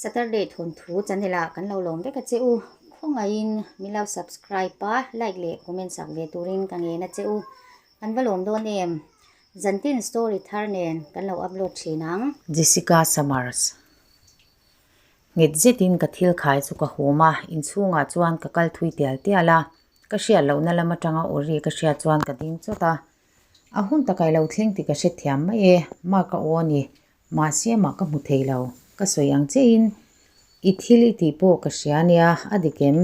Saturday thawnthu channel ah kan lo lawm vek a che u. Khawngaihin min lo subscribe a, like leh comment sak ve turin ka ngen a che u. Kan va lawm dawn em? Zantin story thar nen kan lo upload thin ang. Jessica Summers. Nghet zetin ka thil khai chu ka hum a, inchhungah chuan ka kal thui tial tial a, ka hriat lohna lam atanga aw ri ka hriat chuan ka ding chawt a. A hun takah i lo thleng tih ka hrethiam mai e, Mark a aw a ni. Mahse mah ka hmu thei lo, ka sawi ang chiahin i thil i tih pawh ka hria nia, a dik em?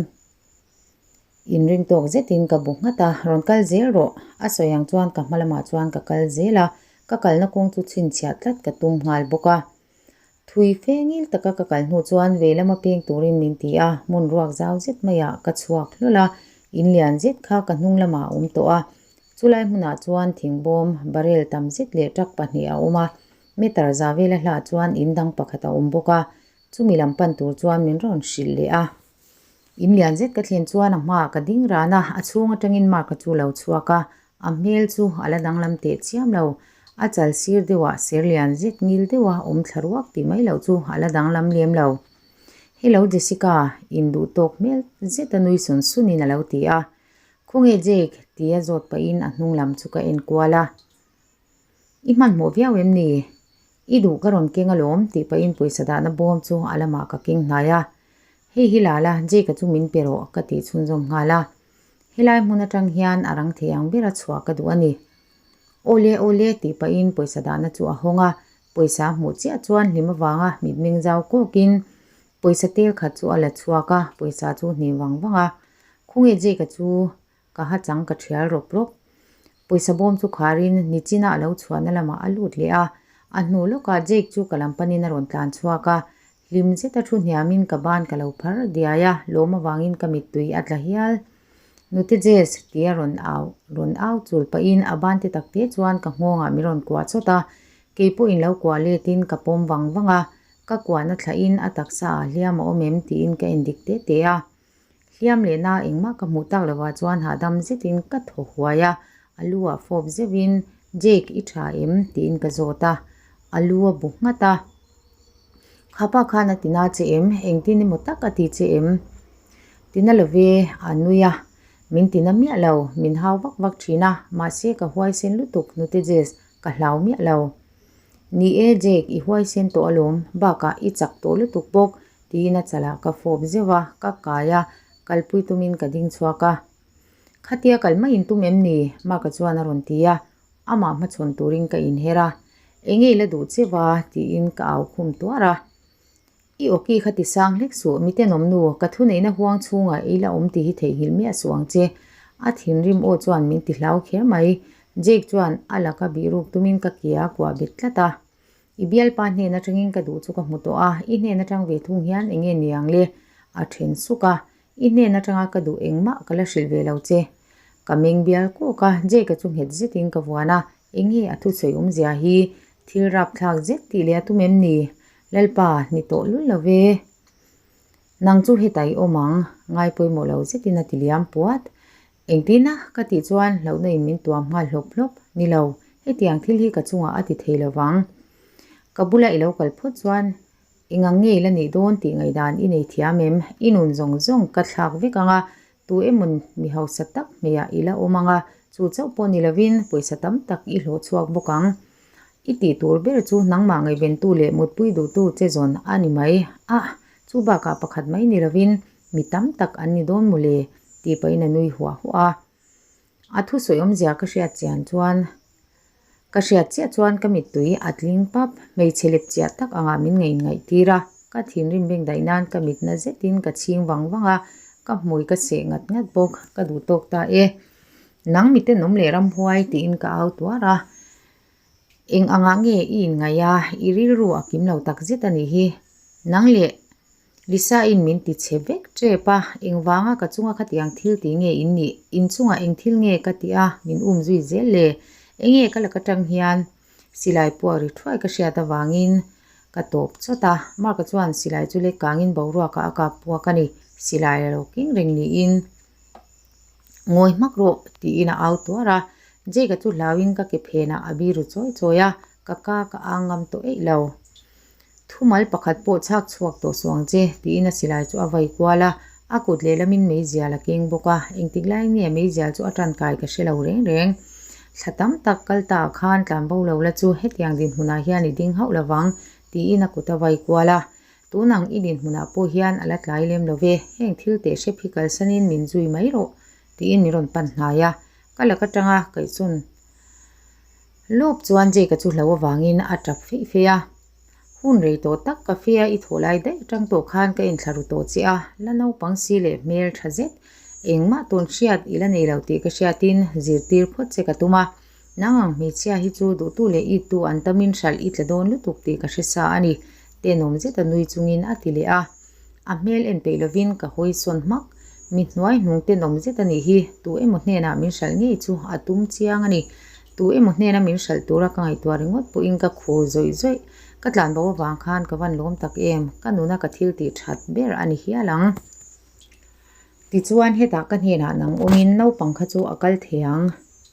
Inring tawk zetin ka bu nghat a, rawn kal zel rawh. A sawi ang chuan ka hma lamah chuan ka kal zel a, ka kalna kawng chu chhinchhiah tlat ka tum nghal bawk a. Thui fe ngil taka ka kal hnu chuan vei lama peng turin min ti a, hmun ruak zau zet maiah ka chhuak hlawl a, in lian zet kha ka hnung lamah a awm tawh a. Chulai hmunah chuan thingbawm, barrel tam zet leh truck pahnih a awm a, meter za vela hlah chuan in dang pakhat a awm bawk a, chumi lam pan tur chuan min rawn hrilh leh a. In lian zet ka thlen chuan a hmaah ka ding ran a, a chhung atangin Mark-a chu lo chhuak a, a hmel chu a la danglam teh chiam lo. A chal sir deuhah ser lian zet ngil deuha awm thla ruak tih mai loh chu a la danglam lem lo. Hello Jessica, induh tawk hmel zeta nui sun sunin a lo ti a. Khawnge Jake? tia zawt pahin a hnung lam chu ka en kual a. I hmanhmawh viau em ni? I duh ka rawn keng alawm tih pahin pawisa dahna bawm chu a lamah ka keng hnai a. Hei hi la la, Jake-a chu min pe rawh ka tih chhunzawm nghal a. Helai hmun atang hian a rang thei ang bera chhuah ka duh a ni. Awle awle tih pahin pawisa dahna chu a hawng a, pawisa a hmuh chiah chuan hlim avanga mitmeng zau kawkin pawisa tel khat chu a la chhuak a, pawisa chu hnim vang vang a. Khawnge Jake-a chu Ka ha chang ka thial rawp rawp. Pawisa bawm chu kharin nichina a lo chhuahna lamah a lut leh a. A hnu lawkah Jake chu ka lam panin a rawn tlan chhuak a. Hlim zeta thu hniamin ka ban ka lo phar diai a, lawm avangin ka mittui a tla hial. Nute Jess tia rawn au rawn au chul pahin a ban te tak te chuan ka nghawngah min rawn kuah chawt a. Kei pawhin lo kuah letin ka pawm vang vang a. Ka kuahna thlahin a taksa ah hliam a awm em tiin ka endik te te a. Hliam leh na engmah ka hmuh tak lovah chuan hahdam zetin ka thaw huai a, a lu ah fawp zeuhin, Jake i tha em? tiin ka zawt a, a lu a bu nghat a. Khapa khan a ti na che em? Engtin emaw tak a ti che em? Ti na love, a nui a, min ti na miah lo, min hau vak vak thin a, mahse ka huaisen lutuk hnute Jess, ka hlau miah lo. Ni e Jake, i huaisen tawh alawm, bakah i chak tawh lutuk bawk, Tiin a chalah ka fawp zeuh a, ka kai a, kalpui tumin ka ding chhuak a. Khatia kal mai in tum em ni? Mark-a chuan a rawn ti a, amah hmachhawn turin ka inher a. Enge i la duh cheu a? tiin ka au khum tuar a. I awki kha ti sang hlek suh, mi tenawm nu, ka thuneihna huang chhungah i la awm tih hi theihnghilh miah suh ang che. A thinrim aw chuan min ti hlau kher mai. Jake chuan a laka bihruk tumin ka ke a kuah bet tlat a. I bialpa hnen atangin ka duh chu ka hmu tawh a, i hnen atang ve thung hian eng nge ni ang le? A then suk a, I hnen atanga ka duh engmah ka la hrilh ve lo che. Ka meng bial kawk a, Jake-a chu nghet zetin ka vuan a, eng nge a thusawi awmzia hi thil rapthlak zet tih leh a tum em ni? Lalpa, ni tawh lul lo ve. Nang chu hetah i awm ang, ngai pawimawh lo zetin a ti liam puat. Engtin a? Ka tih chuan hlauhna in min tuam nghal hlawp hlawp. Ni lo, hetiang thil hi ka chungah a ti thei lo vang. Ka bula i lo kal phawt chuan eng ang nge i la nih dawn tih ngaihdan i nei thiam em? I nun zawng zawng ka thlak vek ang a, tu emaw mi hausa tak hmeiah i la awm ang a, chu chauh pawh ni lovin pawisa tam tak i hlawh chhuak bawk ang. I tih tur ber chu nangmah ngaihventu leh mutpui duhtu che zawn a ni mai. Ah! Chu bakah pakhat mai ni lovin Mi tam tak an ni dawn mawle tih pahin a nui huah huah a. A thusawi awmzia ka hriat chian chuan ka hriat chiah chuan ka mittui a tling pap. Hmeichhe lep chiah tak angah min ngaih ngaih tir a. Ka thinrim beng daih nan ka mitna zetin ka chhing vang vang a, ka hmui ka seh ngat ngat bawk. Ka duh tawk ta e. Nang miten awm leh ramhuai tiin ka au tuar a. Eng angah nge i inngaih a, i rilru a kim lo tak zet a nih hi. Nang leh Lisa in min ti chhe vek tep a, engvanga ka chunga khatiang thil tih nge in nih? Inchungah eng thil nge ka tih a, min um zui zel le? Enge ka lak atang hian silai puak ri thuai ka hriat avangin ka tawp chawt a, Mark-a chuan silai chu lek kangin boruakah a kap puak a ni, silai a lo keng reng niin ngawi hmak rawh tiin a au tuar a, Jake-a chu hlauin ka ke phenah a biru chawi chawi a, ka ka ka ang ngam tawh eih lo. Thumal pakhat pawh chhak chhuak tawh suh ang che, tiin a silai chu a vai kual a, a kut lehlamin meizial a keng bawk a, engtik laiin nge meizial chu a tankai ka hre lo reng reng. Thla tam tak kal ta ah khan tlan bo lo la chu hetiang dinhmunah hian i ding hauh lovang, tiin a kut a vai kual a. Tun ang i dinhmunah pawh hian a la tlai lem lo ve, heng thil teh hrep hi kalsanin min zui mai rawh, tiin min rawn pan hnai a, ka lak atanga kaihsawn lawp chuan Jake-a chu hlo avangin a tap feih feih a. Hun rei tawh tak ka fia i thawh lai daih atang tawh khan ka inthla ru tawh che a, la naupang si leh hmel tha zet. Engmah tawn hriat i la nei lo tih ka hriatin zirtir phawt che ka tum a. Nang ang hmeichhia hi chu duhtu leh ittu an tamin hralh i tla dawn lutuk tih ka hre sa a ni, tenawm zeta nui chungin a ti leh a. A hmel en peih lovin ka hawi sawn hmak. Mi hnuai hnung tenawm zet a nih hi, tu emaw hnenah min hralh ngei chu a tum chiang a ni. Tu emaw hnena min hralh tura ka ngaihtuah ringawt pawhin ka khur zawih zawih. Ka tlanbo avang khan ka van lawm tak em, ka nuna ka thil tih that ber a ni hial ang. Tichuan hetah ka hnenah nang awmin naupang kha chu a kal thei ang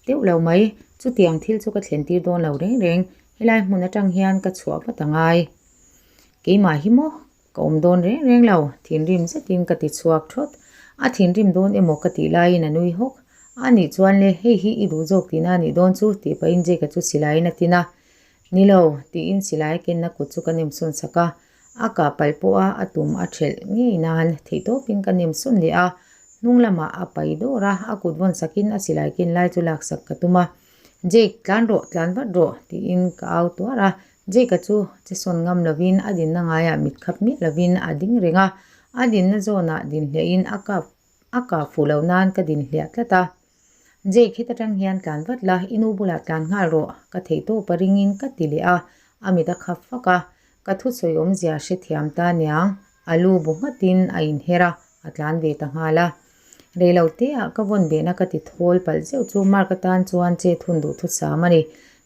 deuh lo mai, chutiang thil chu ka thlen tir dawn lo reng reng, helai hmun atang hian ka chhuah vat a ngai. Keimah hi maw? Ka awm dawn reng reng lo, thinrim zetin ka ti chhuak thawt. A thinrim dawn emaw ka tih laiin a nui hawk. A nih chuan le, hei hi i duh zawk tihna a nih dawn chu, tih pahin Jake-a chu silaiin a tin a. Ni lo, tiin silai kenna kut chu ka nem sawn sak a. A kah palh pawh a, a tum a thelh ngei nan theihtawpin ka nem sawn leh a. Hnung lamah a pai dawr a, a kut vawn sakin a silai ken lai chu laksak ka tum a. Jake, tlan rawh, tlan vat rawh, tiin ka au tuar a. Jake-a chu che sawn ngam lovin a dinna ngaiah mit khap miah lovin a ding reng a, a dinna zawnah din hliahin a kap a kah fuh loh nan ka din hliah tlat a. Jake, heta tang hian tlan vat la, i nu bulah tlan nghal rawh, ka theih tawp a ringin ka ti leh a, a mit a khap fak a, ka thusawi awmzia hrethiam ta niang, a lu bu nghatin a inher a, a tlan ve ta nghal a. Reilo teah ka vawn behna ka ti thawl palh zeuh chu Mark atan chuan chet hun duh thusam a ni.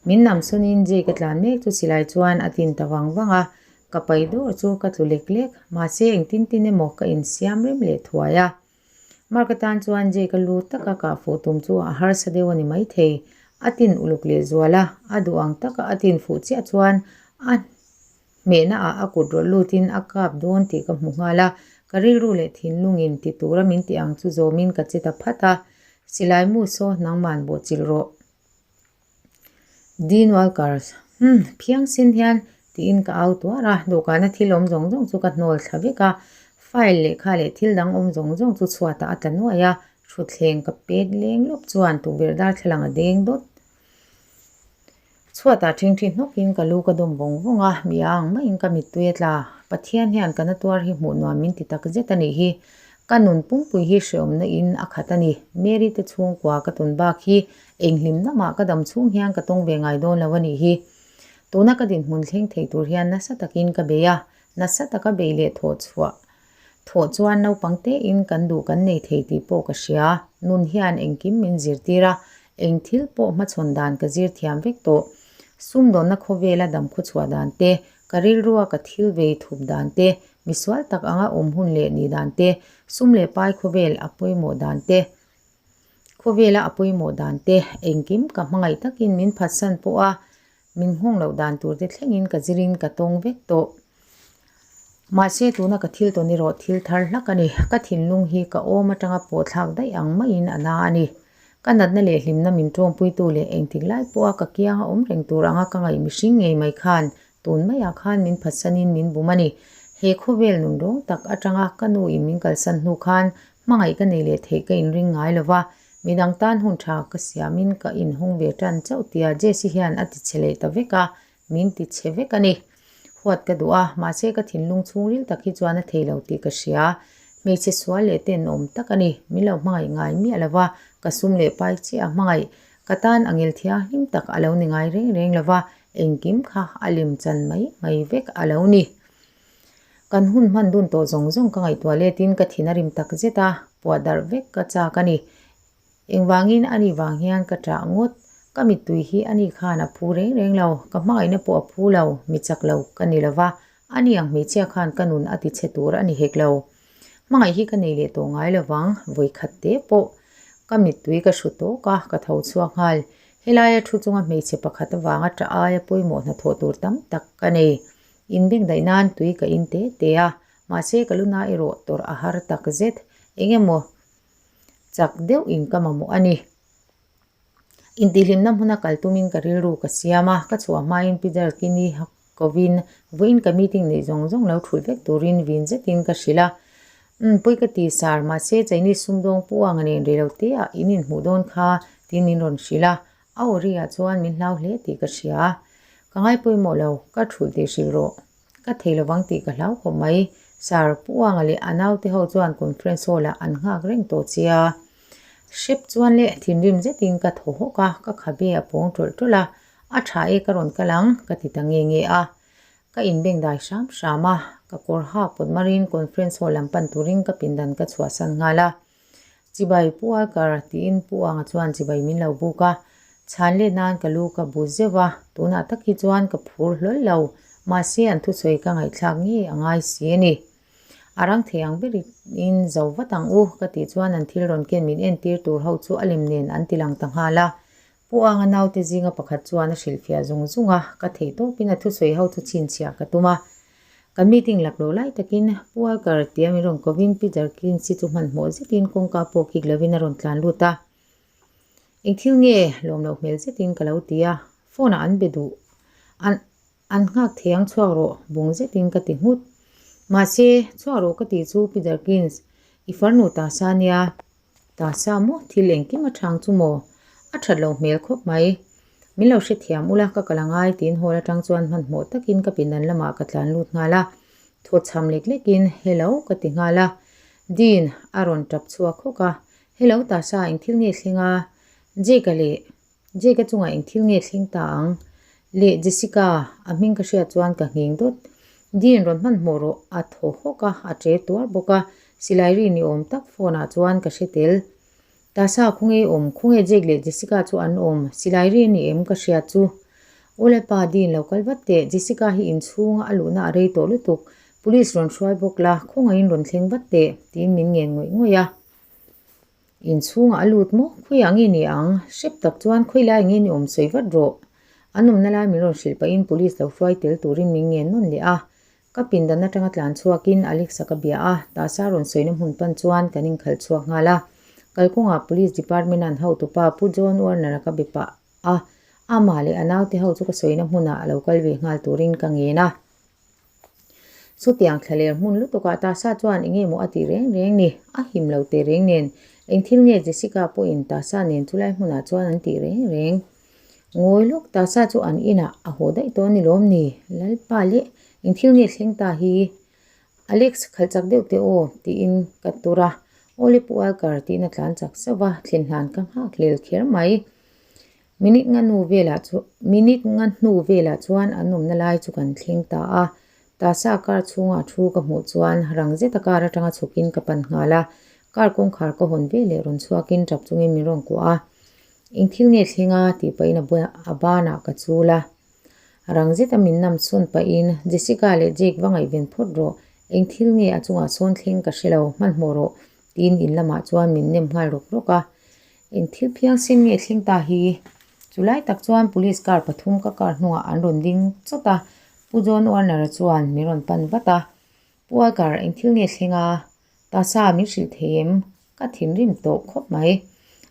Min nam sawnin Jake a tlan mek chu silai chuan a tin ta vang vang a, ka pai dawr chu ka tlu lek lek, mahse engtin tin emaw ka insiam rem leh thuai a. Mark atan chuan Jake a lu taka kah fuh tum chu a harsa deuh a ni maithei. A tin uluk leh zual a, a duh ang taka a tin fuh chiah chuan a Hmehna ah a kut rawlh lutin a kap dawn tih ka hmu nghal a, ka rilru leh thinlungin ti tura min tih ang chu zawmin ka che ta phat a, Silai mu saw nangman bawh chilh rawh. Dean Walkers, Umm, phiang sin hian, tiin ka au tuar a, dawhkana thil awm zawng zawng chu ka hnawl thla vek a, file lehkha leh thil dang awm zawng zawng chu chhuatah a tla nuai a, thutthleng ka pet leng lawp chuan tukverh darthlalang a deng dawt. Chhuatah ṭhingṭhi hnawkin ka lu ka dawm vawng vawng a, mi a ang maiin ka mittui a tla. Pathian hian ka na tuar hi hmuh nuam min ti tak zet a nih hi. Ka nun pumpui hi hreawmna in a khat a ni. Mary te chhungkua ka tawn bak hi eng hlim lamah ka dam chhung hian ka tawng ve ngai dawn lo a nih hi. Tuna ka dinhmun thleng thei tur hian nasa takin ka bei a, nasa taka bei leh thawh chhuah Thawh chuan naupang tein kan duh kan nei thei tih pawh ka hria. Nun hian engkim min zirtir a, eng thil pawh hmachhawn dan ka zir thiam vek tawh. Sumdawnna khawvela dam khawchhuah dan te, ka rilrua ka thil vei thup dan te, misual tak anga awm hun leh nih dan te, sum leh pai khawvel a pawimawh dan te, khawvela a pawimawh dan te, engkim ka hmangaih takin min phatsan pawh a, Min nghawng loh dan tur te thlengin ka zirin ka tawng vek tawh. Mahse tuna ka thil tawn erawh thil thar hlak a ni. Ka thinlung hi ka awm atanga pawh thlak daih ang maiin a na a ni. Ka natna leh hlimna min tawngpuitu leh engtik lai pawha ka kianga awm reng tur anga ka ngaih mihring ngei mai khan tun maiah khan min phatsanin min bum a ni. He khawvel nun rawng tak atanga ka nu in min kalsan hnu khan hmangaih ka nei leh theih ka inring ngai lova, Midang tan hun tha ka siamin ka inhawng ve tan chauh tia Jesse hian a ti chhe leh ta vek a, min ti chhe vek a ni. Huat ka duh a, mahse ka thinlung chhungril tak hi chuan a thei lo tih ka hria. Hmeichhe sual leh tenawm tak a ni, min lo hmangaih ngai miah lo va, ka sum leh pai chiah a hmangaih. Ka tan a ngil thianghlim tak a lo ni ngai reng reng lo va, engkim kha a lem chan mai mai vek a lo ni. Kan hun hman dun tawh zawng zawng ka ngaihtuah letin ka thin a rim tak zet a, puah darh vek ka chak a ni. Engvangin a ni vang hian ka ṭah ngawt, ka mittui hi a ni khan a phu reng reng lo, ka hmangaihna pawh a phu lo, mi chak lo ka ni lo va, a ni ang hmeichhia khan ka nun a ti chhe tur a ni hek lo. Hmangaih hi ka nei leh tawh ngai lo vang, vawi khat te pawh ka mittui ka hru tawk a, ka tho chhuak nghal. Helaia thu chunga hmeichhe pakhat avanga ṭah aia pawimawh hnathawh tur tam tak ka nei. Inbengdaih nan tui ka in te te a, mahse ka luna erawh tawrh a har tak zet. Eng emaw chak deuh in ka mamawh a ni. Intihhlimna hmuna kal tumin ka rilru ka siam a, ka chhuah hmain Peter Kini kovin vawiin ka meeting neih zawng zawng lo thulh vek turin vin zetin ka hrilh a. Umm pawi ka ti sar, mahse Chinese sumdawng pu anga nen rei lo te ah in inhmuh dawn kha tiin min rawn hrilh a, a aw ri ah chuan min hlau hle tih ka hria. Ka ngai pawimawh lo, ka thulh tih hrilh rawh. Ka thei lovang tih ka hlau khawp mai. Sir, Pu Uanga leh a naute ho chuan conference hall ah an nghak reng tawh chia. Hrep chuan leh thinrim zetin ka thaw hawk a, ka khabe a pawng tawlh tawlh a, a tha e ka rawn kal ang ka ti ta nge nge a. Ka inbeng dai hram hram a, ka kawr hak pawt marin conference hall lam pan turin ka pindan ka chhuahsan nghal a. Chibai Pu Alkar tiin Pu Anga chuan chibai min lo buk a, chhan let nan ka lu ka bu zeuh a, tunah tak hi chuan ka phur hlawl lo, mahse an thusawi ka ngaihthlak ngei a ngai si a ni. A rang thei ang berin zo vat ang u ka tih chuan an thil rawn ken min entir tur ho chu a lem nen an ti lang ta nghal a, Pu Anga naute zinga pakhat chuan a hrilhfiah zung zung a, ka theih tawpin a thusawi ho chu chhinchhiah ka tum a. Kan meeting lak loh lai takin Pu Alkar tia min rawn kovin Pi Jerkins-i chu hmanhmawh zetin kawngka pawh kik lovin a rawn tlan lut a. Eng thil nge lawm loh hmel zetin ka lo ti a, phone ah an be duh an an nghak thei ang chhuak rawh bung zetin ka ti nghut. Mahse, chhuak rawh ka tih chu Pi Jerkins, i farnu ta sa nia. Ta sa maw? Thil engkim a thang chu maw? A that loh hmel khawp mai. Min lo hrethiam ula ka kal angai tiin hall atang chuan hmanhmawh takin ka pindan lamah ka tlan lut nghal a. Thaw chham lek lekin Hello ka ti nghal a. Dean a rawn tap chhuak hawk a. Hello ta sa eng thil nge thleng a? Jake-a leh Jake-a chungah eng thil nge thleng ta ang? Leh Jessica, a hming ka hriat chuan ka nghing dawt. Dean rawn hmanhmawh rawh, a thaw hawk a, a che tuar bawk a. Silai ri ni awm tak phone ah chuan ka hre tel. Tasa khawnge awm, khawnge Jake leh Jessica chu an awm, silai ri a ni em ka hriat chu. Aw Lalpa, Dean lo kal vat teh, Jessica hi inchhunga a luhna a rei tawh lutuk, police rawn hruai bawk la, khawngaihin rawn thleng vat teh, tiin min ngen ngawih ngawih a. Inchhungah a lut maw? Khawiah nge ni ang? Hrep tak chuan khawi lai nge ni awm sawi vat rawh. An awmna lai min rawn hrilh pahin police lo hruai tel turin min ngen nawn leh a. Ka pindan atanga tlan chhuakin Alex-a ka bia a, tasa rawn sawina hmun pan chuan kan inkhalh chhuak nghal a. Kalkawngah Police Department-a an hotupa Pu John Warner-a ka be pah a, amah leh a naute ho chu ka sawina hmunah a lo kal ve nghal turin ka ngen a. Chutiang thlaler hmun lutukah Tasa chuan eng nge maw a tih reng reng ni? A him lo teh reng nen. Eng thil nge Jessica pawhin Tasa nen chulai hmunah chuan an tih reng reng? Ngawi lawk, Tasa chu an inah a haw daih tawh a ni lawm ni? Lalpa leh, eng thil nge thleng ta hi? Alex, khalh chak deuh teh aw, tiin ka tur a. Aw le Pu Alkar, tiin a tlan chak zauh a, thlen hlan ka nghak hlel kher mai. Minute nga hnu velah chu minute nga hnu velah chuan an awmna lai chu kan thleng ta a, tasa car chhunga thu ka hmuh chuan rang zeta car atanga chhukin ka pan nghal a, car kawngkhar ka hawn veleh rawn chhuakin tap chungin min rawn kuah a, Eng thil nge thleng a? tih pahin a bulah a banah ka chul a, rang zeta min nam sawn pahin Jessica leh Jake va ngaihven phawt rawh, eng thil nge a chungah sawn thleng ka hre lo, hmanhmawh rawh tiin in lamah chuan min nem nghal rawk rawk a. Eng thil phiangsen nge thleng ta hi? Chu lai tak chuan police car pathum ka car hnungah an rawn ding chawt a, Pu John Warner-a chuan min rawn pan vat a. Pu Walker, eng thil nge thleng a? Tasa min hrilh thei em? Ka thinrim tawh khawp mai.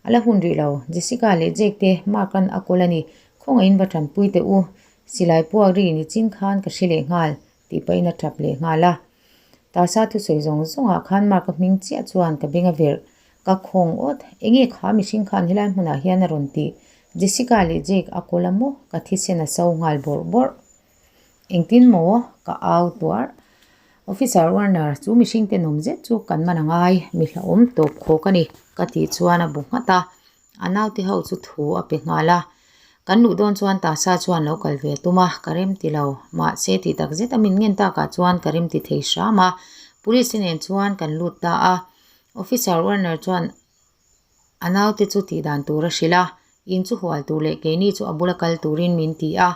A la hun rih lo, Jessica leh Jake te Mark-a'n a kawl a ni. Khawngaihin va tanpui teh u. Silai puak ri ni chin khan ka hre leh nghal, tih pahin a tap leh nghal a. Tasa thusawi zawng zawngah khan Mark-a hming chiah chuan ka beng a verh. Ka khawng awt, enge kha mihring khan helai hmunah hian a rawn tih? Jessica leh Jake a kawl a maw? Ka thisen a so nghal bawrh bawrh. Engtin maw? Ka au tuarh. Officer Warner, chu mihring tenawm zet chu kan man a ngai, mi hlauhawm tawp khawk a ni, ka tih chuan a bu nghat a. A naute ho chu thu a pe nghal a. Kan luh dawn chuan Tasa chuan lo kal ve tum a, ka rem ti lo. Mahse tih tak zet a min ngen takah chuan ka rem ti thei hram a. Police te nen chuan kan lut ta a. Officer Warner chuan a naute chu tih dan tur a hrilh a, in chu hual tur leh keini chu a bula kal turin min ti a.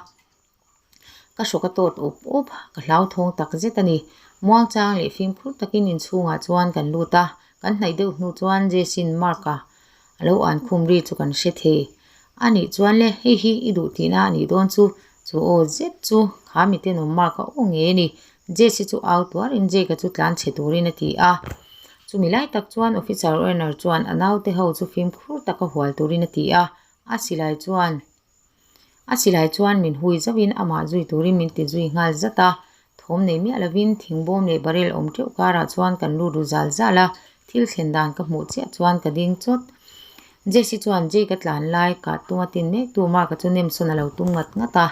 Ka hrawk a tawt up up, ka hlauthawng tak zet a ni. Muangchang leh fimkhur takin inchhungah chuan kan lut a, kan hnaih deuh hnu chuan Jason Mark-a a lo an khum ri chu kan hre thei. A nih chuan le, hei hi i duh tihna a nih dawn chu, chu aw zet chu Kha mi tenawm Mark a aw ngei a ni. Jesse chu au tuarin Jake-a chu tlan chhe turin a ti a. Chumi lai tak chuan Officer Werner chuan a naute ho chu fimkhur taka hual turin a ti a. A silai chuan A silai chuan min hui zauhin amah zui turin min ti zui nghal zat a. Thawm nei miah lovin thingbawm leh barrel awm teuh karah chuan kan lut ru zal zal a, thil thlen dan ka hmuh chiah chuan ka ding chawt. Jesse chuan Jake a tlan lai kah tum a tin mek tu Mark-a chu nem sawn a lo tum ngat ngat a.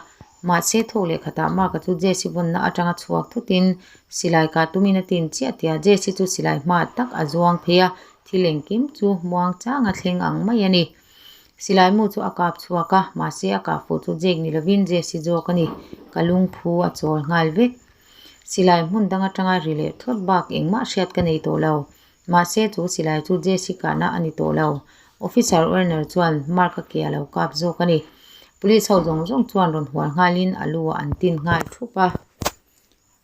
Mahse thawk leh khatah Mark-a chu Jesse vawnna atanga chhuak thutin silai kah tumin a tin chiah tia Jesse chu silai hma tak a zuang phei a, thil engkim chu muang changa thleng ang mai a ni. Silai mu chu a kap chhuak a, mahse a kah fuh chu Jake ni lovin Jesse zawk a ni. Ka lungphu a chawl nghal vek. Silai hmun dang atanga ri leh thawt bak engmah hriat ka nei tawh lo. Mahse chu silai chu Jesse kahna a ni tawh lo. Officer Werner chuan Mark-a ke a lo kap zawk a ni. Police ho zawng zawng chuan rawn hual nghalin a lu ah an tin nghal thup a.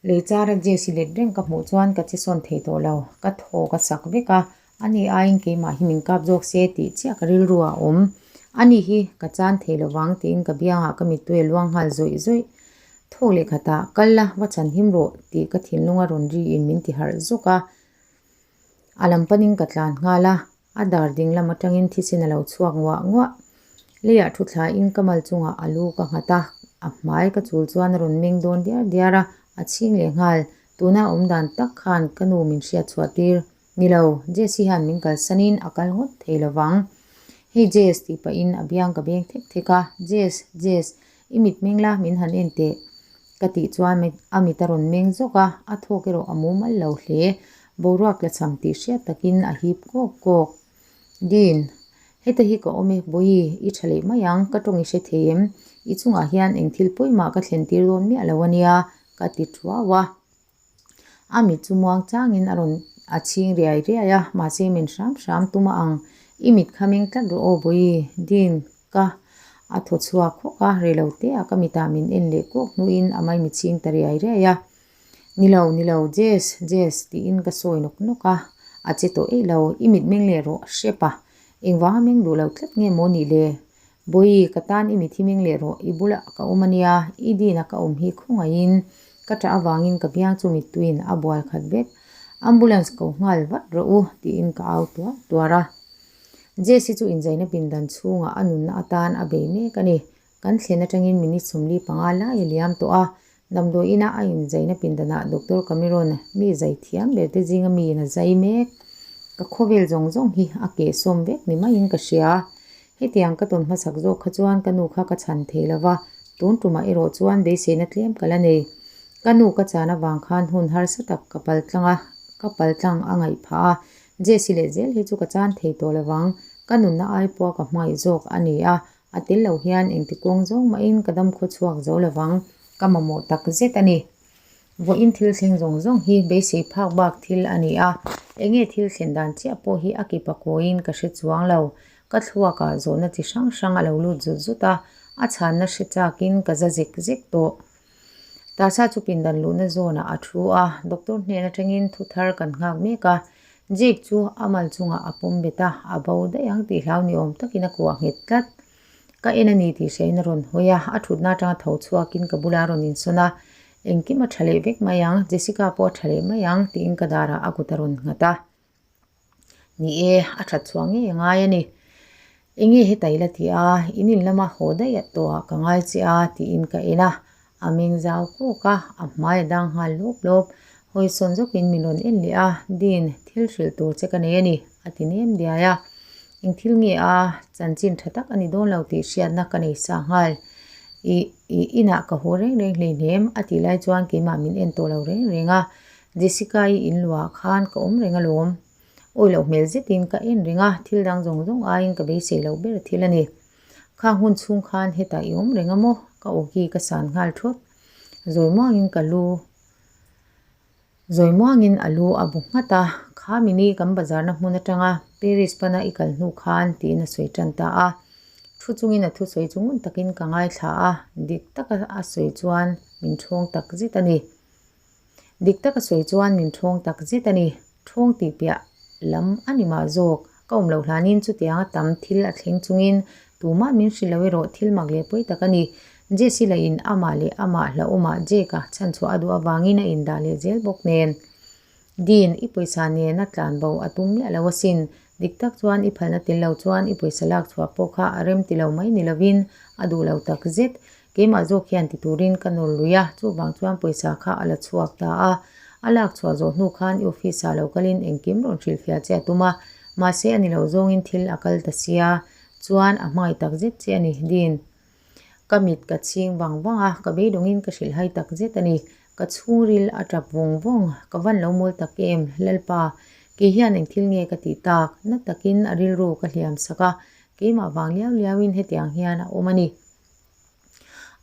Lei chara Jesse let reng ka hmuh chuan ka che sawn thei tawh lo. Ka thaw ka sak vek a, ani aiin keimah hi min kap zawk se tih chiah ka rilru ah a awm. Ani hi ka chan thei lovang tiin ka biangah ka mittui a luang nghal zawih zawih. Thawk leh khatah kal la va chhan him rawh tih ka thinlung a rawn ri in min ti harh zawk a. A lam panin ka tlan nghal a, a dar ding lam atangin thisen a lo chhuak nguah nguah. Leiah thu thlain ka mal chungah a lu ka nghat a, a hmai ka chul chuan a rawn meng dawn diar diar a, a chhing leh nghal. Tuna awm dan tak khan ka nu min hriat chhuah tir. Ni lo, Jess hi hian min kalsanin a kal ngawt thei lo vang. Hey Jess tih pahin a biang ka beng thek thek a, Jess, Jess, I mit meng la min han en teh ka tih chuan a mit a rawn meng zawk a, a thawk erawh a mumal lo hle. Boruak tla cham tih hriat takin a hip kawk kawk. Dean, heta hi ka awm e, Bawihi, i tha leh mai ang, ka tawng i hre thei em? I chungah hian eng thil pawimah ka thlen tir dawn miah lo a nia, ka ti thuau a. A mit chu muang changin a rawn a chhing riai riai a, mahse min hram hram tum a ang. I mit kha meng tlat rawh aw Bawihi, Dean ka a thaw chhuak hawk a, rei lo te ah ka mitah min en leh kawk hnuin a mai mitchhing ta riai riai a. Ni lo, ni lo, Jess, Jess tiin ka sawi nawk nawk a, a che tawh eih lo, i mit meng leh rawh hrep a, engvanga meng duh lo tlat nge maw nih le? Bawihi, ka tan i mithi meng leh rawh, i bulah ka awm a nia, i dina ka awm hi khawngaihin ka ṭah avangin ka biang chu mittuiin a bual khat vek. Ambulance ko nghal vat rawh u, tiin ka au tuar tuar a. Jesse chu inzaina pindan chhungah a nunna atan a bei mek a ni. Kan thlen atangin minute 45 lai a liam tawh a, damdawi ina a inzaina pindanah Doctor Cameron mi zai thiam ber te zinga miin a zai mek. Ka khawvel zawng zawng hi a kehsawm vek ni maiin ka hria. Hetiang ka tawn hmasak zawk kha chuan ka nu kha ka chhan thei lo va, tun tumah erawh chuan beiseina tlem ka la nei. Ka nu ka chan avang khan hun harsa tak ka pal tlang a, ka pal tlang a ngaih phah a, Jesse leh zel hi chu ka chan thei tawh lo vang, ka nunna ai pawha ka hmangaih zawk a ni a, a tel lo hian engti kawng zawng mahin ka dam khaw chhuak zo lo vang, ka mamawh tak zet a ni. Vawiin thil thleng zawng zawng hi beisei phak bak thil a ni a, enge thil thlen dan chiah pawh hi a kip a kawiin ka hre chuang lo. Ka thluakah zawhna chi hrang hrang a lo lut zut zut a, a chhanna hre chakin ka za zek zek tawh. Tasa chu pindan luhna zawnah a thu a, doctor hnen atangin thu thar kan nghak mek a. Jake chu a mal chungah a pawm bet a, a bo daih ang tih hlau ni awm takin a kuah nghet tlat. Ka en a ni tih hriain a rawn hawi a, a thutna atanga tho chhuakin ka bulah a rawn insawn a, Engkim a tha leh vek mai ang, Jessica pawh a tha leh mai ang tiin ka darah a kut a rawn nghat a. Ni e, a that chhuah ngei a ngai a ni. Enge heta i la ti a, in in lama haw daih tawhah ka ngai che a tiin ka en a, a meng zau kawk a, a hmai a dang nghal lawp lawp. Hawi sawn zawkin min rawn en leh a, Dean, thil hrilh tur che ka nei a ni, a ti nem diai a. Eng thil nge a, chanchin tha tak a ni dawn lo tih hriatna ka nei sa nghal. I, i inah ka haw reng reng hleihnem, a tih lai chuan keimah min en tawh lo reng reng a. Jessica-i in luah khan ka awm reng alawm. Awi loh hmel zetin ka en reng a, thil dang zawng zawng aiin ka beisei loh ber thil a ni. Khang hun chhung khan hetah i awm reng a maw? Ka awki ka san nghal thawt. Zawi muangin ka lu Zawi muangin a lu a bu nghat a, Kha mini kan bazarna hmun atanga Paris pana i kal hnu khan tiin a sawi tan ta a. Thu chungin a thusawi chu ngun takin ka ngaithla a, dik taka a sawi chuan min thawng tak zet a ni. Dik taka sawi chuan min thawng tak zet a ni. Thawng tih piah lam a ni mah zawk. Ka awm loh hlanin chutianga tam thil a thleng chungin tumah min hrilh lo erawh thil mak leh pawi tak a ni. Jesse lah in amah leh amah hlauhawmah Jake-a chhanchhuah a duh avangin a indah leh zel bawk nen. Dean, i pawisa nena tlan bo a tum miah lo asin. Dik tak chuan i phalna tel lo chuan i pawisa lak chhuah pawh kha a rem ti lo mai ni lovin a duh lo tak zet. Keimah zawk hian ti turin ka nawr lui a, chuvang chuan pawisa kha a la chhuak ta a. A lak chhuah zawh hnu khan i office ah lo kalin engkim rawn hrilhfiah che a tum a, mahse a ni lo zawngin thil a kal ta sia. Chuan a hmangaih tak zet che a ni, Dean. Ka mit ka chhing vang vang a, ka beidawngin ka hrilhhai tak zet a ni. Ka chhungril a tap vawng vawng, ka van lo mawl tak em, Lalpa, kei hian eng thil nge ka tih tak? Na takin a rilru ka hliam sak a, keimah vang liau liauin hetiang hian a awm a ni.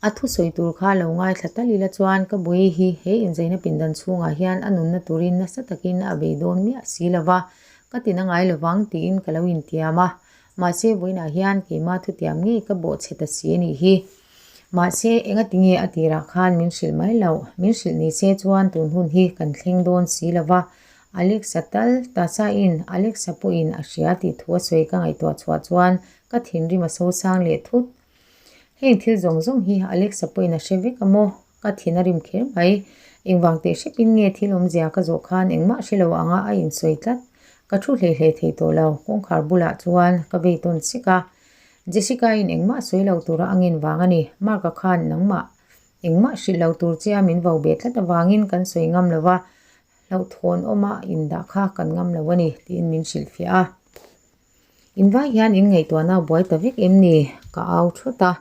A thusawi tur kha lo ngaithla tal ila chuan ka buai hi he inzaina pindan chhungah hian a nunna turin nasa takin a bei dawn miah si lo va, ka tina ngai lovang tiin ka lo intiam a. Mahse vawiinah hian keimah thutiam ngei ka bawhchhe ta si a nih hi. Mahse engati nge a tirah khan min hrilh mai loh? Min hrilh ni se chuan tun hun hi kan thleng dawn si lo va. Alexa tal Tasa-in Alexa pawhin a hria tih thu a sawi ka ngaihtuah chhuah chuan ka thinrim a sosang leh thut. Heng thil zawng zawng hi Alexa pawhin a hre vek a maw? Ka thin a rim kher mai. Engvang teh hrepin nge thil awmzia ka zawh khan engmah hre lo anga a insawi tlat. Ka thu hlei hlei thei tawh lo. Kawngkhar bulah chuan ka vei tawn sek a. Jessica-in engmah sawi lo tura a ngin vang a ni. Mark-a khan nangmah engmah hrilh lo tur che a min vo beh tlat avangin kan sawi ngam lo va, hlauhthawn awma indah kha kan ngam lo a ni tiin min hrilhfiah a. In vai hian in ngaihtuahna a buai ta vek em ni? Ka au thawt a.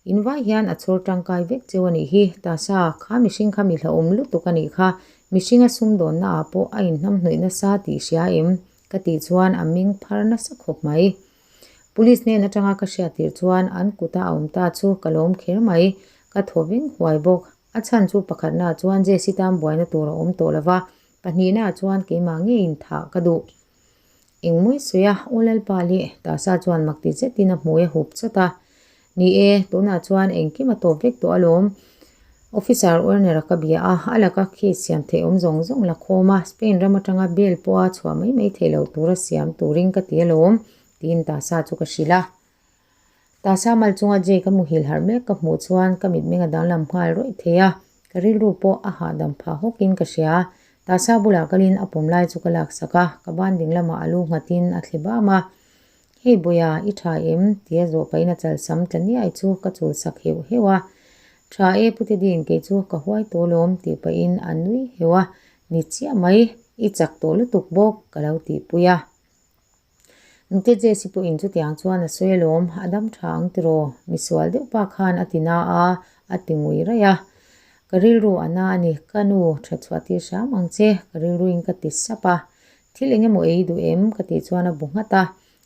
In vai hian a chhawr tangkai vek cheu a nih hi. Tasa, kha mihring kha mi hlauhawm lutuk a nih kha. Mihringa sumdawnna ah pawh a inhnamhnawih nasa tih hria em? Ka tih chuan a ming phar nasa khawp mai. Police hnen atanga ka hriat tirh chuan an kuta a awm ta chu ka lawm kher mai. Ka thaw veng huai bawk. A chhan chu pakhatnaah chuan Jesse tan buaina tur a awm tawh lova, pahnihnaah chuan keimah ngeiin thah ka duh. Engmawi sawi a, Aw Lalpa leh Tasa chuan mak ti zetin a hmui a hup chawt a. Ni e, tunah chuan engkim a tawp vek tawh alawm. Officer Werner-a ka bia a, a laka case siam theih awm zawng zawng la khawm a, Spain ram atanga bail pawha chhuah mai mai theih loh tura siam turin ka ti alawm, tiin Tasa chu ka hrilh a. Tasa mal chunga Jake a muhil harh mek ka hmuh chuan ka mitmeng a danglam nghal rawih thei a, ka rilru pawh a hahdam phah hawkin ka hria. Tasa bulah kalin a pawm lai chu ka laksak a, ka ban ding lamah a lu nghatin a thle bam a. Hei Bawia, i tha em? tia zawh pahin a chalsam tla niai chu ka chulsak heuh heuh a. Tha e Pute Din, kei chu ka huai tawh alawm tih pahin a nui heuh a, Ni chiah mai, i chak tawh lutuk bawk ka lo tihpui a. Nute Jesse pawhin chutiang chuan a sawi alawm, a dam tha ang tiraw? Misual deuh pa khan a ti na a, a ti ngui raih a. Ka rilru a na a ni, ka nu tha chhuah tir hram ang che, ka rilruin ka ti sap a. Thil eng emaw ei duh em? ka tih chuan a bu nghat a.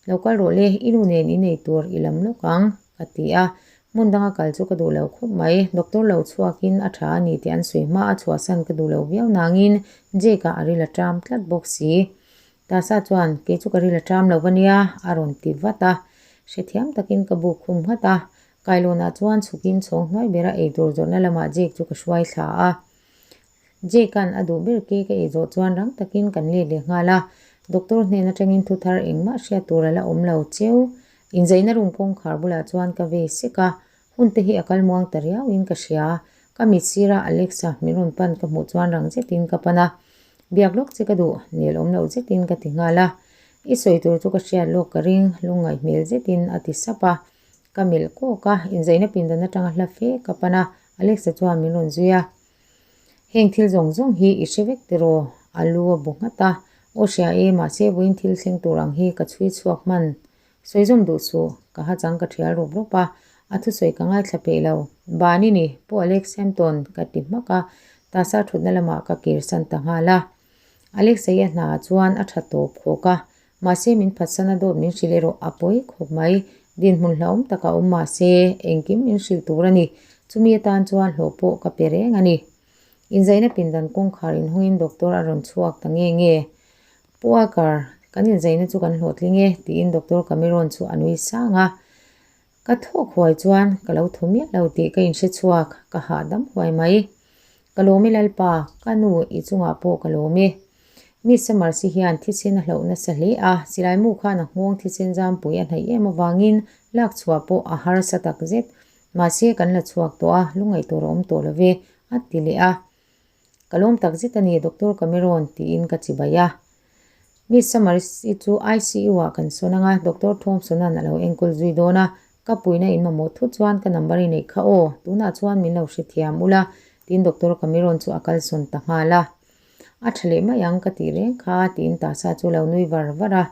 Lo kal rawh le, i nu nen i nei tur i lam lawk ang, ka ti a. Hmun danga kal chu ka duh lo khawp mai, doctor lo chhuakin a tha a ni tih an sawi hma a chhuahsan ka duh lo viau nangin Jake-a a ril a ṭam tlat bawk si. Tasa chuan, Kei chu ka ril a ṭam lo va nia, a rawn ti vat a. Hrethiam takin ka buk khum nghat a. Kailawnah chuan chhukin chhawng hnuai bera eitur zawrhna lamah Jake chu ka hruai thla a. Jake-a'n a duh ber ke ka ei zawh chuan rang takin kan let leh nghal a. Doctor hnen atangin thu thar engmah hriat tur a la awm lo cheu. Inzaihna room kawngkhar bulah chuan ka vei sek a. Hun te hi a kal muang ta riauin ka hria. Ka mit sira Alexa min rawn pan ka hmuh chuan rang zetin ka pan a. Biak lawk che ka duh, nel awm loh zetin ka ti nghal a. I sawi tur chu ka hriat lawk ka ring, lungngaih hmel zetin a ti sap a. Ka melh kawk a, inzaihna pindan atanga hla fe ka pan a, Alexa chuan min rawn zui a. Heng thil zawng zawng hi i hre vek tiraw? A lu a bu nghat a. Aw hria e, mahse vawiin thil thleng tur ang hi ka chhui chhuak hman. Sawi zawm duh suh, ka ha chang ka thial rup rup a, a thusawi ka ngaithla peih lo. Ban i ni, Pu Alex Hampton, ka ti hmak a, tasa thutna lamah ka kirsan ta nghal a. Alex-a hi a hnaah chuan a tha tawp khawk a, mahse min phatsan a dawt min hrilh erawh a pawi khawp mai. Dinhmun hlauhawm tak a awm mahse engkim min hrilh tur a ni. Chumi atan chuan hlawh pawh ka pe reng a ni. Inzaina pindan kawngkhar inhawngin doctor a rawn chhuak ta nge nge. Pu Walker, kan inzaina chu kan hlawhtling e, tiin Doctor Cameron chu a nui sang a. Ka thawk huai chuan ka lo thaw miah lo tih ka inhre chhuak, ka hahdam huai mai. Ka lawm e Lalpa, ka nu i chungah pawh ka lawm e. Miss Summers-i hian thisen a hlauh nasa hle a, silaimu khan a nghawng thisen zampui a hnaih em avangin lak chhuah pawh a harsa takzet. Mahse, kan la chhuak tawh a, lungngaih tur a awm tawh lo ve, a ti leh a. Ka lawm tak zet a ni, Doctor Cameron, tiin ka chibai a. Miss Summers i chu ICU ah kan sawn ang a, Doctor Thompson-a'n a lo enkawl zui dawn a, ka puina in mamawh thut chuan ka number i neih kha aw, tunah chuan min lo hrethiam ula, tiin Doctor Cameron chu a kalsawn ta nghal a. A tha leh mai ang ka tih reng kha, tiin Tasa chu lo nui var var a.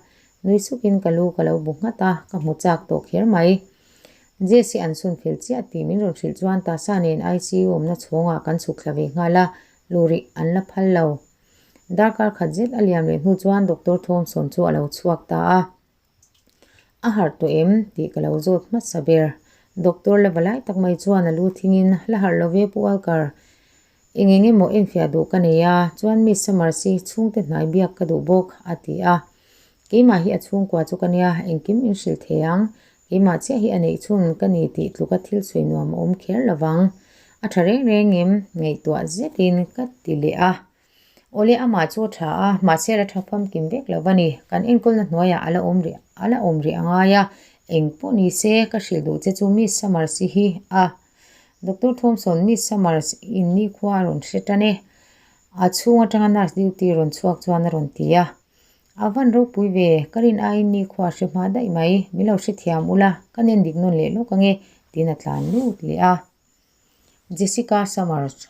Nui sukin ka lu ka lo bu nghat a, ka hmu chak tawh kher mai. Jesse an sun fel chiah tih min rawn hrilh chuan Tasa nen ICU awmna chhawngah kan chhuk thla ve nghal a, lurih an la phal lo. Darkar khat zet a liam leh hnu chuan Doctor Thompson chu a lo chhuak ta a. A harh tawh em? tih ka lo zawt hmasa ber. Doctor la va lai tak mai chuan a lu thingin, La harh lo ve Pu Walker. Eng eng emaw enfiah duh ka nei a, chuan Miss Summers hi chhungte hnai biak ka duh bawk, a ti a. Keimah hi a chhungkua chu ka nia, engkim in hrilh thei ang. Keimah chiah hi a neih chhun ka ni tih tluka thil chhui nuam a awm kher lo vang. A tha reng reng em? Ngaihtuah zetin ka ti leh a. Awle amah chu a tha a, mahse a la tha famkim vek lo va ni. Kan enkawlna hnuaiah a la awm rih a la awm rih a ngai a, eng pawh ni se ka hrilh duh che chu Miss Summers i hi a. Doctor Thompson, Miss Summers in nikhua a rawn hre tan e. A chhung atanga nurse duty rawn chhuak chuan a rawn ti a. A van ropui ve, ka rin aiin nikhua a hre hma daih mai, min lo hrethiam ula, ka nen dik nawn leh lawk ange, tiin a tlan lut leh a. Jessica Summers.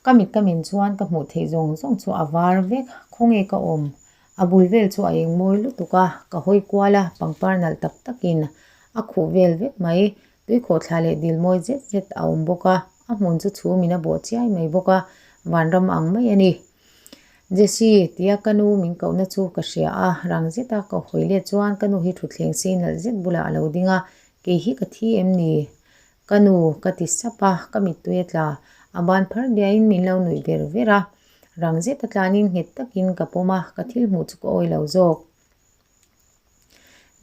Ka mit ka min chuan ka hmuh theih zawng zawng chu a var vek, khawnge ka awm? A bul vel chu a eng mawi lutuk a, ka hawi kual a, pangpar nalh tak takin a khuh vel vek mai. Tuikhawhthla leh dil mawi zet zet a awm bawk a, a hmun chu chhumin a bawh chiai mai bawk a, vanram ang mai a ni. Jessie, tia ka nu min kohna chu ka hria a, rang zeta ka hawi let chuan ka nu hi thutthleng sei nalh zet bulah a lo ding a, kei hi ka thi em ni? Ka nu, ka ti sap a, ka mittui a tla. A ban phar biain min lo nuih ver ver a. Rang zet a tlanin nghet takin ka pawm a, ka thil hmuh chu ka awi lo zawk.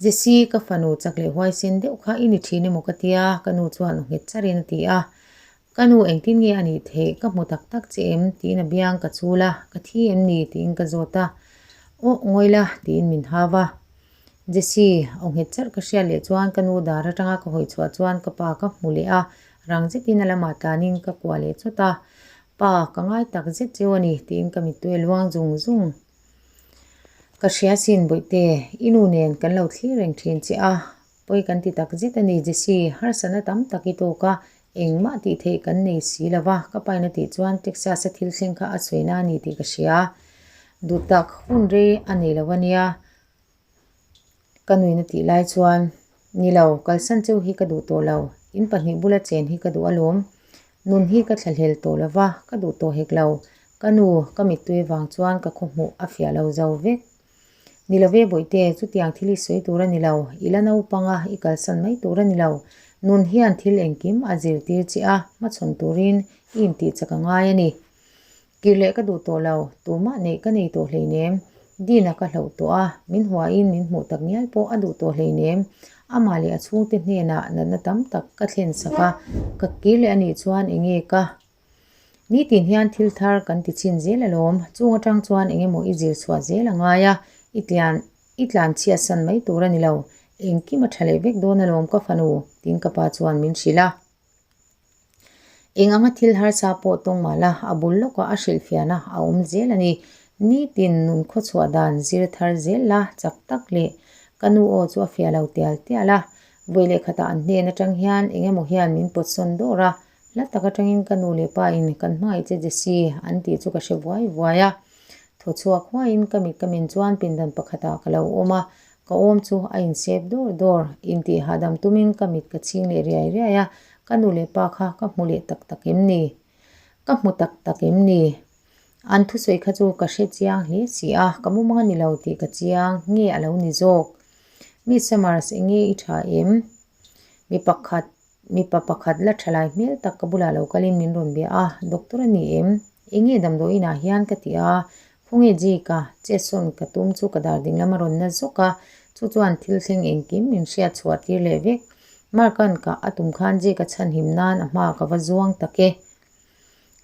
Jessie, ka fanu chak leh huaisen deuh kha i ni thin emaw ka tia, ka nu chuan aw nghet charin a ti a. Ka nu engtin nge a nih theih, ka hmu tak tak che em? tiin a biang ka chul a, ka thi em ni? tiin ka zawt a. Aw, ngawi la, tiin min hau a. Jessie, aw nghet charh ka hriat leh chuan ka nu dar atanga ka hawi chhuah chuan ka pa ka hmu leh a, rang zetin a lamah tlanin ka kuah leh chawt a. Pa, ka ngai tak zet cheu a ni, tiin ka mittui a luang zung zung. Ka hria sin Bawihte, i nu nen kan lo thlir reng thin che a, pawi kan ti tak zet a ni Jessie, harsatna tam tak i tawk a, engmah tih theih kan nei si lo va, ka pain a tih chuan Texas a thil thleng kha a sawi na a ni tih ka hria. Duh tak hun rei a nei lo a nia. Ka nuin a tih lai chuan, Ni lo, kalsan cheu hi ka duh tawh lo. In pahnih bula chen hi ka duh alawm. Nun hi ka thlahlel tawh lo va, ka duh tawh hek lo. Ka nu, ka mittui avang chuan ka khawhmuh a fiah lo zo vek. Ni lo ve Bawihte, chutiang thil i sawi tur a ni lo. I la naupang a, i kalsan mai tur a ni lo. Nun hian thil engkim a zirtir che a, hmachhawn turin i intihchak a ngai a ni. Kir leh ka duh tawh lo, tumah neih ka nei tawh hleinem. Dina ka hlauh tawh a, min huain min hmuh tak ngial pawh a duh tawh hleinem. Amah leh a chhungte hnenah natna tam tak ka thlen sak a, ka kir leh anih chuan enge ka Nitin hian thil thar kan ti chhin zel alawm, chung atang chuan eng emaw i zir chhuah zel a ngai a, i tlian i tlan chhiat san mai tur a ni lo, engkim a tha leh vek dawn alawm ka fanu, tiin ka pa chuan min hrilh a. Eng anga thil harsa pawh tawng mah la, a bul lawkah a hrilhfiahna a awm zel a ni. Nitin nun khawchhuah dan zir thar zel la, chak tak leh ka nu aw chu a fiah lo tial tial a. Vawi leh khatah an hnen atang hian eng emaw hian min pawt sawn dawr a, hla tak atangin ka nu leh pa in kan hmangaih che Jessie an tih chu ka hre vuai vuai a. Thaw chhuak huaiin ka mit ka min chuan pindan pakhatah ka lo awm a, Ka awm chu a insep dawr dawr, intih hahdam tumin ka mit ka chhing leh riai riai a, ka nu leh pa kha ka hmu leh tak tak em ni? Ka hmu tak tak em ni? An thusawi kha chu ka hre chiang hle si a, ka mumang a ni lo tih ka chiang nge a lo ni zawk? Miss Summers, enge i tha em? Mi pakhat Mipa pakhat la tha lai hmel tak ka bulah lo kalin min rawn bia a, Doctor a ni em? Enge damdawi inah hian ka ti a, Khawnge Jake a, chet sawn ka tum chu ka dar dinglam a rawn na zawk a, chu chuan thil thleng engkim min hriat chhuah tir leh vek. Mark-a'n ka a tum khan Jake a chhanhim nan a hma ka va zuang tak e.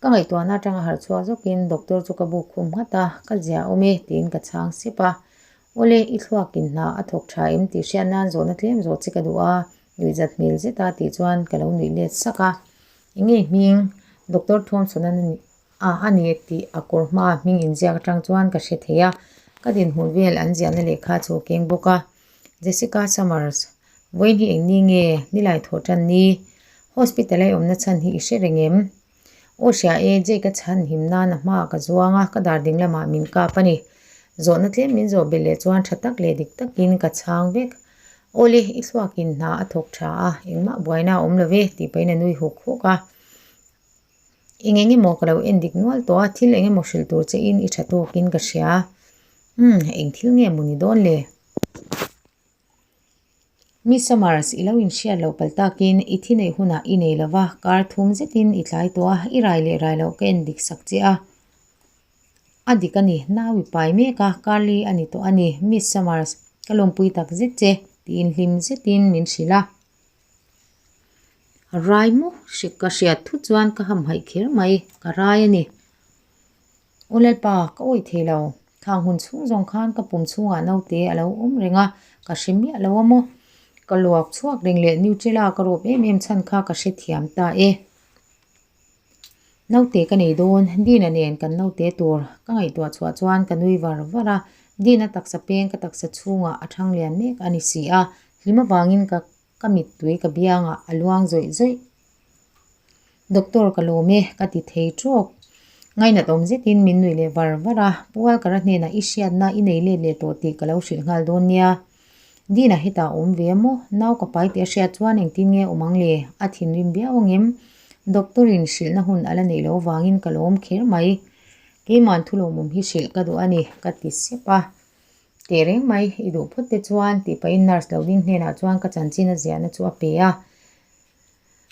Ka ngaihtuahna atanga harh chhuak zawkin Doctor chu ka buk khum nghat a, ka zia awm e tiin ka chhang sep a. Awle, i thluakin hna a thawk tha em tih hriat nan zawhna tlem zawh che ka duh a. Nuihzat hmel zeta tih chuan ka lo nuih let sak a. Enge hming? Doctor Thompson-a a a ni tih a kawr hmaa hming inziak atang chuan ka hre thei a. Ka dinhmun vel an ziahna lehkha chu a keng bawk a. Jessica Summers, Vawiin hi eng ni nge? Nilai thawh tan ni. Hospital a i awmna chhan hi i hre reng em? Aw hria e, Jake a chhan him nan a hmaah ka zuang a, ka dar ding lamah min kap a ni. Zawhna tlem min zawh belh leh chuan tha tak leh dik takin ka chhang vek. Awle, i thluakin hna a thawk tha a, engmah buaina a awm lo ve, tih pahin a nui huk huk a. Eng eng emaw ka lo en dik nual tawh a, thil eng emaw hrilh tur che in i tha tawkin ka hria. Umm, eng thil nge maw ni dawn le? Miss Summers, i lo inhriat loh palh takin i thi neih hunah i nei lo va, kar thum zetin i tlai tawh a, i rai leh rai loh ka en dik sak che a. A dik a ni, nau i pai mek a, Carly a ni tawh a ni, Miss Summers, ka lawmpui tak zet che, tiin hlim zetin min hrilh a. Rai maw? Hri ka hriat thut chuan ka hamhaih kher mai, ka rai a ni. Aw Lalpa, ka awih thei lo. Khang hun chhung zawng khan ka pum chhungah naute a lo awm reng a, ka hre miah lo a maw? Ka luak chhuak reng leh Nutella ka rawp em em chhan kha ka hre thiam ta e. Naute ka nei dawn, Dina nen kan naute tur ka ngaihtuah chhuah chuan ka nui var var a, Dina taksa peng ka taksa chhungah a thang lian mek a ni si a, hlim avangin ka Ka mittui ka biangah a luang zawih zawih. Doctor ka lawm e, ka ti thei trawk. Ngainat awm zetin min nuih leh var var a, Pu Alkara hnenah i hriatna i nei let leh tawh tih ka lo hrilh nghal dawn nia. Dina hetah a awm ve a maw? Nau ka pai tih a hriat chuan engtin nge awm ang le? A thinrim viau angem? Doctor in hrilhna hun a la neih loh vangin ka lawm kher mai. Keima'n thulawmawm hi hrilh ka duh a ni, ka ti sep a. Teh reng mai, i duh phawt te chuan tih pahin nurse lo ding hnenah chuan ka chanchin a ziahna chu a pe a.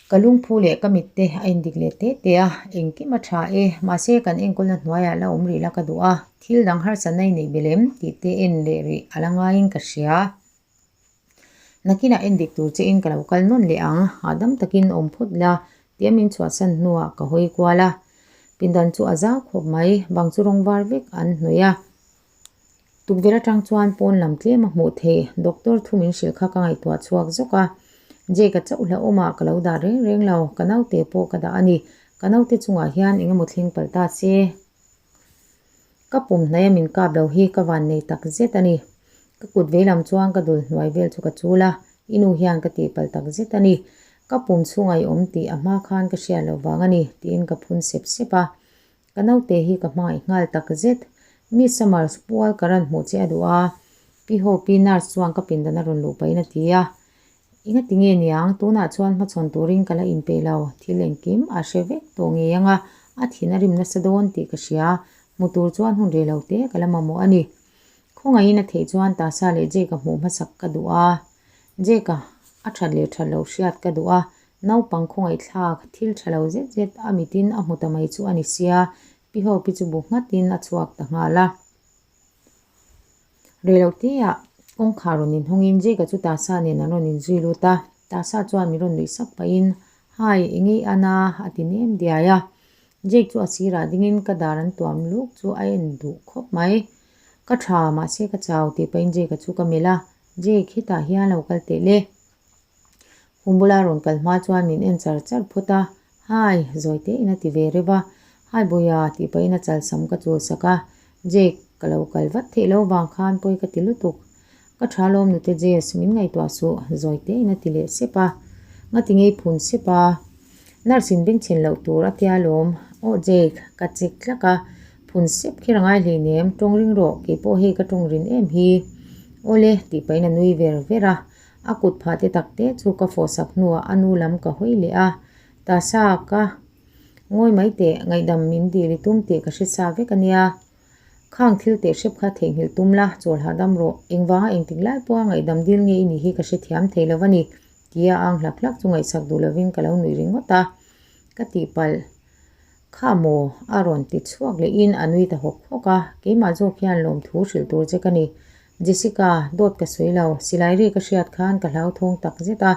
Ka lungphu leh ka mit te a indik leh teh teh a, engkim a tha e, mahse kan enkawlna hnuaiah la awm rih la ka duh a, thil dang harsatna i neih belh em tih te en leh rih a la ngaiin ka hria. Nakinah en dik tur che in ka lo kal nawn leh ang, hahdam takin awm phawt la tia min chhuahsan hnuah ka hawi kual a. Pindan chu a zau khawp mai, bang chu rawng var vek an hnawih a. Tukverh atang chuan pawn lam tlem a hmuh theih, doctor thu min hrilh kha ka ngaihtuah chhuak zawk a. Jake-a chauh hlauhawmah ka lo dah reng reng lo, ka naute pawh ka dah a ni. Ka naute chungah hian eng emaw thleng palh ta se. Ka pum hnaia min kap lo hi ka van nei tak zet a ni. Ka kut veilam chuan ka dul hnuai vel chu ka chul a, i nu hian ka tihpalh tak zet a ni. Ka pum chhungah i awm tih a hma khan ka hriat loh vang a ni, tiin ka phun sep sep a. Ka naute hi ka hmangaih nghal tak zet. Miss Summers pual ka rawn hmuh che a duh a, Pi Hope-i nurse chuan ka pindan a rawn luh pahin a ti a. Engati nge niang, tunah chuan hmachhawn turin ka la inpeih lo, thil engkim a hre vek tawh ngei ang a, a thin a rim nasa dawn tih ka hria, hmu tur chuan hun rei lo te ka la mamawh a ni. Khawngaihin a theih chuan Tasa leh Jake-a hmuh hmasak ka duh a, Jake-a a that leh that loh hriat ka duh a, naupang khawngaihthlak thil tha lo zet zet a mitin a hmu ta mai chu a ni sia, Pi Hope-i chu bu nghatin a chhuak ta nghal a. Reiloteah kawngkhar rawn inhawngin Jake-a chu Tasa nen an rawn inzui lut a, Tasa chuan min rawn nuih sak pahin, Hi, eng ei Anna? a ti nem diai a. Jake chu a sirah dingin ka dar an tuam luk chu a en duh khawp mai. Ka tha, mahse ka chau tih pahin Jake-a chu ka melh a, Jake, hetah hian lo kal teh le. Khum bula rawn kal hma chuan min en char char phawt a, Hi, zawi tein a ti ve reuh a, Hi Bawia tih pahin a chalsam ka chul sak a, Jake, ka lo kal vat theih lo vang khan pawi ka ti lutuk. Ka tha lawm nute Jess, min ngaihtuah suh, zawi tein a ti leh sep a. Nga ti ngei phun sep a, Nurse in bengchhen loh tur a tia lawm, Aw Jake, ka chek tlak a, phun sep kher a ngai hleinem, tawng ring rawh, keipawh hei ka tawng rin em hi. Awle, tih pahin a nui ver ver a, A kut phah te tak te chu ka fawh sak hnuah a nu lam ka hawi leh a, Tasa ka ngawi mai teh, ngaihdam min dil i tum tih ka hre sa vek a nia. Khang thil teh hrep kha theihnghilh tum la, chawl hahdam rawh. Engvanga engtik lai pawha ngaihdam dil nge i nih hi ka hrethiam thei lo a ni, tia ang hlak hlak chu ngaihsak duh lovin ka lo nuih ringawt a. Ka tihpalh. Kha maw? A rawn ti chhuak lehin a nui ta hawk hawk a, keimah zawk hian lawmthu hrilh tur che ka ni. Jessica, dawt ka sawi lo, silai ri ka hriat khan ka hlauthawng tak zet a,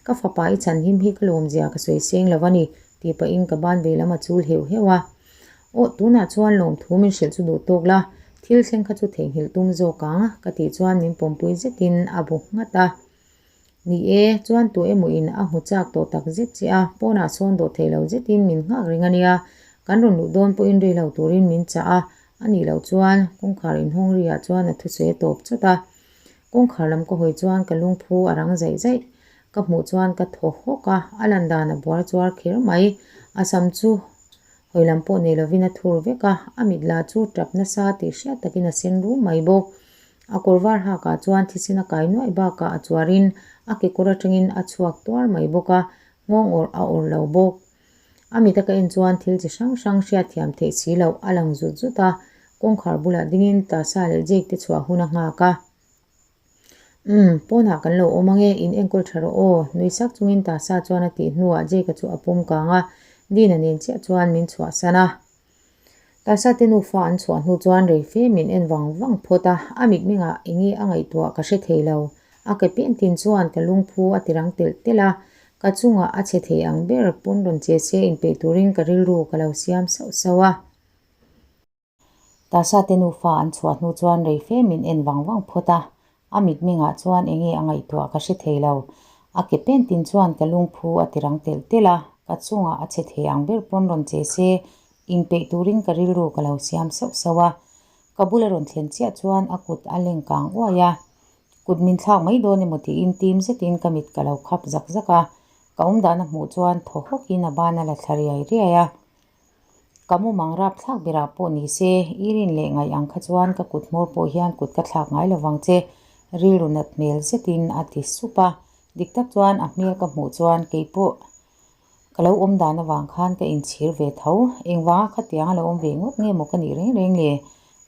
ka fapa i chhanhim hi ka lawmzia ka sawi seng lo a ni, tih pahin ka ban ve lam a chul heuh heuh a. Aw, tunah chuan lawmthu min hrilh chu duh tawk la, thil thleng kha chu theihnghilh tum zawk ang, ka tih chuan min pawmpui zetin a bu nghat a. Ni e, chuan tu emaw in a hmu chak tawh tak zet che a, pawnah sawn dawh theih lo zetin min nghak reng a nia. Kan rawn luh dawn pawhin rei lo turin min chah a, a nih loh chuan kawngkhar inhawng ri ah chuan a thusawi a tawp chawt a. Kawngkhar lam ka hawi chuan ka lungphu a rang zaih zaih. Ka hmuh chuan ka thaw hawk a, a lan dan a buar chuar kher mai. A sam chu hawi lam pawh nei lovin a thur vek a, a mit lah chu tap nasa tih hriat takin a sen rum mai bawk. A kawr var hakah chuan thisen a kai nuaih bakah a chuarin a kekawr atangin a chhuak tuar mai bawk a, nghawng awrh a awrh lo bawk. A mit a ka en chuan thil chi hrang hrang hriatthiam theih si loh a lang zut zut a, kawngkhar bulah dingin Tasa leh Jake te chhuah hun a nghak a. Umm, pawnah kan lo awm ange, in enkawl tha rawh aw, nui sak chungin Tasa chuan a tih hnuah Jake-a chu a pawm kang a, Dina nen chiah chuan min chhuahsan a. Tasa te nufa an chhuah hnu chuan rei fe min en vang vang phawt a, a mitmengah enge a ngaihtuah ka hre thei lo. A ke pen tin chuan ka lungphu a ti rang telh telh a, ka chungah a che thei ang ber pawn rawn che se inpeih turin ka rilru ka lo siam sauh sauh a. Tasa te nufa an chhuah hnu chuan rei fe min en vang vang phawt a, a mitmengah chuan enge a ngaihtuah ka hre thei lo. A ke pen tin chuan ka lungphu a ti rang telh telh a, ka chungah a che thei ang ber pawn rawn che se inpeih turin ka rilru ka lo siam sauh sauh a. Ka bula rawn thlen chiah chuan a kut a leng kang uai a, kut min thlak mai dawn emaw tiin tim zetin ka mit ka lo khap zak zak a, ka awmdan a hmuh chuan thaw hawkin a ban a la thla riai riai a. Ka mumang rap thlak berah pawh ni se, i rin leh ngaih ang kha chuan ka kut hmawr pawh hian kut ka thlak ngai lovang che, rilru nat hmel zetin a ti sup a. Dik tak chuan a hmel ka hmuh chuan kei pawh ka lo awm dan avang khan ka inchhir ve tho. Engvanga khatiang a lo awm ve ngawt nge maw ka nih reng reng le?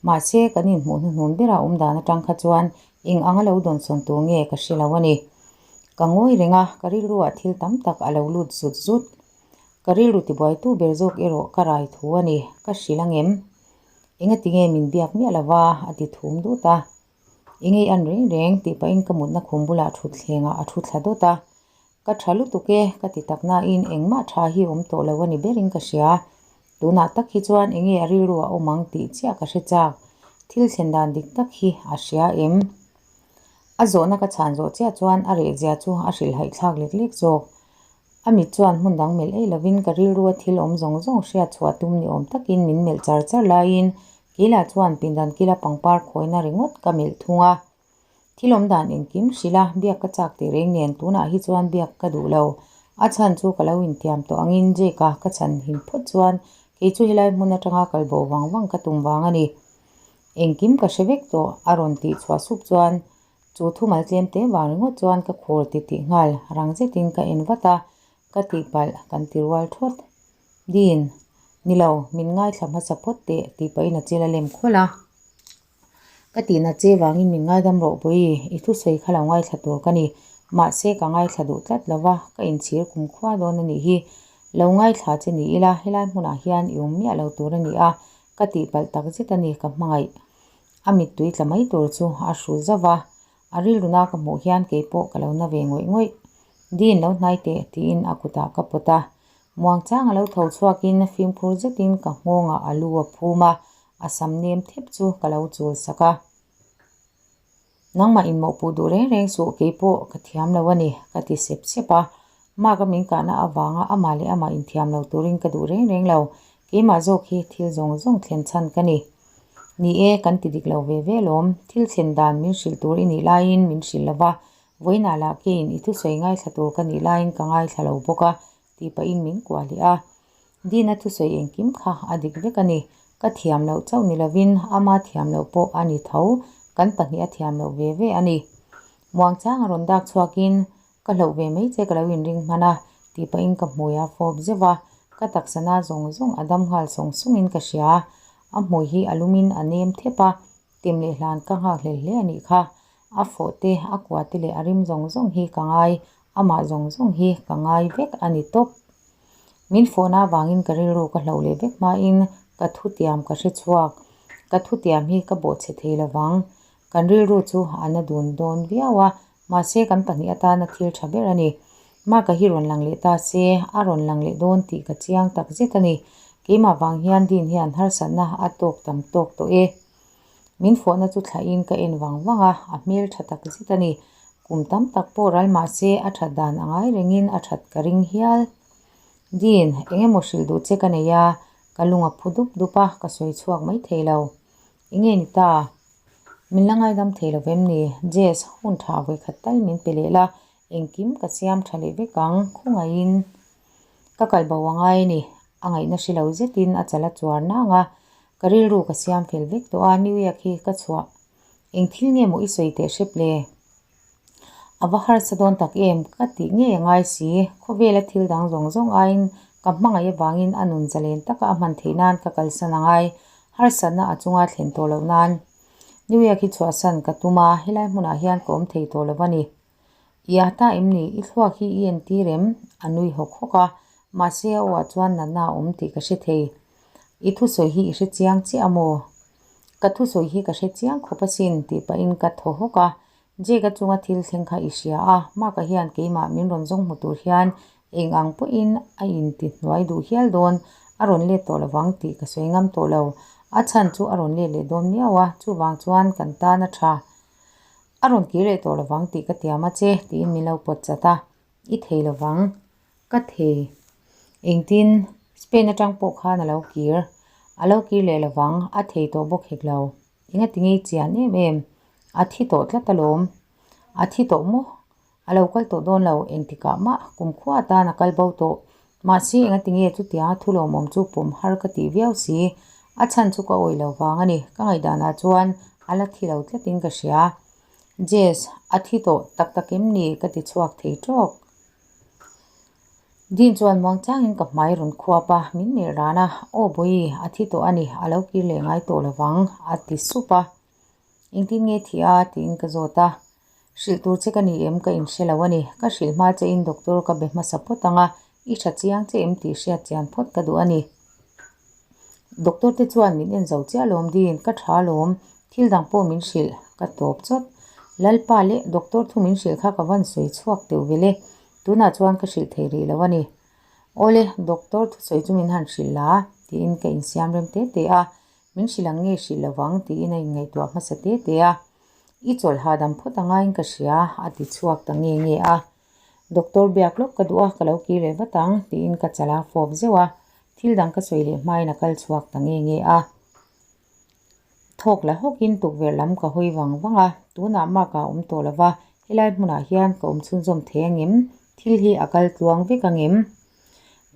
Mahse, kan inhmuh hnuhnun bera awm dan atang kha chuan eng anga lo dawnsawn tur nge ka hre lo a ni. Ka ngawi reng a, ka rilruah thil tam tak a lo lut zut zut. Ka rilru tibuaitu ber zawk erawh ka rai thu a ni, ka hrilh ang em? Engati nge min biak miah lova? a ti thum dut a. Eng ei an reng reng tih pahin ka mutna khum bulah thutthlengah a thu thla dawt a. Ka tha lutuk e, ka ti tak nain engmah tha hi awm tawh lo a ni berin ka hria. Tunah tak hi chuan enge a rilru a awm ang tih chiah ka hre chak. Thil thlen dan dik tak hi a hria em? A zawhna ka chhan zawh chiah chuan a rehzia chu a hrilhhaihthlak lek lek zawk. A mit chuan hmun dang melh ei lovin ka rilrua thil awm zawng zawng hriat chhuah tum ni awm takin min melh char char laiin keilah chuan pindan kila pangpar khawina ringawt ka melh thung a. Thil awm dan engkim hrilh a, biak ka chak tih reng nen tunah hi chuan biak ka duh lo. A chhan chu ka lo intiam tawh angin Jake-a ka chhan him phawt chuan kei chu helai hmun atanga kal bo vang vang ka tum vang a ni. Engkim ka hre vek tawh a rawn tih chhuah sup chuan Chu thumal tlem te vang ringawt chuan ka khur ti tih nghal rang zetin ka en vat a, ka tihpalh kan ti rual thawt. Dean, Ni lo, min ngaithla hmasa phawt teh tih pahin a chil a lem khawlh a. Ka tihna che vangin min ngaidam rawh Bawi, i thusawi kha lo ngaithla tur ka ni. Mahse ka ngaithla duh tlat lo va, ka inchhir kumkhua dawn a nih hi. Lo ngaithla che ni ila, helai hmunah hian i awm miah lo tur a ni a, ka tihpalh takzet a ni ka hmangaih. A mittui tla mai tur chu a hru zauh a, a rilruna ka hmuh hian kei pawh ka lo na ve ngawih ngawih. Dean lo hnai teh tiin a kutah ka pawt a. Muangchang a lo tho chhuakin fimkhur zetin ka nghawngah a lu a phum a, a sam nem thep chu ka lo chul sak a. Nangmah inmawhpuh duh reng reng suh kei pawh ka thiam lo a ni ka ti sep sep a. Mark a min kahna avanga amah leh amah inthiam lo turin ka duh reng reng lo. Keimah zawk hi thil zawng zawng thlen chhan ka ni. Ni e, kan ti dik lo ve ve lawm. Thil thlen dan min hrilh tur i nih laiin min hrilh lo va, vawiinah lah keiin i thusawi ngaithla tur ka nih laiin ka ngaithla lo bawk a, tih pahin min kuah leh a. Dina thusawi engkim kha a dik vek a ni. Ka thiam loh chauh ni lovin ama thiam loh pawh a ni tho, kan pahnih a thiam loh ve ve a ni. Muangchang a rawn dak chhuakin Ka hlauh ve mai che ka lo inring hman a, tih pahin ka hmui a fawp zeuh a, ka taksa na zawng zawng a dam nghal sawng sawngin ka hria. A hmui hi a lumin a nem thep a, tem leh hlan ka nghak hlel hle a nih kha. A fawh te, a kua te leh a rim zawng zawng hi ka ngai, amah zawng zawng hi ka ngai vek a ni tawp. Min fawhna avangin ka rilru ka hlauh leh vek hmain ka thutiam ka hre chhuak. Ka thutiam hi ka bawhchhe thei lovang. Kan rilru chu a na dun dawn viau a, Mahse kan pahnih atana thil tha ber a ni. Mark-a hi rawn lang leh ta se, a rawn lang leh dawn tih ka chiang tak zet a ni. Keimah vang hian Dean hian harsatna a tawk tam tawk tawh e. Min fawhna chu thlahin ka en vang vang a, a hmel tha tak zet a ni. Kum tam tak pawh ral mah se a that dan a ngai rengin a that ka ring hial. Dean, eng emaw hrilh duh che ka nei a, ka lung a phu dup dup a, ka sawi chhuak mai thei lo. Eng nge ni ta? Min la ngaidam thei lo vem ni? Jess, hun tha vawikhat tal min pe leh la, engkim ka siam tha leh vek ang, khawngaihin ka kal bo a ngai a ni. A ngaihna hre lo zetin a chal a chuar nang a, ka rilru ka siam fel vek tawh a, New York hi ka chhuah. Eng thil nge maw i sawi teh hrep le? A va harsa dawn tak em? Ka tih ngei a ngai si. Khawvela thil dang zawng zawng aiin ka hmangaih avangin a nun zalen taka a hman theih nan ka kalsan a ngai. Harsatna a chunga thlen tawh loh nan New York hi chhuahsan ka tum a, helai hmunah hian ka awm thei tawh lo a ni. I a ta em ni? I thluak hi i entir em? A nui hawk hawk a, mahse a awah chuan natna a awm tih ka hre thei. I thusawi hi i hre chiang chiah a maw? Ka thusawi hi ka hre chiang khawp asin tih pahin ka thaw hawk a, Jake-a chunga thil thleng kha i hria a, Mark-a hian keimah min rawn zawng hmu tur hian eng ang pawhin a inti hnuai duh hial dawn, a rawn let tawh lovang tih ka sawi ngam tawh lo. A chhan chu a rawn let leh dawn miau a, chuvang chuan kan tan a tha. A rawn kir leh tawh lovang tih ka tiam a che tiin min lo pawt chat a, I thei lovang. Ka thei. Engtin? Spain atang pawh khan a lo kir. A lo kir leh lovang, a thei tawh bawk hek lo. Engati ngei chian em em? A thi tawh tlat alawm. A thi tawh maw? A lo kal tawh dawn lo, engtikah mah kumkhua atan a kal bo tawh. Mahse engati nge chutianga thu lawmawm chu pawm har ka tih viau si? A chhan chu ka awih lo vang a ni. Ka ngaihdanah chuan a la thi lo tlatin ka hria. Jess, a thi tawh tak tak em ni? Ka ti chhuak thei tawk. Dean chuan muangchangin ka hmai rawn khuap a, min melh ran a, Aw Bawihi, a thi tawh a ni, a lo kir leh ngai tawh lovang, a ti sup a. Engtin nge thi a? tiin ka zawt a. Hrilh tur che ka ni em ka inhre lo a ni. Ka hrilh hma che in doctor ka be hmasa phawt ang a, i tha chiang che em tih hriat chian phawt ka duh a ni. Doctor te chuan min en zo chiah lawm din, ka tha lawm, thil dang pawh min hrilh, ka tawp chawt. Lalpa leh doctor thu min hrilh kha ka van sawi chhuak teuh vele, tunah chuan ka hrilh thei rih lo a ni. Awle, doctor thusawi chu min han hrilh la, tiin ka insiam rem te te a, min hrilh ang nge hrilh lovang tiin a inngaihtuah hmasa te te a. I chawlh hahdam phawt a ngaiin ka hria, a ti chhuak ta nge nge a. Doctor biak lawk ka duh a, ka lo kir leh vat ang, tiin ka chal a fawp zeuh a. Thil dang ka sawi leh hmain a kal chhuak ta nge nge a. Thawk la hawkin tukverh lam ka hawi vang vang a, tunah Mark-a awm tawh lo va, helai hmunah hian ka awm chhunzawm thei angem? Thil hi a kal tluang vek angem?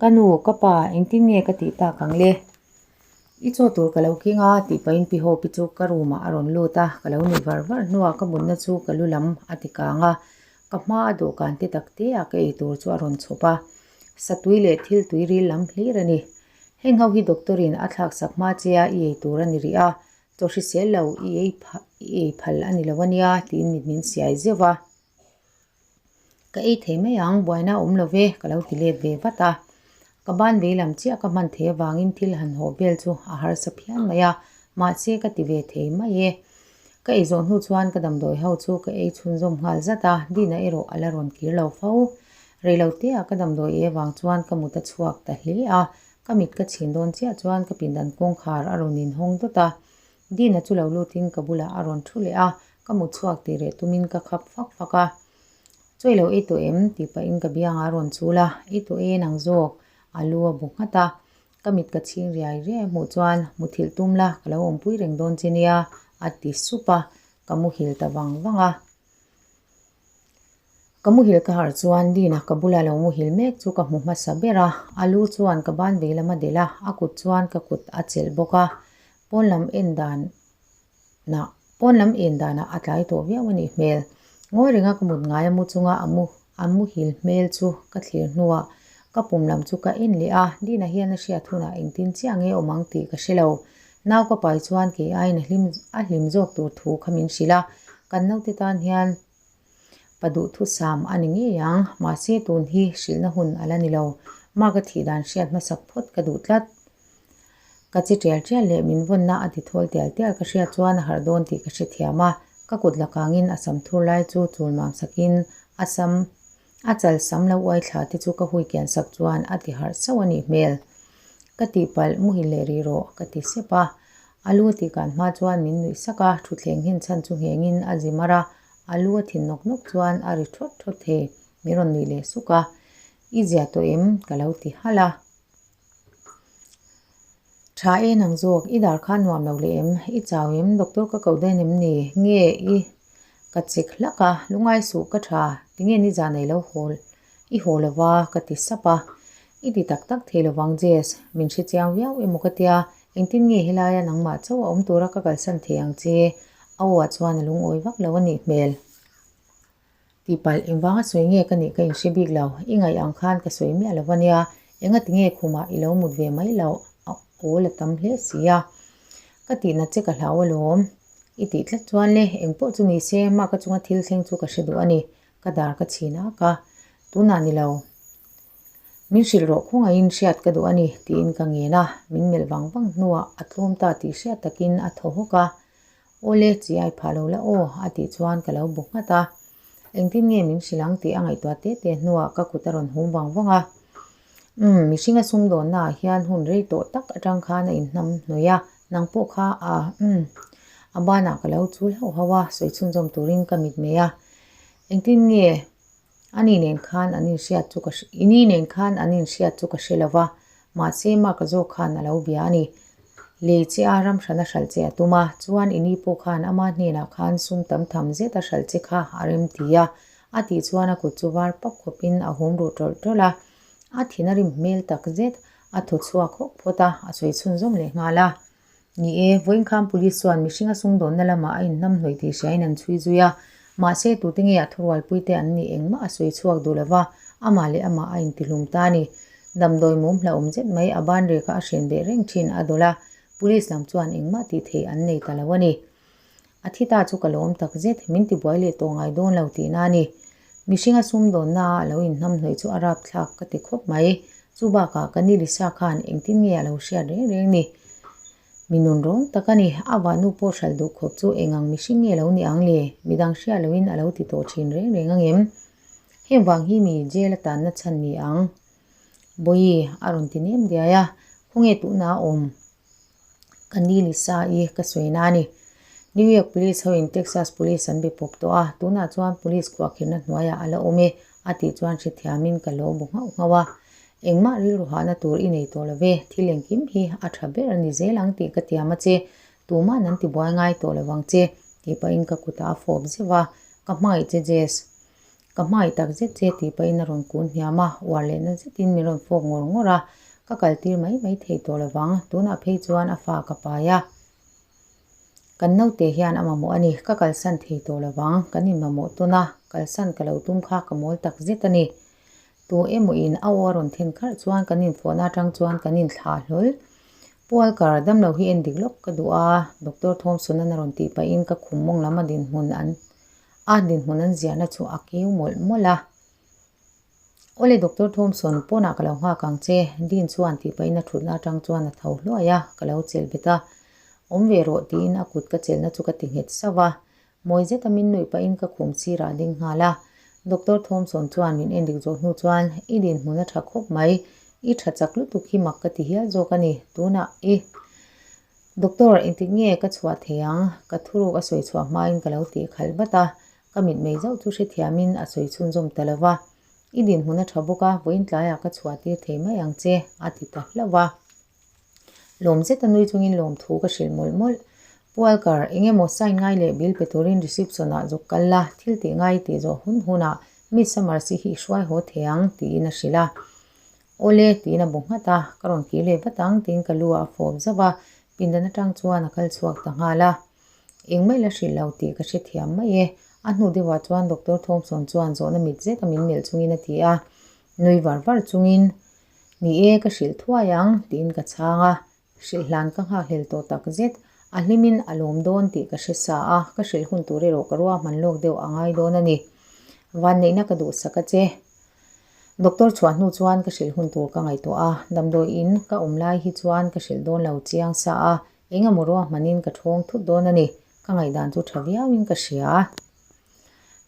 Ka nu, ka pa, engtin nge ka tih tak ang le? I chaw tur ka lo king a, tih pahin Pi Hope-i chu ka room ah a rawn lut a, ka lo nuih var var hnuah ka mutna chu ka lu lam a ti kang a, ka hma a dawhkan te tak te ah ka ei tur chu a rawn chhawp a, satui leh thil tui ril lam hlir a ni. Heng ho hi doctor in a thlak sak hma che a i ei tur a ni rih a, chaw hrisel lo i ei i ei phal a ni lo a nia tiin mit min siai zeuh a. Ka ei thei mai ang, buaina a awm lo ve, ka lo ti let ve vat a. Ka ban vei lam chiah ka hman thei avangin thil han haw vel chu a harsa phian mai a, mahse ka ti ve thei mai e. Ka ei zawh hnu chuan ka damdawi ho chu ka ei chhunzawm nghal zat a, Dina erawh a la rawn kir lo fo. Reiloteah ka damdawi ei avang chuan ka mut a chhuak ta hle a, ka mit ka chhin dawn chiah chuan ka pindan kawngkhar a rawn inhawng dawt a. Dina chu lo lutin ka bulah a rawn thu leh a, ka mut chhuak tih reh tumin ka khap fak fak a. Chawi lo ei tawh em? tih pahin ka biangah a rawn chul a, ei tawh e nang zawk, a lu a bu nghat a. Ka mit ka chhing riai riai a hmuh chuan muthilh tum la, ka lo awmpui reng dawn che nia, a ti sup a, ka muhil ta vang vang a. Ka muhil ka harh chuan Dina ka bula lo muhil mek chu ka hmu hmasa ber a, a lu chuan ka ban vei lam a delh a, a kut chuan ka kut a chelh bawk a, pawn lam en dan nah pawn lam en danah a tlai tawh viau a nih hmel. Ngawi renga ka mut ngai a mu chunga a mu a muhil hmel chu ka thlir hnuah ka pum lam chu ka en leh a, Dina hian a hriat hunah engtin chiah nge awm ang tih ka hre lo. Nau ka pai chuan kei aiin a hlim a hlim zawk tur thu kha min hrilh a, kan naute tan hian Pa duhthusam a ni ngei ang, mahse tun hi hrilhna hun a la ni lo. Mark a thih dan hriat hmasak phawt ka duh tlat. Ka che tial tial leh min vawnna a ti thawl tial tial ka hriat chuan a harh dawn tih ka hrethiam a, ka kut lakangin a sam thur lai chu chul mam sakin a sam a chal sam lo uai thla te chu ka hui kian sak chuan a ti harh sauh a nih hmel. Ka tihpalh muhil leh rih rawh ka ti sep a, a lu a tih kan hma chuan min nuih sak a, thutthleng nghen chhan chu nghengin a zi mar a. A lu a thin nawk nawk chuan a ri thawt thawt thei. Min rawn nuih leh suk a, I zia tawh em? ka lo ti halh a. Tha e nang zawk, i dar kha nuam lo leh em? I chau em? Doctor ka ko dawn em ni? Nge i ka chek hlak a, lungai suh ka tha, tinge nizan ei lo haw i haw lo va ka ti sap a. I ti tak tak thei lovang Jess, min hre chiang viau emaw ka tia, engtin nge helaia nangmah chauh a awm tura ka kalsan thei ang che? A aw ah chuan a lungawi vak lo a nih hmel. Tihpalh, engvanga sawi nge ka nih ka inhre bik lo, i ngaih ang khan ka sawi miah lo va nia, engati nge khumah i lo mut ve mai loh, a awl a tam hle si a. Ka tihna che ka hlau alawm. I tih tlat chuan le, engpawh chu ni se, mah ka chunga thil thleng chu ka hre duh a ni, ka dar ka chhin ak a, tunah ni lo. Min hrilh rawh khawngaihin hriat ka duh a ni, tiin ka ngen a, min melh vang vang hnuah a tlawm ta tih hriat takin a thaw hawk a, Awle, chi ai phah lo la aw, a tih chuan ka lo bu nghat a. Engtin nge min hrilh ang tih a ngaihtuah te te hnuah ka kut a rawn hum vang vang a. Umm, mihringa sumdawnna ah hian hun rei tawh tak atang khan a inhnam hnawih a, nang pawh kha a, umm, a banah ka lo chul hauh hauh a, sawi chhunzawm turin ka mitmei a. Engtin nge Ani nen khan an inhriat chu ka i ni nen khan an inhriat chu ka hre lo va, mahse Mark-a zawk khan a lo bia a ni. Lei che a ram hrana hralh che a tum a, chuan i ni pawh khan ama hnenah khan sum tam tham zet a hralh che kha a rem ti a, a tih chuan a kut chu var pap khawpin a hum ruh tawlh tawlh a. A thin a rim hmel tak zet, a thaw chhuak hawk phawt a, a sawi chhunzawm leh nghal a. Ni e, vawiinkham Police chuan mihringa sumdawnna lamah a inhnamhnawih tih hriain an chhui zui a. Mahse, tute nge a thurualpuite an nih engmah a sawi chhuak duh lova, amah leh amah a intihlum ta a ni. Damdawi mum hlauhawm zet mai a ban reka a hren beh reng thin a dawlh a, Police lam chuan engmah tih theih an nei ta lo a ni. A thi ta chu ka lawm tak zet, min tibuai leh tawh ngai dawn lo tihna a ni. Mihringa sumdawnna a lo inhnamhnawih chu a rapthlak ka ti khawp mai. Chu bakah ka ni Lisa khan engtin nge a lo hriat reng reng ni? Mi nun rawng tak a ni, a vahnu pawh hralh duh khawp chu eng ang mihring nge lo ni ang le? Midang hriat loin a lo ti tawh thin reng reng angem? Heng vang hi mi jail a tanna chhan ni ang? Bawihi a rawn ti nem diai a, khawnge tuhna a awm? Ka ni Lisa i ka sawi na a ni. New York Police ho in Texas Police an be pawp tawh a, tunah chuan Police khuahkhirhna hnuaiah a la awm e a tih chuan hrethiamin ka lo bu nghauh nghauh a. Engmah rilru hahna tur i nei tawh lo ve, thil engkim hi a tha ber a ni zel ang tih ka tiam a che, tuma'n an tibuai ngai tawh lo vang che tih pahin ka kutah a fawp zeuh a, ka hmangaih che Jess. Ka hmangaih tak zet che tih pahin a rawn kun hniam a, uar lehna zetin min rawn fawk ngawr ngawr a, ka kal tir mai mai thei tawh lovang, tunah phei chuan a fa ka pai a. Kan naute hian a mamawh a ni, ka kalsan thei tawh lovang, kan inmamawh tawn a, kalsan ka lo tum kha ka mawl tak zet a ni. Tu emaw in a aw a rawn then kharh chuan kan infawhna atang chuan kan inthlah hlawl. Pu Alkar, damlo hi en dik lawk ka duh a, Doctor Thomson-an a rawn tih pahin ka khum mawng lam a dinhmun an A dinhmun an ziahna chu a keu mawlh mawlh a. Awle Doctor Thompson, pawnah ka lo nghak ang che, Dean chuan tih pahin a thutna atang chuan a tho hluai a, ka lo chelh bet a. Awm ve rawh tiin a kut ka chelhna chu ka ti nghet sauh a. Mawi zeta min nuih pahin ka khum sirah a ding nghal a. Doctor Thompson chuan min endik zawh hnu chuan, I dinhmun a tha khawp mai, i tha chak lutuk hi mak ka ti hial zawk a ni, tunah i. Doctor, engtik nge ka chhuah thei ang? Ka thuruk a sawi chhuah hmain ka lo tih khalh vat a, ka mitmei zauh chu hrethiamin a sawi chhunzawm ta lo va. I dinhmun a tha bawk a, vawiin tlaiah ka chhuah tir thei mai ang che, a ti ta hlauh a. Lawm zet a nui chungin lawmthu ka hrilh mawlh mawlh. Pu Alkar, eng emaw sign ngai leh bill pe turin reception ah zuk kal la, thil tih ngai tih zawh hun hunah Miss Summers-i hi i hruai haw thei ang, tiin a hrilh a. Awle, tiin a bu nghat a, ka rawn kir leh vat ang tiin ka lu ah a fawp zauh a, pindan atang chuan a kal chhuak ta nghal a. Engmah la hrilh lo tih ka hrethiam mai e. A hnu deuhah chuan Doctor Thompson chuan zawhna mit zeta min melh chungin a ti a, nui var var chungin, Ni e, ka hrilh thuai ang, tiin ka chhang a. Hrilh hlan ka nghakhlel tawh tak zet. A hlimin a lawm dawn tih ka hre sa a, ka hrilh hun tur erawh ka ruahman lawk deuh a ngai dawn a ni. Vanneihna ka duhsak a che. Doctor chhuah hnu chuan ka hrilh hun tur ka ngaihtuah a, damdawi in ka awm lai hi chuan ka hrilh dawn lo chiang sa a, eng emaw ruahmanin ka thawng thut dawn a ni. Ka ngaihdan chu tha viauin ka hria.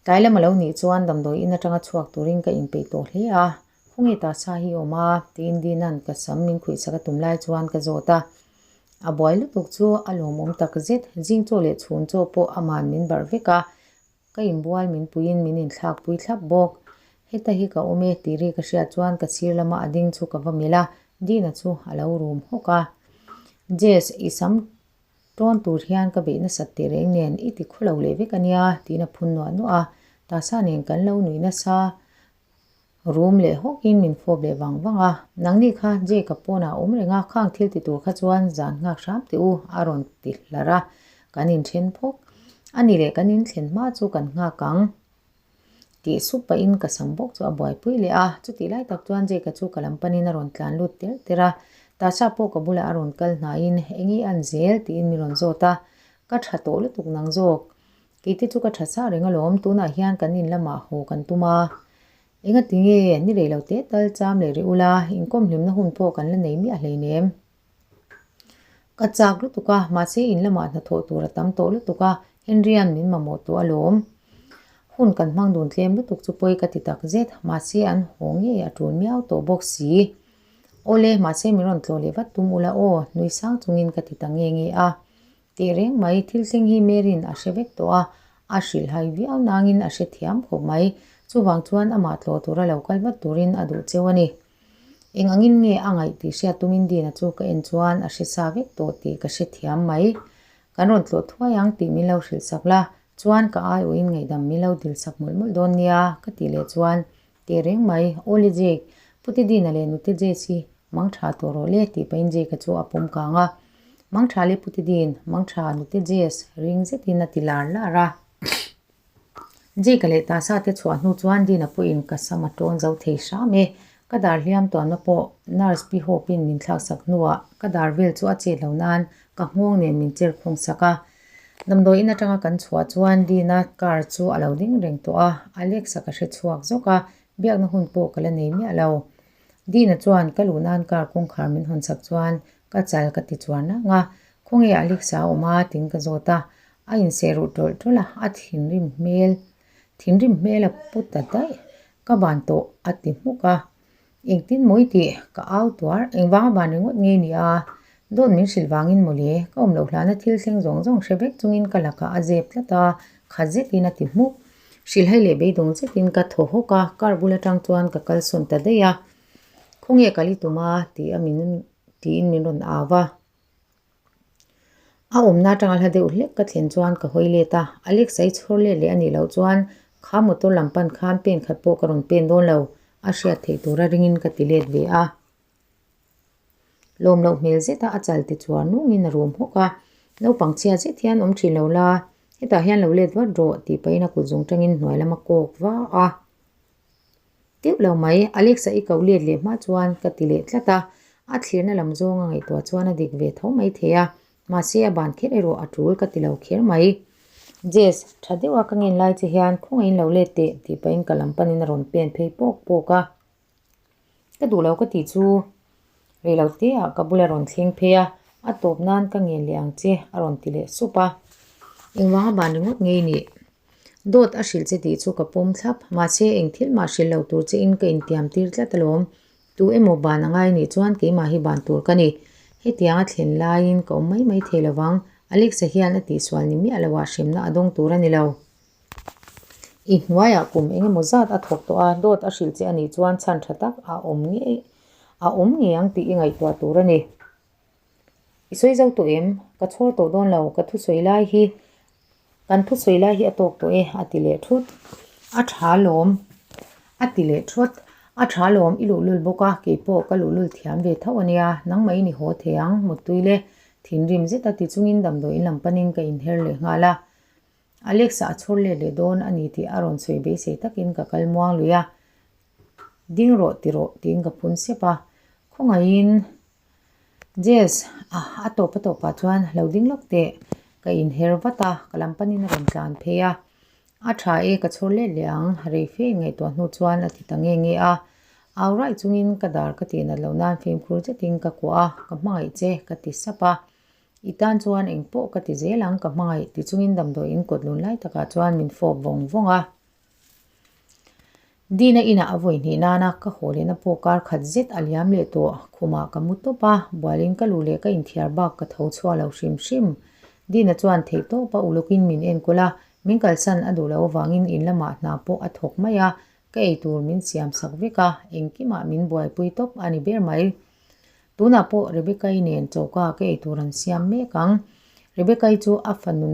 Tlai lam a lo nih chuan damdawi in atanga chhuak turin ka inpeih tawh hle a, Khawnge ta sa hi awm a? tiin Dina'n ka sam min khuihsak a tum lai chuan ka zawt a. A buai lutuk chu a lawmawm tak zet, zing chaw leh chhun chaw pawh ama'n min barh vek a. Ka inbual min puiin min inthlak pui thlap bawk. Heta hi ka awm e tih ri ka hriat chuan ka sir lama a ding chu ka va melh a, Dina chu a lo rum hawk a. Jess, i sam tawn tur hian ka beih nasat teh reng nen i ti khaw lo leh vek a nia tiin a phun nuah nuah a, tasa nen kan lo nuih nasa rum leh hawkin min fawp leh vang vang a. Nangni kha Jake-a pawnah a awm reng a, khang thil ti tur kha chuan zan nghak hram teh u a rawn ti hlar a, kan inthen phawk. A ni leh kan inthlen hma chu kan nghak ang. Tih sup pahin ka sam bawk chu a buaipui leh a, chutih lai tak chuan Jake-a chu ka lam panin a rawn tlan lut tel tel a, Tasha pawh ka bulah a rawn kal hnaiin eng i an zel tiin min rawn zawt a, ka tha tawh lutuk nang zawk. Keite chu ka tha sa reng alawm, tunah hian kan in lamah haw kan tum a, engati nge ni rei lo teh tal cham leh rih ula, inkawm hlimna hun pawh kan la nei miah hleinem. Ka chak lutuk a, mahse in lamah hnathawh tur a tam tawh lutuk a, Henry-a'n min mamawh tawh alawm. Hun kan hmang dun tlem lutuk chu pawi ka ti tak zet, mahse an haw ngei a tul miau tawh bawk si. Awle, mahse min rawn tlawh leh vat tum ula aw, nui sang chungin ka ti ta nge nge a. Teh reng mai, thil thleng hi Mary'n a hre vek tawh a, a hrilhhai viau nangin a hre thiam khawp mai. Chuvang chuan amah tlawh tura lo kal vat turin a duh cheu a ni. Eng angin nge a ngaih tih hriat tumin Dina chu ka en chuan a hre sa vek tawh tih ka hre thiam mai. Kan rawn tlawh thuai ang tih min lo hrilh sak la, chuan ka aiawhin ngaihdam min lo dil sak mawlh mawlh dawn nia ka tih leh chuan teh reng mai, Awle Jake, Pute Dina leh Nute Jess hi mang tha tawh rawh le tih pahin Jake-a chu a pawm kang a. Mang tha le Pute Din, mang tha Nute Jess ring zetin a ti lar lar a. Jake-a leh Tasa te chhuah hnu chuan Dina pawhin ka sam a tawn zo thei hram e. Ka dar hliam tuanna pawh nurse pi Hope-in min thlaksak hnuah ka dar vel chu a chet lo nan ka nghawng nen min cher khawng sak a. Damdawiin atanga kan chhuah chuan Dina car chu a lo ding reng tawh a, Alex-a ka hre chhuak zawk a, biakna hun pawh ka la nei miah lo. Dina chuan ka luh nan car kawngkhar min hawn sak chuan ka chal ka ti chuan rang a, Khawnge Alex-a a awm a? tiin ka zawt a. A inseh ruh tawlh tawlh a, a thinrim hmel thinrim hmel a pu ta daih. Ka ban tawh a ti hmuk a. Engtin maw i tih? Ka au tuar. Engvanga ban ringawt nge ni a? Dawt min hrilh vangin maw le? Ka awm loh hlana thil thleng zawng zawng hre vek chungin ka lakah a zep tlat a, khat zetin a ti hmuk. Hrilhhai leh beidawng zetin ka thaw hawk a, car bul atang chuan ka kalsawn ta daih a. Khawnge kal i tum a? Ti a min tiin min rawn au a. A awmna atanga hla deuh hlek ka thlen chuan ka hawi let a, Alex-a i chhawr let leh a nih loh chuan kha motor lam pan khan pen khat pawh ka rawn pen dawn lo, a hriat theih tura ringin ka ti let ve a. Lawm loh hmel zeta a chal ti chuar nungin a rum hawk a, naupang chhia zet hian awm thin lo la, hetah hian lo let vat rawh tih pahin a kut zung tangin hnuai lama kawk va a. Teuh lo mai, Alex-a i koh let leh hma chuan ka ti leh tlat a, a thlirna lam zawng a ngaihtuah chuan a dik ve tho mai thei a, mahse a ban kher erawh a tul ka ti lo kher mai. Jess, tha deuha ka ngen lai che hian khawngaihin lo let teh tih pahin ka lam panin a rawn pen phei pawk pawk a. Ka duh lo ka tih chu rei lo te ah ka bula rawn thleng phei a, a tawp nan ka ngen leh ang che a rawn ti leh sup a. Engvanga ban ringawt nge i nih? Dawt a hrilh che tih chu ka pawm thlap, mahse eng thil mah hrilh lo tur che in ka intiam tir tlat alawm. Tu emaw ban a ngai nih chuan keimah hi ban tur ka ni. Hetiang a thlen laiin ka awm mai mai thei lovang, Alexa hian a tihsual ni miah loah hremna a dawng tur a ni lo. I hnuaiah kum eng emaw zat a thawk tawh a, dawt a hrilh che a nih chuan chhan tha tak a awm ngei a awm ngei ang tih i ngaihtuah tur a ni. I sawi zo tawh em? Ka chhawr tawh dawn lo, ka thusawi lai hi kan thusawi lai hi a tawk tawh e a ti leh thut. A tha lawm a ti leh thut. A tha lawm i luhlul bawk a, keipawh ka luhlul thiam ve tho a nia, nangmah in i haw thei ang, muttui le thinrim zet a ti chungin damdawiin lam panin ka inher leh nghal a. Alex-a a chhawr let leh dawn a ni tih a rawn sawi beisei takin ka kal muang lui a, Ding rawh ti rawh tiin ka phun sep a, Khawngaihin Jess a a tawp a tawpah chuan lo ding lawk teh ka inher vat a, ka lam panin a rawn tlan phei a, A tha e ka chhawr let leh ang rei fe inngaihtuah hnu chuan a ti ta nge nge a, au raih chungin ka dar ka tih nat loh nan fimkhur zetin ka kuah a, Ka hmangaih che ka ti sap a. I tan chuan eng pawh ka ti zel ang ka hmangaih ti chungin damdawi in kawt lun lai takah chuan min fawp vawng vawng a. Dina inah a vawi hnih nana ka haw lehna pawh kar khat zet a liam leh tawh. Khumah ka mu tawp a, bualin ka luh leh ka inthiar bak ka tho chhuah lo hrim hrim. Dina chuan theihtawpa ulukin min enkawl a, Min kalsan a duh loh avangin in lamah hna pawh a thawk mai a, ka eitur min siam sak vek a, engkimah min buaipui tawp a ni ber mai. Tunah pawh Rebecca-i nen choka ka eitur an siam mek ang. Rebecca-i chu a fanu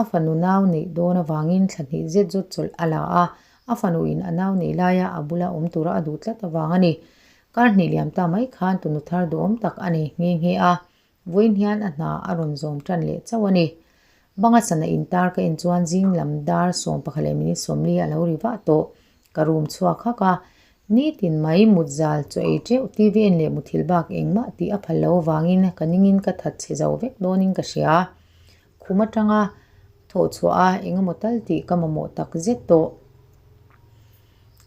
a fanu nau neih dawn avangin thla hnih zet zawt chawlh a la a, a fanu in a nau neih laia a bula awm tura a duh tlat avang a ni. Kar hnih liam ta mai khan tunu thar duhawm tak a nei nghe nghe a, Vawiin hian a hna a rawn zawm tan leh chauh a ni. Banga sana intar ka en chuan zing lam dar 11 leh minute 40 a lo ri vah tawh. Ka room chhuak hak a, nitin mai mut zal chaw ei teuh TV en leh muthilh bak engmah tih a phal lo avangin ka ningin ka that chhe zo vek dawnin ka hria. Khum atanga thawh chhuah a engemaw tal tih ka mamawh tak zet tawh.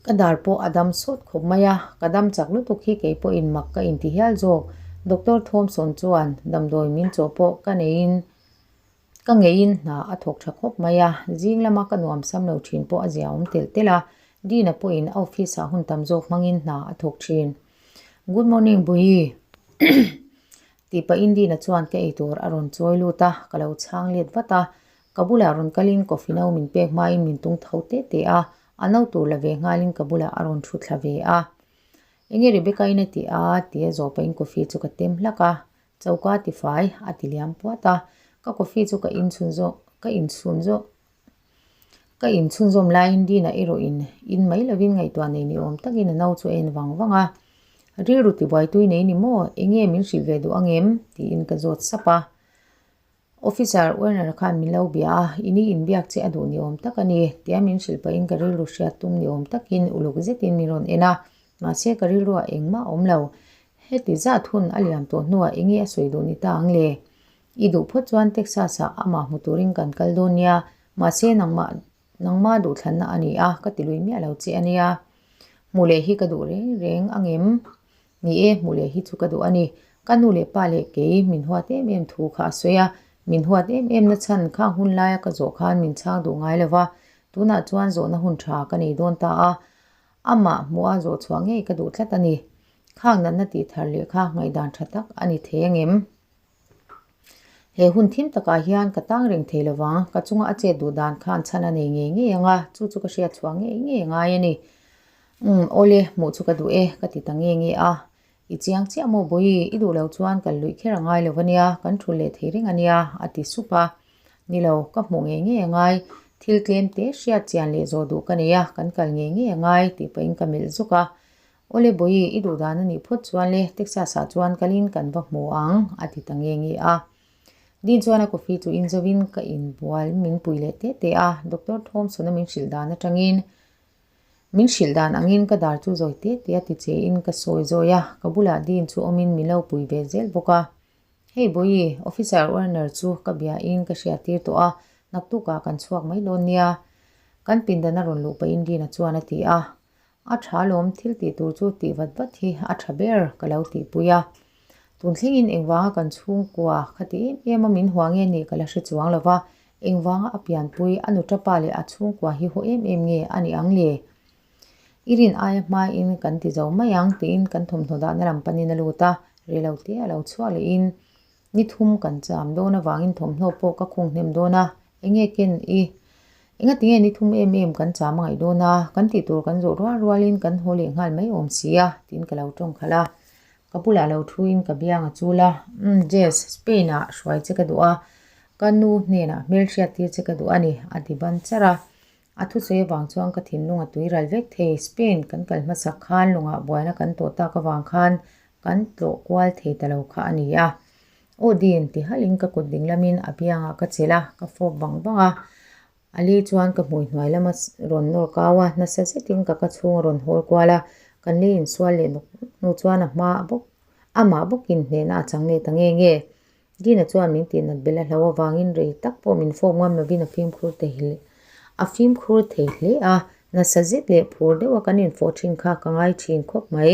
Ka dar pawh a dam sawt khawp mai a, ka dam chak lutuk hi kei pawhin mak ka inti hial zawk. Doctor Thomson chuan damdawi min chawh pawh ka neiin ka ngeiin hna a thawk tha khawp mai a, zing lama ka nuam sam lo thin pawh a zia awm telh telh a, Dean-a pawhin a office ah hun tam zawk hmangin hna a thawk thin. Good morning Buyi. Tih pahin Dina chuan ka eitur a rawn chawi lut a, ka lo chhang let vat a. Ka bulah rawn kalin coffee no min pek hmain min tung tho te te a, a no tur la ve nghalin ka bulah a rawn thu thla ve a. Enge Rebecca-in a ti a? tia zawh pahin coffee chu ka tem hlak a, choka tifai a ti liam puat a. Ka coffee chu ka inchhun zawh ka inchhun zawh Ka inchhunzawm laiin Dina erawh in in mai lovin ngaihtuah nei ni awm takin a no chu a en vang vang a. Rilru tibuaitui nei ni maw? Enge min hrilh ve duh ang em? tiin ka zawt sap a. Officer Werner khan min lo bia a, i ni inbiak che a duh ni awm tak a ni, tia min hrilh pahin ka rilru hriat tum ni awm takin uluk zetin min rawn en a. Mahse ka rilruah engmah a awm lo. Heti zat hun a liam tawh hnuah enge a sawi duh ni ta ang le? I duh phawt chuan Texas ah amah hmu turin kan kal dawn nia, mahse nangmah nangmah duhthlanna a ni a, ka ti lui miah lo che a nia. Hmuh leh hi ka duh reng reng ang em? Ni e, hmuh leh hi chu ka duh a ni. Ka nu leh pa leh kei min huat em em thu kha a sawi a, min huat em em na chhan khang hun laia ka zawh khan min chhang duh ngai lo va, tunah chuan zawhna hun tha ka nei dawn ta a, amah hmuha zawh chhuah ngei ka duh tlat a ni. Khang natna tih thar leh kha ngaihdan tha tak a ni thei ang em? He hun thim takah hian ka tang reng thei lo vang, ka chunga a chet duh dan khan chhan a nei ngei ngei ang a, chu chu ka hriat chhuah ngei ngei a ngai a ni. Umm, awle, hmuh chu ka duh e, ka ti ta nge nge a. I chiang chiah maw Bawihi, i duh lo chuan kan luih kher a ngai lo a nia, kan thul leh thei reng a nia, a ti sup a. Ni lo, ka hmuh ngei ngei a ngai, thil tlem te hriat chian leh zawh duh ka nei a, kan kal ngei ngei a ngai, tih pahin ka melh zuk a. Awle Bawihi, i duh dan a nih phawt chuan le, Texas ah chuan kalin kan va hmu ang, a ti ta nge nge a. Dean chuan a coffee chu in zovin ka inbual min pui leh teh teh a, Doctor Thompson-a min hrilh dan atangin min hrilh dan angin ka dar chu zawi teh teh a ti che in ka sawi zawi a, ka bulah Dean chu awmin min lo pui ve zel bawk a. Hei Bawihi, Officer Werner chu ka bia in ka hriat tir tawh a, naktukah kan chhuak mai dawn nia. Kan pindan a rawn luh pahin Dean-a chuan a ti a. A tha lawm thil tih tur chu tih vat vat hi a tha ber ka lo tihpui a. Tun thlengin engvanga kan chhungkua kha ti em em a min hua nge nih ka la hre chuang lo va, engvanga a pianpui a nuṭapa leh a chhungkua hi haw em em nge a nih ang le? I rin aia hmain kan ti zo mai ang tiin kan thawmhnaw dahna lam panin a lut a, rei lo te a lo chhuak lehin Ni thum kan cham dawn avangin thawmhnaw pawh ka khung hnem dawn a, enge ken i? Enga tinge ni thum em em kan cham a ngaih dawn a, kan tih tur kan zawh rual rualin kan haw leh nghal mai awm si a, tiin ka lo tawng khalh a. Ka bulah lo thuin ka biang a chul a, Umm Jess, Spain ah hruai che ka duh a, ka nu hnenah hmelhriat tir che ka duh a ni, a ti ban charh a. A thusawi avang chuan ka thinlung a tui ral vek thei. Spain kan kal hmasak khan lungah buaina kan tawh tak avang khan kan tlawh kual thei ta lo kha a ni a. Aw Dean, ti halhin ka kut ding lamin a biangah ka chelh a, ka fawp vang vang a. A li chuan ka hmui hnuai lama rawn nawr kau a, nasa zetin ka ka chhung a rawn hawl kual a. Kan lei insual leh nawk nawk hnu chuan a hma bawk amah bawkin hnehna a chang leh ta nge nge. Dina chuan min tihnat belh a hlo avangin rei tak pawh min fawp ngam lovin a fimkhur thei a fimkhur thei hle a, nasa zet leh phur deuha kan infawh thin kha ka ngai thin khawp mai.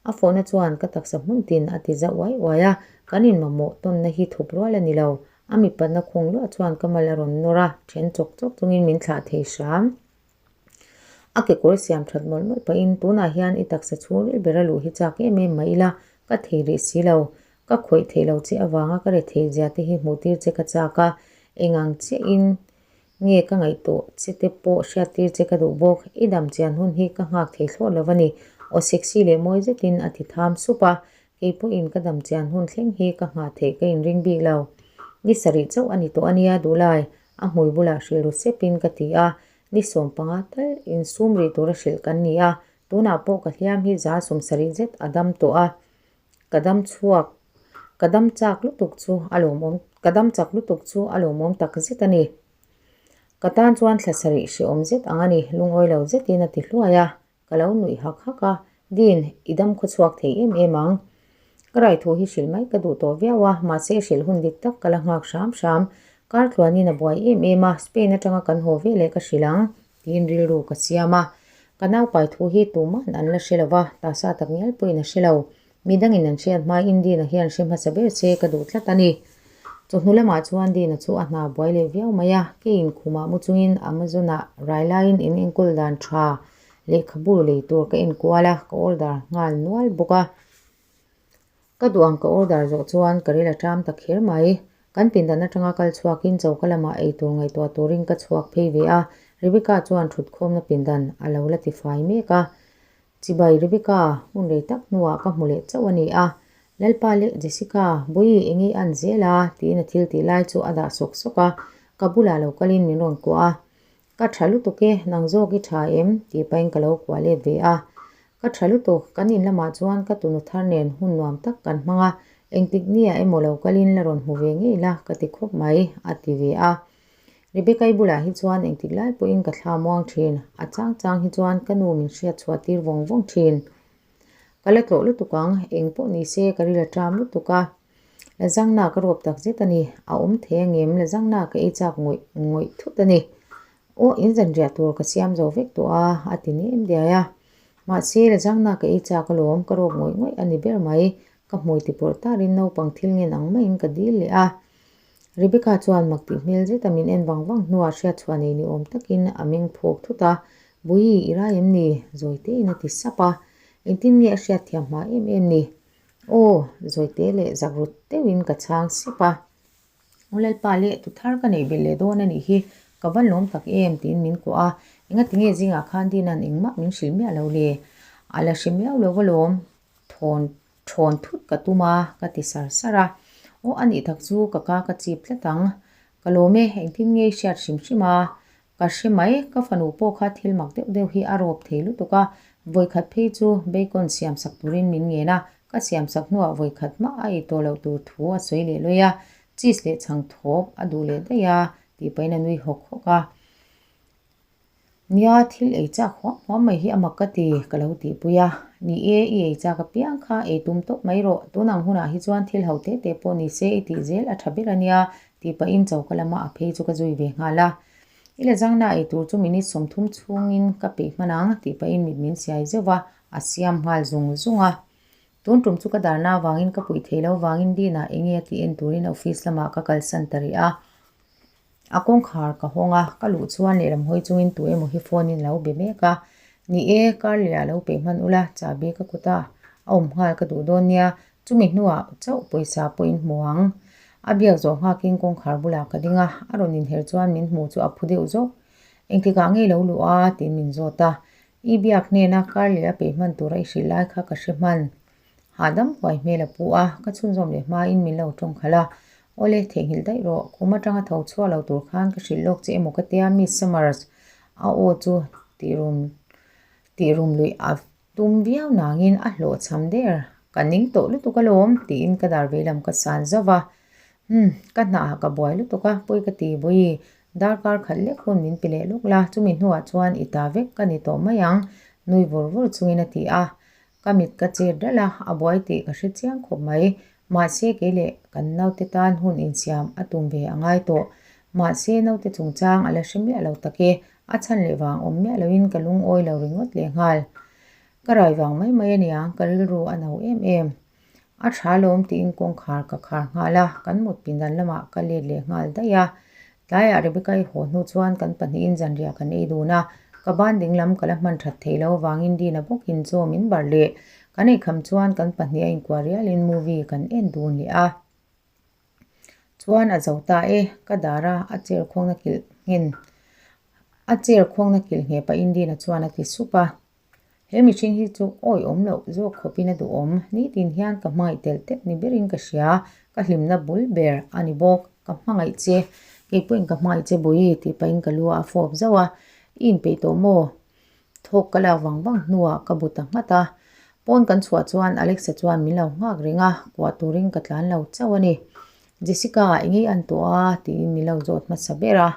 A fawhna chuan ka taksa hmun tin a ti zauh uai uai a, kan inmamawh tawnna hi thup rual a ni lo. A mipatna khung luah chuan ka mal a rawn nawr a, then chawk chawk chungin min thlah thei hram. A kekawr siam that mawlh mawlh pahin tunah hian i taksa chhungril ber a luh hi chak em em mai ila, ka thei rih si lo. Ka khawih theih lo che avanga ka re theih zia te hi hmuh tir che ka chak a, eng ang chiahin Nge ka ngaihtuah che te pawh hriattir che ka duh bawk, i dam chian hun hi ka nghak thei thlawt lo a ni, aw sexy leh mawi zetin a ti tham sup a, kei pawhin ka dam chian hun thleng hi ka nghah theih ka inring bik lo. Ni sarih chauh a ni tawh a nia duhlai, a hmui bulah hrilh ru sepin ka ti a, ni 15 tal insum rih tura hrilh kan ni a, tunah pawh ka hliam hi 70% zet a dam tawh a, Ka dam chhuak, ka dam chak lutuk chu a lawmawm, ka dam chak lutuk chu a lawmawm tak zet a ni. Ka tan chuan thla sarih hrehawm zet ang a ni, lungawi lo zetin a ti hluai a, ka lo nuih hak hak a, Dean, i dam khaw chhuak thei em em ang. Ka rai thu hi hrilh mai ka duh tawh viau a, mahse hrilh hun dik tak ka la nghak hram hram. Kar tluanin a buai em em a, Spain atanga kan haw veleh ka hrilh ang. Tiin rilru ka siam a, ka naupai thu hi tuman an la hre lo va, tasa tak ngial pawhin a hre lo. Mi dangin an hriat hmain Dina hian hre hmasa ber se ka duh tlat a ni. Chawhnu lamah chuan Dina chu a hna buai leh viau mai a, keiin khumah mu chungin Amazon-ah rai laiin in enkawl dan tha lehkhabu lei tur ka enkual a, ka order nghal nual bawk a. Ka duh ang ka order zawh chuan ka ril a ṭam ta kher mai. Kan pindan aṭanga kal chhuakin choka lamah eitur ngaihtuah turin ka chhuak phei ve a, Rebecca chuan ṭhutkhawmna pindan a lo la tifai mek a. Chibai Rebecca, hmun rei tak hnuah ka hmu leh chauh a ni a. Lalpa leh Jessica, Bawihi eng i an zel a? tiin a thil tih lai chu a dah sawk sawk a, ka bulah lo kalin min rawn kuah a. Ka tha lutuk e, nang zawk i tha em? tih pahin ka lo kuah let ve a. Ka tha lutuk, kan in lamah chuan ka tunu thar nen hun nuam tak kan hmang a, engtik nia emaw lo kalin la rawn hmu ve ngei la ka ti khawp mai, a ti ve a. Rebecca-i bulah hi chuan engtik lai pawhin ka thla muang thin, a chang chang hi chuan ka nu min hriat chhuah tir vawng vawng thin. Ka la tlawh lutuk ang, eng pawh ni se ka ril a ṭam lutuk a. Lasagna ka rawp tak zet a ni, a awm thei angem lasagna ka ei chak ngawih ngawih thut a ni. Aw in zanriah tur ka siam zo vek tawh a, a ti nem diai a. Mahse lasagna ka ei chak alawm, ka rawp ngawih ngawih a ni ber mai, ka hmui ti pawrh tarin naupang thil ngen ang maiin ka dil leh a. Rebecca chuan mak tih hmel zeta min en vang vang hnuah hriatchhuah nei ni awm takin a meng phawk thut a, Bawihi i rai em ni? Zawitein a ti sap a, engtin nge a hriatthiam hma em em ni? Aw, zawite leh zak rut deuhin ka chhang sep a. U Lalpa leh tu thar ka neih belh leh dawn a nih hi, ka va lawm tak em tiin min kuah a, engati nge zingah khan Dina'n engmah min hrilh miah lo le? A la hre miau lo va lawm, thawn thawn thut ka tum a, ka ti sar sar a. Aw a nih tak chu ka ka ka chip tlat ang, ka lawm e, engtin nge i hriat hrim hrim a? Ka hre mai, ka fanu pawh kha thil mak deuh deuh hi a rawp thei lutuk a, vawikhat phei chu bacon siam sak turin min ngen a, ka siam sak hnuah vawikhat mah a ei tawh loh tur thu a sawi leh lawih a, cheese leh chhang thawp a duh leh daih a, tih pahin a nui hawk hawk a. Nia, thil ei chak huam huam mai hi a mak ka ti, ka lo tihpui a. Ni e, i ei chak apiang kha ei tum tawp mai rawh, tun ang hunah hi chuan thil ho teh teh pawh ni se i tih zel a tha ber a nia, tih pahin choka lama a phei chu ka zui ve nghal a. I la zangna ei tur chu minute 30 chhungin ka peih hman ang tih pahin mit min siai zeuh va, a siam nghal zung zung a. Tun tum chu ka darna avangin ka puih theih loh vangin Dina enge a tih en turin office lamah ka kalsan ta rih a. A kawngkhar ka hawng a, ka luh chuan lehlam hawi chungin tu emaw hi phone in a lo be mek a. Ni e, Carly ah lo peih hman ula, chahbi ka kut a, a awm nghal ka duh dawn nia, chumi hnuah chauh pawisa pawh in hmu ang. A biak zawh nghakin kawngkhar bulah ka ding a, a rawn inher chuan min hmuh chu a phu deuh zawk. Engtikah ngei lo luh a? tiin min zawt a. I biak hnena Carly a peih hman tura i hrilh lai kha ka hre hman. Hahdam huai hmel a pu a, ka chhunzawm leh hmain min lo tawng khalh a. Awle, theihnghilh daih rawh, kum atanga tho chhuah lo tur khan ka hrilh lawk che emaw ka tia Miss Summers a aw chu tih rum tih rum luih a tum viau nangin a hlawhchham der. Ka ning tawh lutuk alawm tiin ka dar veilam ka san zauh va. Umm, ka hnah ka buai lutuk a, pawi ka ti Bawihi, darkar khat lek hun min pe leh lawk la, chumi hnuah chuan i ta vek ka ni tawh mai ang nui vur vur chungin a ti a. Ka mit ka chet ralh a, a buai tih ka hre chiang khawp mai. Mahse kei leh kan naute tan hun insiam a tum ve a ngai tawh. Mahse naute chungchang a la hre miah lo tak e, a chhan leh vang awm miah loin ka lungawi lo ringawt leh nghal. Ka rai vang mai mai aniang, ka rilru a no em em. A tha lawm tiin kawngkhar ka khar nghal a, kan mut pindan lamah ka let leh nghal daih a. Tlaiah Rebecca-i haw hnu chuan kan pahnihin zanriah kan ei dun a, ka ban dinglam ka la hman that theih loh avangin Dina bawkin chaw min barh leh. Kan eikham chuan kan pahnih a inkuah rialin movie kan en dun leh a. Chuan a zo ta e, ka dar a, a chair khuangna kilh nghen. A chair khuangna kilh ngheh pahin Dina chuan a ti sup a. He mihring hi chu awihawm loh zawk khawpin a duhawm. Nitin hian ka hmangaih telh tep ni berin ka hria. Ka hlimna bul ber a ni bawk. Ka hmangaih che. Kei pawhin ka hmangaih che Bawihi tih pahin ka lu a fawp zauh a. I inpeih tawh maw? Thawk ka lak vang vang hnuah ka bu ta nghat a. Pawn kan chhuah chuan Alexa chuan min lo nghak reng a, kuah turin ka tlan lo chauh a ni. Jessica, eng ei an tawh a? tiin min lo zawt hmasa ber a.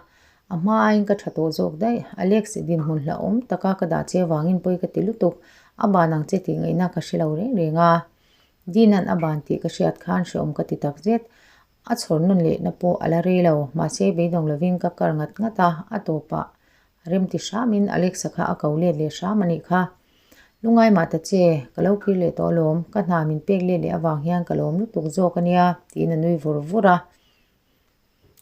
A hmain ka tha tawh zawk daih. Alex, dinhmun hlauhawm taka ka dah che avangin pawi ka ti lutuk. A ban ang che tih ngaihna ka hre lo reng reng a. Dina'n a ban tih ka hriat khan hrehawm ka ti takzet. A chhawr nawn lehna pawh a la rei lo. Mahse, beidawng lovin ka kar ngat ngat a, a tawpah remti hramin Alexa kha a ko let leh hram a nih kha. Lungai mah ta che, ka lo kir leh tawh alawm. Ka hna min pek let leh avang hian ka lawm lutuk zawk a nia, tiin a nui vur vur a.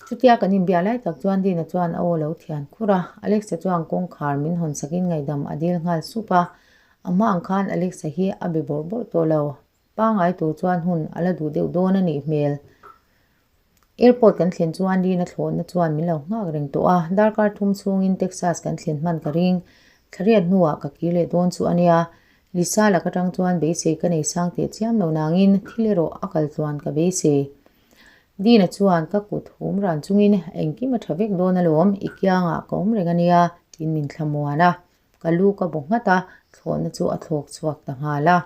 Chutia kan inbiah lai tak chuan Dina chuan a aw lo thian khur a, Alexa chuan kawngkhar min hawn sakin ngaihdam a dil nghal sup a, a hma ang khan Alexa hi a be bawrh bawrh tawh lo. Pangngai tur chuan hun a la duh deuh dawn a nih hmel. Airport kan thlen chuan Dina thlawhna chuan min lo nghak reng tawh a, darkar thum chhungin Texas kan thlen hman ka ring. Thlariat hnuah ka kir leh dawn chu a nia. Lisa lak atang chuan beisei ka nei sang teh chiam lo nangin thil erawh a kal tluan ka beisei. Dina chuan ka kut hum ran chungin engkim a tha vek dawn alawm, i kiangah ka awm reng a nia, tiin min thlamuan a. Ka lu ka bu nghat a, thlawhna chu a thlawk chhuak ta nghal a.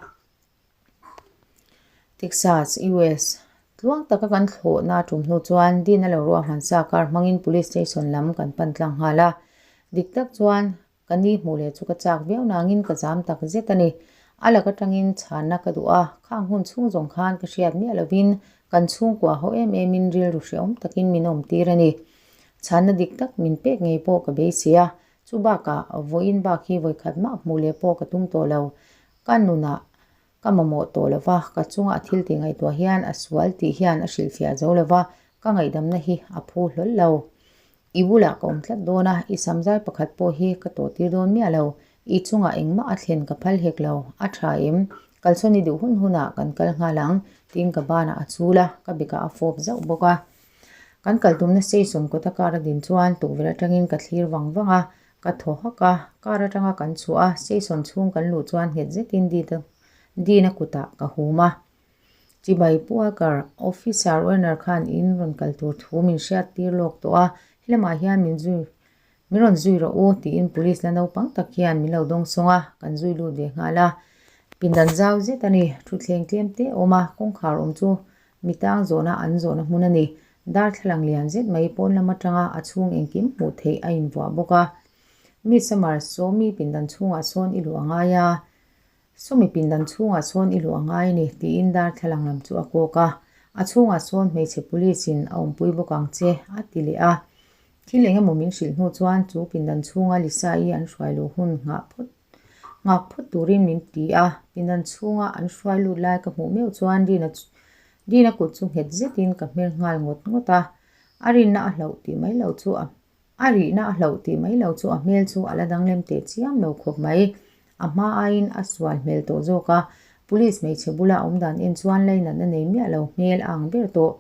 Texas, US, Tluang taka kan thlawhna a tum hnu chuan Dina lo ruahman sa kar hmangin Police Station lam kan pan tlang nghal a. Dik tak chuan Ka ni hmuh leh chu ka chak viau nangin ka zam tak zet a ni. A lak atangin chhanna ka duh a, khang hun chhung zawng khan ka hriat miah lovin kan chhungkua ho em emin rilru hrehawm takin min awm tir a ni. Chhanna dik tak min pek ngei pawh ka beisei a, chu bakah vawiin bak hi vawikhat mah hmuh leh pawh ka tum tawh lo. Ka nunah ka mamawh tawh lo va, ka chunga a thil tih ngaihtuah hian a sual tih hian a hrilhfiah zo lo va, ka ngaihdamna hi a phu hlawl lo. I bulah ka awm tlat dawn a, i samzai pakhat pawh hi ka tawh tir dawn miah lo. I chungah engmah a thlen ka phal hek lo, a tha em? Kalsawn i duh hun hunah kan kal nghal ang, tiin ka banah a chul a, ka bekah a fawp zauh bawk a. Kan kal tumna station kawta car a din chuan tukverh atangin ka thlir vang vang a, ka thaw hak a, car atanga kan chhuah a, station chhung kan luh chuan nghet zetin Dina kutah ka hum a. Chibai Puakar, Officer Werner khan in rawn kal tur thu min hriat tir lawk tawh a, helamah hian min zui min rawn zui rawh u tiin police la naupang tak hian min lo dawng sawng a, kan zui lut ve nghal a. Pindan zau zet a ni, thutthleng tlem te a awm a, kawngkhar awm chu mi tang zawhna an zawhna hmun a ni. Darthlalang lian zet mai pawn lam atanga a chhung engkim hmuh theih a invuah bawk a. Miss Summers, saw mi pindan chhungah sawn i luh a ngai a. Sawmi pindan chhungah sawn i luh a ngai a ni, tiin darthlalang lam chu a kawk a. A chhungah sawn hmeichhe police in a awmpui bawk ang che, a ti leh a. Thil eng emaw min hrilh hnu chuan chu pindan chhunga Lisa-i an hruai luh hun nghah phawt nghak phawt turin min ti a. Pindan chhunga an hruai lut lai ka hmuh meuh chuan Rina Rina kut chu nghet zetin ka hmer nghal ngawt ngawt a. A rinna a hlauh tih mai lo chu a A rihna a hlauh tih mai lo chu a hmel chu a la danglem teh chiam lo khawp mai. A hma aiin a sual hmel tawh zawk a, police hmeichhe bula a awm dan en chuan lainatna nei miah lo hmel a ang ber tawh.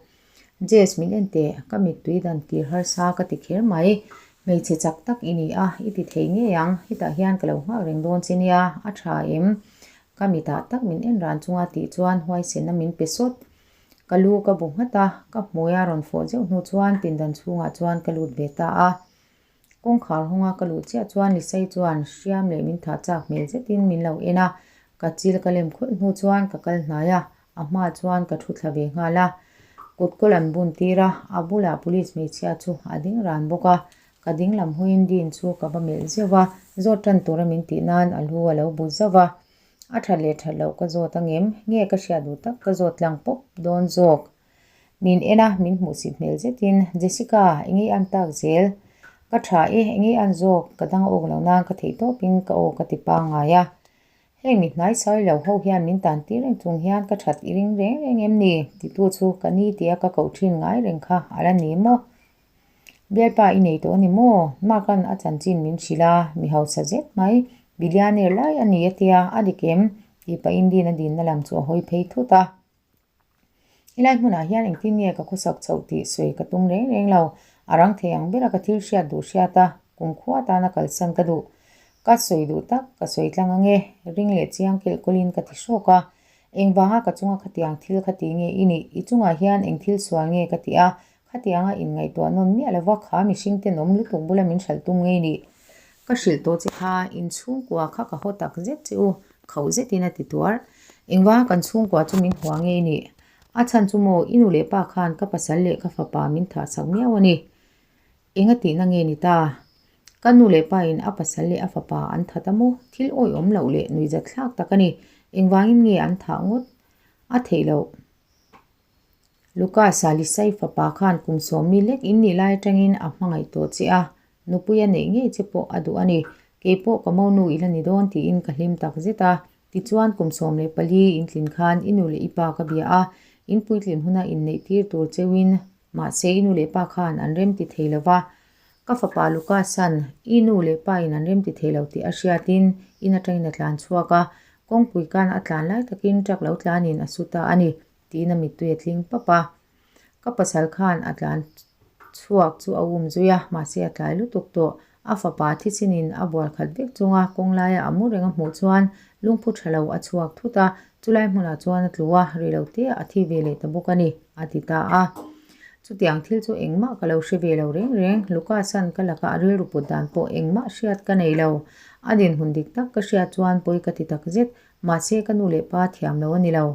Jess min en teh, ka mittui dan tir harsa ka ti kher mai. Hmeichhe chak tak i ni a, i ti thei ngei ang, hetah hian ka lo nghak reng dawn che nia, a tha em? Ka mitah tak min en ran chunga tih chuan huaisenna min pe sawt. Ka lu ka bu nghat a, ka hmui a rawn fawh zeuh hnu chuan pindan chhungah chuan ka lut ve ta a. Kawngkhar hawnga ka luh chiah chuan Lisai chuan hriam leh min thah chak hmel zetin min lo en a, ka chil ka lem khawlh hnu chuan ka kal hnai a, a hmaah chuan ka thu thla ve nghal a. Kut kawl an bun tir a, a bulah police hmeichhia chu a ding ran bawk a, ka ding lam hawiin Dean chu ka va melh zeuh a, zawt tan tura min tih nan a lu a lo bu zauh a. A that leh that loh ka zawt angem? Nge ka hriat duh tak ka zawt tlang pawp dawn zawk. Min en a, min hmuhsit hmel zetin, Jessica, eng ei an tak zel? Ka tha e, eng ei an zawk? Ka dang awk loh nan ka theih tawpin ka aw ka ti pangngai a. Heng mi hnai sawi lo ho hian min tan tir reng chung hian ka that i ring reng reng em ni? Titu chu ka ni tia ka koh thin ngai reng kha a la ni maw? Bialpa i nei tawh a ni maw? Mark-a'n a chanchin min hrilh a, mi hausa zet mai, billionaire lai a ni a tia, a dik em? Tih pahin Dean-a dinna lam chu a hawi phei thut a. Helai hmunah hian engtin nge ka khawsak chhoh tih sawi ka tum reng reng lo, a rang thei ang bera ka thil hriat duh hriat a. Kumkhua tana kalsan ka duh. Ka sawi duh tak, ka sawi tlang ange, ring leh chiang kilh kawlhin ka ti hrawk a. Engvanga ka chunga khatiang thil kha ti nge i nih? I chungah hian eng thil sual nge ka ti a? Khatianga inngaihtuah nawn miah lova kha mihring tenawm lutuk bula min hralh tum ngei nih? Ka hrilh tawh che kha, in chhungkua kha ka haw tak zet che u, khauh zetin a ti tuar. Engvanga kan chhungkua chu min hua ngei nih? A chhan chu maw, i nu leh pa khan ka pasal leh ka fapa min thahsak miau a ni. Enga tihna nge ni ta? Ka nu leh pa in a pasal leh a fapa an that a maw? Thil awihawm loh leh nuihzat thlak tak a ni. Engvangin nge an thah ngawt a theih loh? Lucas-a Lisai fapa khan kum sawmmi lek in nih lai atangin a hmangaih tawh che a, nupui a neih ngei che pawh a duh a ni. Keipawh ka monu i la ni dawn tiin ka hlim tak zet a. Tichuan kum 14 in tlin khan i nu leh i pa ka bia a, in puitlin huna inneih tir tur cheuin Mahse i nu leh pa khan an rem ti thei lo va, ka fapa Lucas-a'n i nu leh pa in an rem ti thei lo tih a hriatin in atangin a tlan chhuak a, kawngpui kan a tlan lai takin truck lo tlanin a su ta a ni, tiin a mittui a tling pap a. Ka pasal khan a tlan chhuak chu a um zui a, mahse a tlai lutuk tawh. A fapa thichinin a bual khat vek chunga kawng laia a mu reng a hmuh chuan lungphu tha lo a chhuak thut a, chulai hmunah chuan a tlu a, rei lo te a thi ve leh ta bawk a ni, a ti ta a. Chutiang thil chu engmah ka lo hre ve lo reng reng, Lucas-a'n ka laka a rilru put dan pawh engmah hriat ka nei lo. A dinhmun dik tak ka hriat chuan pawi ka ti tak zet, mahse ka nu leh pa thiam lo a ni lo.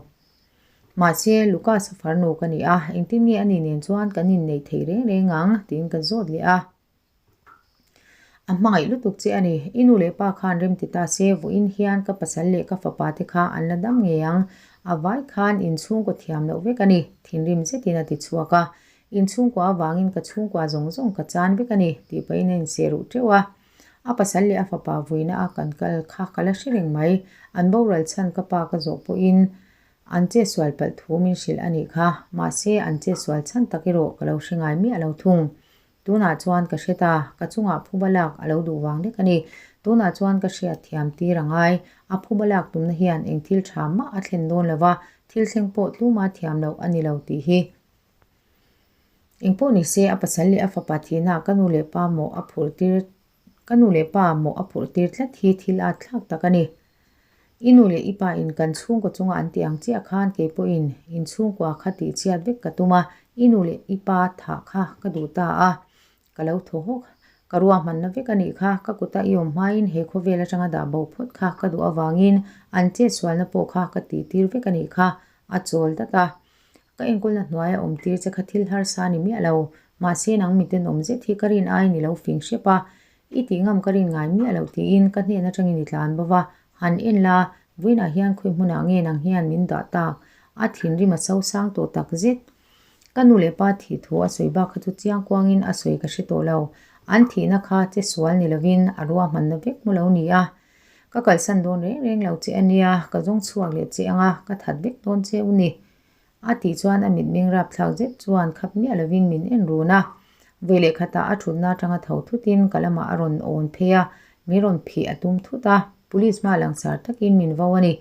Mahse, Lucas-a farnu ka ni a, engtin nge ani nen chuan kan inneih theih reng reng ang? tiin ka zawt leh a. A hmangaih lutuk che a ni. I nu leh pa khan rem ti ta se, vawiin hian ka pasal leh ka fapa te kha an la dam ngei ang. A vai khan in chhungkaw thiam loh vek a ni, thinrim zetin a ti chhuak a. In chhungkua avangin ka chhungkua zawng zawng ka chan vek a ni, tih pahin a inseh ruh teuh a. A pasal leh a fapa vuina a kan kal kha ka la hre reng mai. An boral chhan ka pa ka zawh pawhin an che sual palh thu min hrilh a nih kha. Mahse, an che sual chhan tak erawh ka lo hre ngai miah lo thung. Tunah chuan ka hre ta, ka chungah phuba lak a lo duh vang lek a ni. Tunah chuan ka hriat thiam tir a ngai. A phuba lak tumna hian eng thil tha mah a thlen dawn lo va, thil thleng pawh tluma thiam loh a ni lo tih hi. Engpawh ni se, a pasal leh a fapa thihna ka nu leh pa mawh a phurh tir Ka nu leh pa mawh a phurh tir tlat hi thil at thlak tak a ni. I nu leh i pa in kan chhungkaw chunga an tih ang chiah khan kei pawhin in chhungkua kha tih chhiat vek ka tum a, i nu leh i pa thah kha ka duh ta a. Ka lo thaw hawk. Ka ruahmanna vek a nih kha, ka kuta i awm hmain he khawvel atanga dah bo phawt kha ka duh avangin an chetsualna pawh kha ka tih tir vek a nih kha, a chawl dat a. Ka enkawlna hnuaia awm tir che kha thil harsa a ni miah lo. Mahse nang miten awm zet hi ka rin aiin i lo fing hrep a, i tih ngam ka rin ngai miah loh tiin ka hnen atangin i tlan bo va, han en la, vawiinah hian khawi hmunah nge nang hian min dah tak? A thinrim a so sang tawh tak zet. Ka nu leh pa thih thu a sawi bak kha chu chiang kuangin a sawi ka hre tawh lo. An thihna kha che sual ni lovin a ruahmanna vek mu lo ni a. Ka kalsan dawn reng reng lo che a nia, ka zawng chhuak leh che ang a, ka that vek dawn che u ni. A tih chuan a mitmeng rapthlak zet chuan khap miah lovin min en run a. Vawi leh khatah a thutna atanga tho thutin ka lamah a rawn awn phei a, min rawn phih a tum thut a. Police hma langsar takin min vo a ni.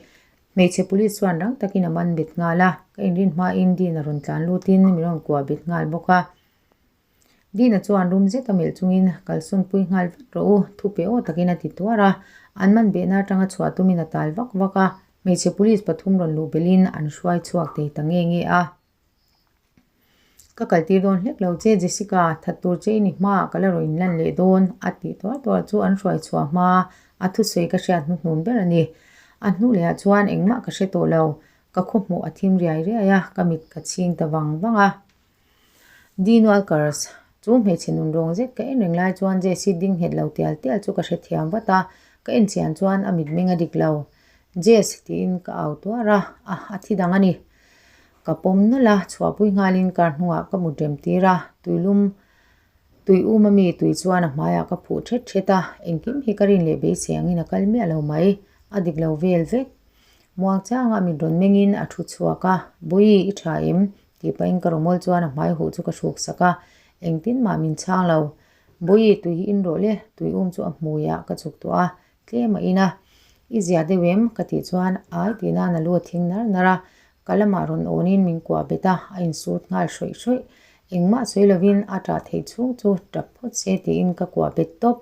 Hmeichhe police chuan rang takin a man bet nghal a, ka inrin hmain Dean-a rawn tlan lutin min rawn kuah bet nghal bawk a. Dina chuan rum zet a melh chungin kalsawnpui nghal vat rawh u, thu pe aw takin a ti tuar a. An man behna atanga chhuah tumin a tal vak vak a, hmeichhe police pathum rawn luh belhin an hruai chhuak thei ta nge nge a. Ka kaltir dawn hlek lo che Jessica, that tur che i ni hmaah ka la rawn inlan leh dawn, a tih tuar tuar chu an hruai chhuah hma a thusawi ka hriat hnuhnun ber a ni. A hnu lehah chuan engmah ka hre tawh lo, ka khawhmuh a thim riai riai a, ka mit ka chhing ta vang vang a. Dean Walkers, chu hmeichhe nun rawng zet ka en reng lai chuan Jessie ding nghet lo tial tial chu ka hrethiam vat a, ka en chian chuan a mitmeng a dik lo. Jess tiin ka au tuar a, a a thi dang a ni. Ka pawm nawlh a, chhuahpui nghalin kar hnungah ka mut rem tir a, tuilum tui um ami tui chuan a hmaiah ka phuh thet thet a, engkim hi ka rin leh beisei angin a kal miah lo mai, a dik lo vel vek. Muangchanga mit rawn mengin a thu chhuak a, Bawihi i tha em? Tih pahin ka rawmawl chuan a hmai huh chu ka hruk sak a, engtin mah min chhang lo. Bawihi tui hi in rawh le, tui um chu a hmuiah ka chuk tawh a, tlem a in a. I zia deuh em? Ka tih chuan ai tih nan a lu a thing nar nar a, ka lamah rawn awnin min kuah bet a, a insut nghal hrawih hrawih. Engmah sawi lovin a ṭah theih chhung chu ṭap phawt se tiin ka kuah bet tawp.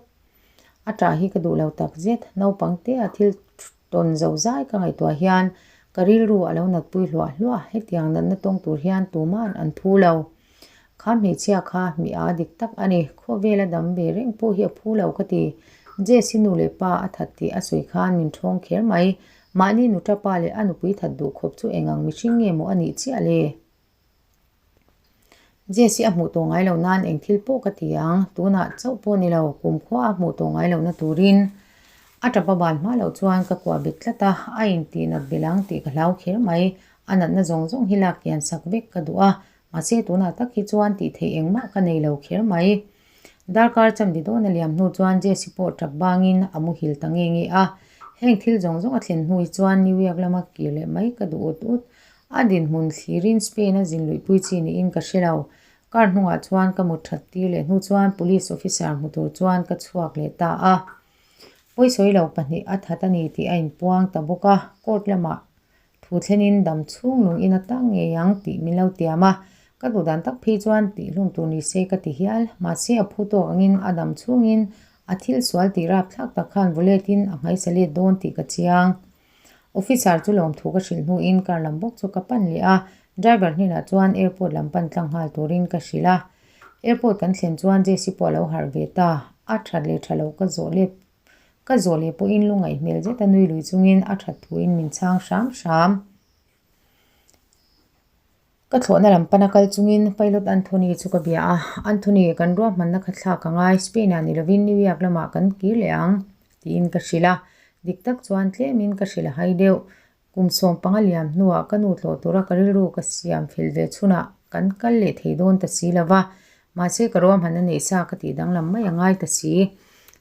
A ṭah hi ka duh lo tak zet. Naupang te a thil tawn zo zai ka ngaihtuah hian ka rilru a lo natpui hluah hluah. Hetiang natna tawng tur hian tuma'n an phu lo. Kha hmeichhia kha mi aa dik tak a ni. Khawvela dam ve reng pawh hi a phu lo ka ti. Jess-i nu leh pa a that tih a sawi khan min ṭhawng kher mai. Mahni nuṭa pa leh a nupui that duh khawp chu eng ang mihring nge maw a nih chiah le? Jess-i a hmuh tawh ngai lo nan eng thil pawh ka ti ang. Tunah chauh pawh ni lo, kumkhua a hmuh tawh ngai lohna turin a tapa ban hma loh chuan ka kuah bet tlat a, a intih nat belh ang tih ka hlau kher mai. A natna zawng zawng hi lak kian sak vek ka duh a, Mahse tunah tak hi chuan tih theih engmah ka nei lo kher mai. Darkar chamdi dawn a liam hnu chuan Jesse pawh tap bangin a muhil ta nge nge a. Heng thil zawng zawng a thlen hnu hi chuan New York lama kir leh mai ka duh ut ut. A dinhmun thlirin Spain a zin luihpui chi niin ka hre lo. Car hnungah chuan ka mut that tir leh hnu chuan police officer hmu tur chuan ka chhuak leh ta a. Pawisawi lo pahnih a that a ni tih a inpuang ta bawk a, court lamah Thu thlenin dam chhung lung in a tang ngei ang tih min lo tiam a, ka duh dan tak phei chuan tih hlum tur ni se ka ti hial. Mahse a phu tawk angin a dam chhungin a thil sual tih rapthlak tak khan vawletin a nghaisa let dawn tih ka chiang. Officer chu lawmthu ka hrilh hnuin car lam bawk chu ka pan leh a, driver hnenah chuan airport lam pan tlang nghal turin ka hrilh a. Airport kan thlen chuan Jesse pawh a lo harh ve ta, a that leh tha lo ka zawh let Ka zawh leh pawhin lungaih hmel zet a nui lui chungin a that thuin min chhang hram hram. Ka thlawhna lam pana kal chungin Pilot Anthony chu ka bia a, Anthony, kan ruahmanna kha thlak a ngai, Spain-ah ni lovin New York lamah kan kir leh ang, tiin ka hrilh a. Dik tak chuan tlemin ka hrilh a hai deuh. Kum 15 liam hnuah ka nu tlawh tura ka rilru ka siam fel ve chhunah kan kal leh thei dawn ta si lo va, mahse ka ruahman a neih sa ka tih danglam mai a ngai ta si.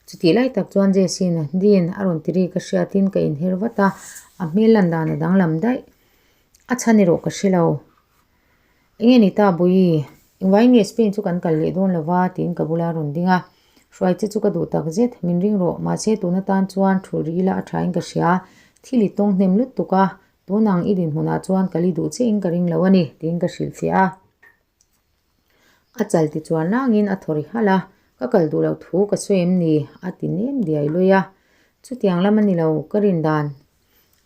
Chutih lai tak chuan Jesse-in Dean a rawn ti ri ka hriatin ka inher vat a, a hmel lan dan a danglam daih. A chhan erawh ka hre lo. Enge ni ta Bawihi? Engvai nge Spain chu kan kal leh dawn lo va? tiin ka bula rawn ding a. Hruai che chu ka duh tak zet, min ring rawh, mahse tuna tan chuan thu ri ila a thain ka hria. Thil i tawng hnem lutuk a, tun ang i dinhmunah chuan ka li duh chiahin ka ring lo a ni, tiin ka hrilhfiah a. A chal ti chuan rangin a thaw ri halh a, ka kal duh loh thu ka sawi em ni? a ti nem diai lui a. Chutiang lam a ni lo, ka rin dan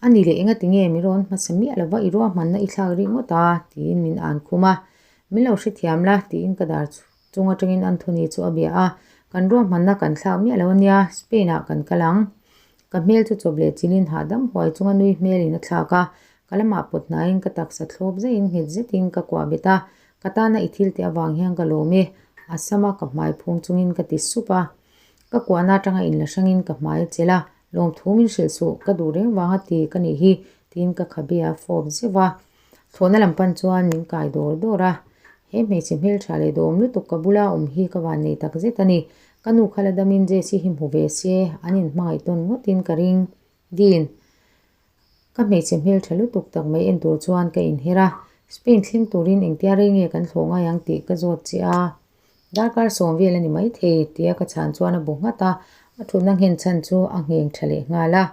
A ni leh engati nge mi rawn hmasa miah lova i ruahmanna i thlak rih ngawt a? tiin min an khum a. Min lo hrethiam la tiin ka dar chung atangin Anthony chu a bia a. Kan ruahmanna kan thlak miah lo ania, Spain ah kan kal ang. Ka hmel chu chawp leh chilin hahdam huai chunga nui hmelin a thlak a. Ka lamah pawt hnaiin ka taksa thlawp zaiin nghet zetin ka kuah bet a. Ka tana i thil tih avang hian ka lawm e, a sama ka hmai phum chungin ka ti sup a. Ka kuahna atanga inla hrangin ka hmai a chelh a. Lawmthu min hrilh suh, ka duh reng vanga ti ka nih hi, tiin ka khabe a fawp zeuh a. Thlawhna lam pan chuan min kai dawr dawr a. He hmeichhe hmeltha leh dawm lutuk ka bula awm hi ka van nei tak zet a ni. Ka nu kha la damin Jesse hi hmu ve se, an inhmangaih tawn ngawtin ka ring. Dean, Ka hmeichhe hmeltha lutuk tak mai en tur chuan ka inher a. Spain thleng turin engtia rei nge kan thlawh ngai ang tih ka zawt che a. Darkar sawm vel a ni maithei tia ka chhan chuan a bu nghat a, a thutna nghen chhan chu a ngheng tha leh nghal a.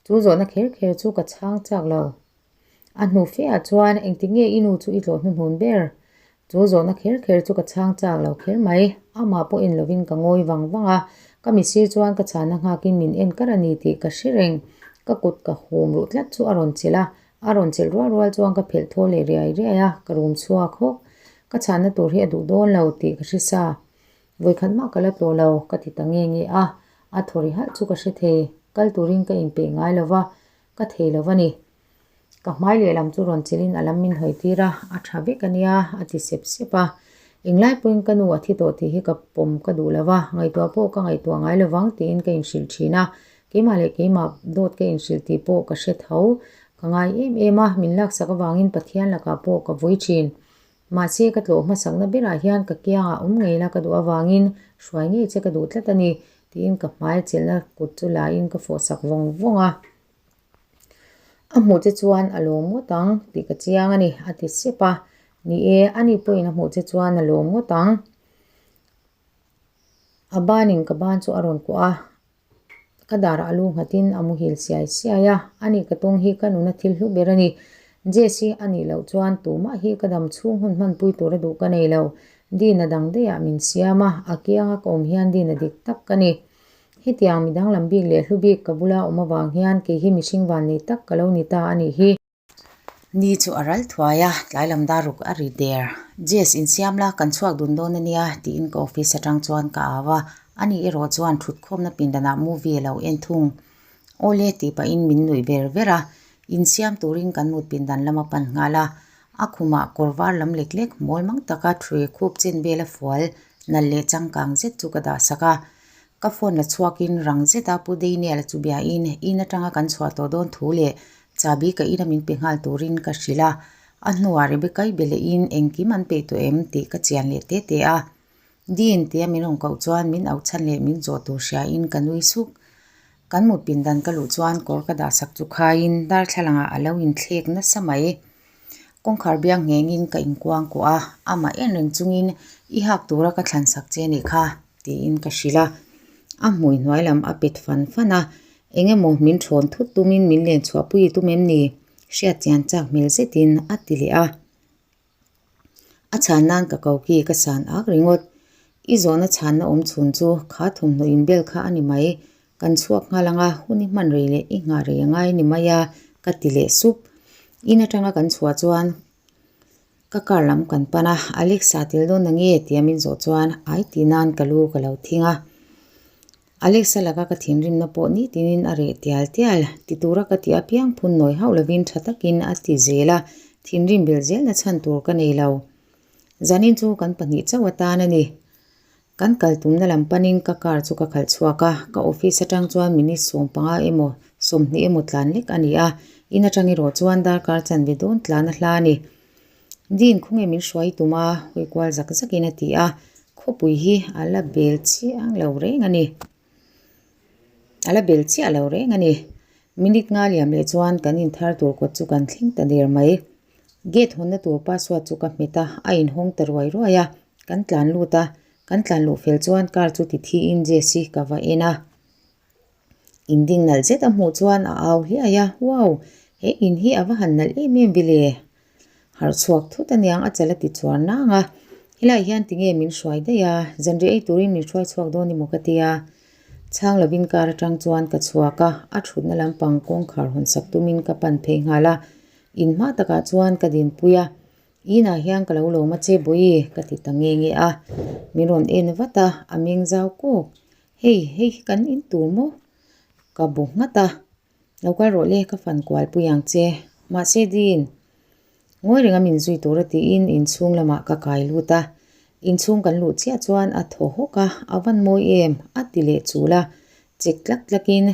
Chu zawhna kher kher chu ka chhang chak lo. A hnu fe ah chuan engtik nge i nu chu i tlawh hnuhnun ber? Chu zawhna kher kher chu ka chhang chak lo kher mai. Amah pawh en lovin ka ngawi vang vang a, ka mitsir chuan ka chhanna nghakin min en kar a ni tih ka hre reng. Ka kut ka hum ruh tlat chu a rawn chelh a, A rawn chelh rual rual chuan ka phelh thaw leh riai riai a, ka rum chhuak hawk. Ka chhanna tur hi a duh dawn lo tih ka hre sa. Vawikhat mah ka la tlawh lo, ka ti ta nge nge a. A thaw ri halh chu ka hre thei. Kal turin ka inpeih ngai lo va, ka thei lo va ni. Ka hmai lehlam chu rawn chelhin a lam min hawi tir a, a tha vek a nia, a ti sep sep a. Englai pawhin ka nu a thi tawh tih hi ka pawm ka duh lo va, ngaihtuah pawh ka ngaihtuah ngai lo vang tiin ka inhrilh thin a. Keimah leh keimah dawt ka inhrilh tih pawh ka hre tho. Ka ngai em em a, min laksak avangin Pathian lakah pawh ka vui thin. Mahse ka tlawh hmasakna berah hian ka kiangah awm ngei la ka duh avangin hruai ngei che ka duh tlat a ni, tiin ka hmai chelhna kut chu lain ka fawhsak vawng vawng a. A hmuh che chuan a lawm ngawt ang tih ka chiang a ni, a ti sep a. Ni e, ani pawhin a hmuh che chuan a lawm ngawt ang. A banin ka ban chu a rawn kuah a. Ka darah a lu nghatin a muhil siai siai a, ani ka tawng hi ka nuna thil hlu ber a ni. Jess hi a nih loh chuan tumah hi ka dam chhung hun hmanpui tura duh ka nei lo. Dina dang daihah min siam a, a kianga ka awm hian Dina dik tak ka ni. Hetiang mi danglam bik leh hlu bik ka bula awm avang hian kei hi mihring vannei tak ka lo ni ta a nih hi. Ni chu a ral thuai a, tlai lam dar ruk a ri der. Jess, insiam la, kan chhuak dun dawn a nia, tiin ka office atang chuan ka au a. Ani erawh chuan thutkhawmna pindanah movie a lo en thung. Awle tih pahin min nuih ver ver a, insiam turin kan mut pindan lam a pan nghal a. A khumah kawr var lam lek lek mawl mang taka thue khup chen vel a fual nalh leh changkang zet chu ka dah sak a. Ka phone la chhuakin rang zeta Pu Daniel-a chu biain in atanga kan chhuah tawh dawn thu leh chabi ka ina min pe nghal turin ka hrilh a. A hnuah Rebecca-i be lehin engkim an peih tawh em tih ka chian leh te te a. Dean tia min rawn koh chuan min auh chhan leh min zawh tur hriain ka nui suk. Kan mut pindan ka luh chuan kawr ka dah sak chu khaiin darthlalangah a lo inthlek nasa mai. Kawngkhar biang nghengin ka inkuang kuah a, amah en reng chungin i hak tura ka thlan sak che nih kha tiin ka hrilh a. A hmui hnuai lam a pet fan fan a, eng emaw min thawn thut tumin min len chhuahpui i tum em ni? Hriat chian chak hmel zetin a ti leh a. A chhan nan ka ko ki ka san ak ringawt. I zawhna chhanna awm chhun chu kha thawmhnaw inbel kha a ni mai. Kan chhuak nghal ang a, hun i hman rei leh i nghah rei a ngai ni mai a, ka ti leh sup. In atanga kan chhuah chuan ka car lam kan pan a, Alexa tel dawn na nge tia min zawh chuan ai tih nan ka lu ka lo thing a. Alexa laka ka thinrimna pawh nitinin a reh tial tial, ti tura ka tih apiang phun nawi hauh lovin tha takin a ti zel a, thinrim belh zelna chhan tur ka nei lo. Zanin chu kan pahnih chauh atan a ni. Kan kal tumna lam panin ka car chu ka khalh chhuak a, ka office atang chuan minute 15 emaw 20 emaw tlan lek a ni a, in atang erawh chuan darkar chanve dawn tlan a hla a ni. Dean khawnge min hruai tum a, hawi kual zak zakin a ti a, khawpui hi a la bel chiang lo reng a ni. A la bel chiah lo reng a ni. Minute nga liam leh chuan kan inthar tur kawt chu kan thleng ta der mai. Gate hawnna tur password chu ka hmet a, a inhawng ta ruai ruai a, kan tlan lut a, kan tlan luh fel chuan car chu ti thiin Jess-i ka va en a. In ding nalh zet a hmuh chuan a au hliai a, Wow! He in hi a va han nalh em em vi le? Harh chhuak thut aniang a chal a ti chuar nang a, Helaiah hian tinge min hruai daih a, zanriah ei turin min hruai chhuak dawn emaw ka ti a. Chhang lovin car atang chuan ka chhuak a, a thutna lampang kawngkhar hawn sak tumin ka pan phei nghal a, in hma takah chuan ka dinpui a, Inah hian ka lo lawm a che Bawihi ka ti ta nge nge a, min rawn en vat a, a meng zau kawk. Hei, hei hi kan in tur maw? Ka bu nghat a, Lo kal rawh le, ka fan kual pui ang che. Mahse Dean, ngawi renga min zui tura tiin inchhung lamah ka kai lut a. Inchhung kan luh chiah chuan a thaw hawk a, a van mawi em? a ti leh chul a. Chek tlak tlakin,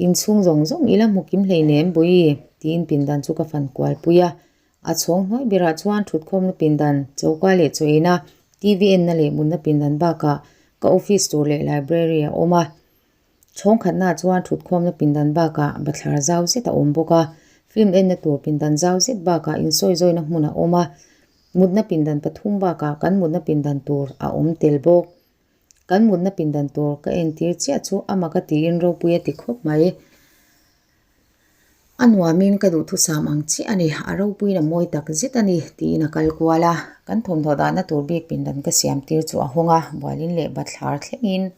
Inchhung zawng zawng ila hmu kim hleinem Bawihi, tiin pindan chu ka fan kual pui a. A chhawng hnuai berah chuan thutkhawmna pindan, choka leh chaw eina, TV enna leh mutna pindan bakah ka office tur leh library a awm a. Chhawng khatnaah chuan thutkhawmna pindan bakah bathlar zau zet a awm bawk a, film enna tur pindan zau zet bakah insawizawina hmun a awm a, mutna pindan pathum bakah kan mutna pindan tur a awm tel bawk. Kan mutna pindan tur ka entir chiah chu a mak a tiin ropui a ti khawp mai. A nuamin ka duhthusam ang chiah a ni, a ropuiin a mawi tak zet a ni, tiin a kal kual a. Kan thawmhnaw dahna tur bik pindan ka siam tir chu a hawng a, bualin leh bathlar thlengin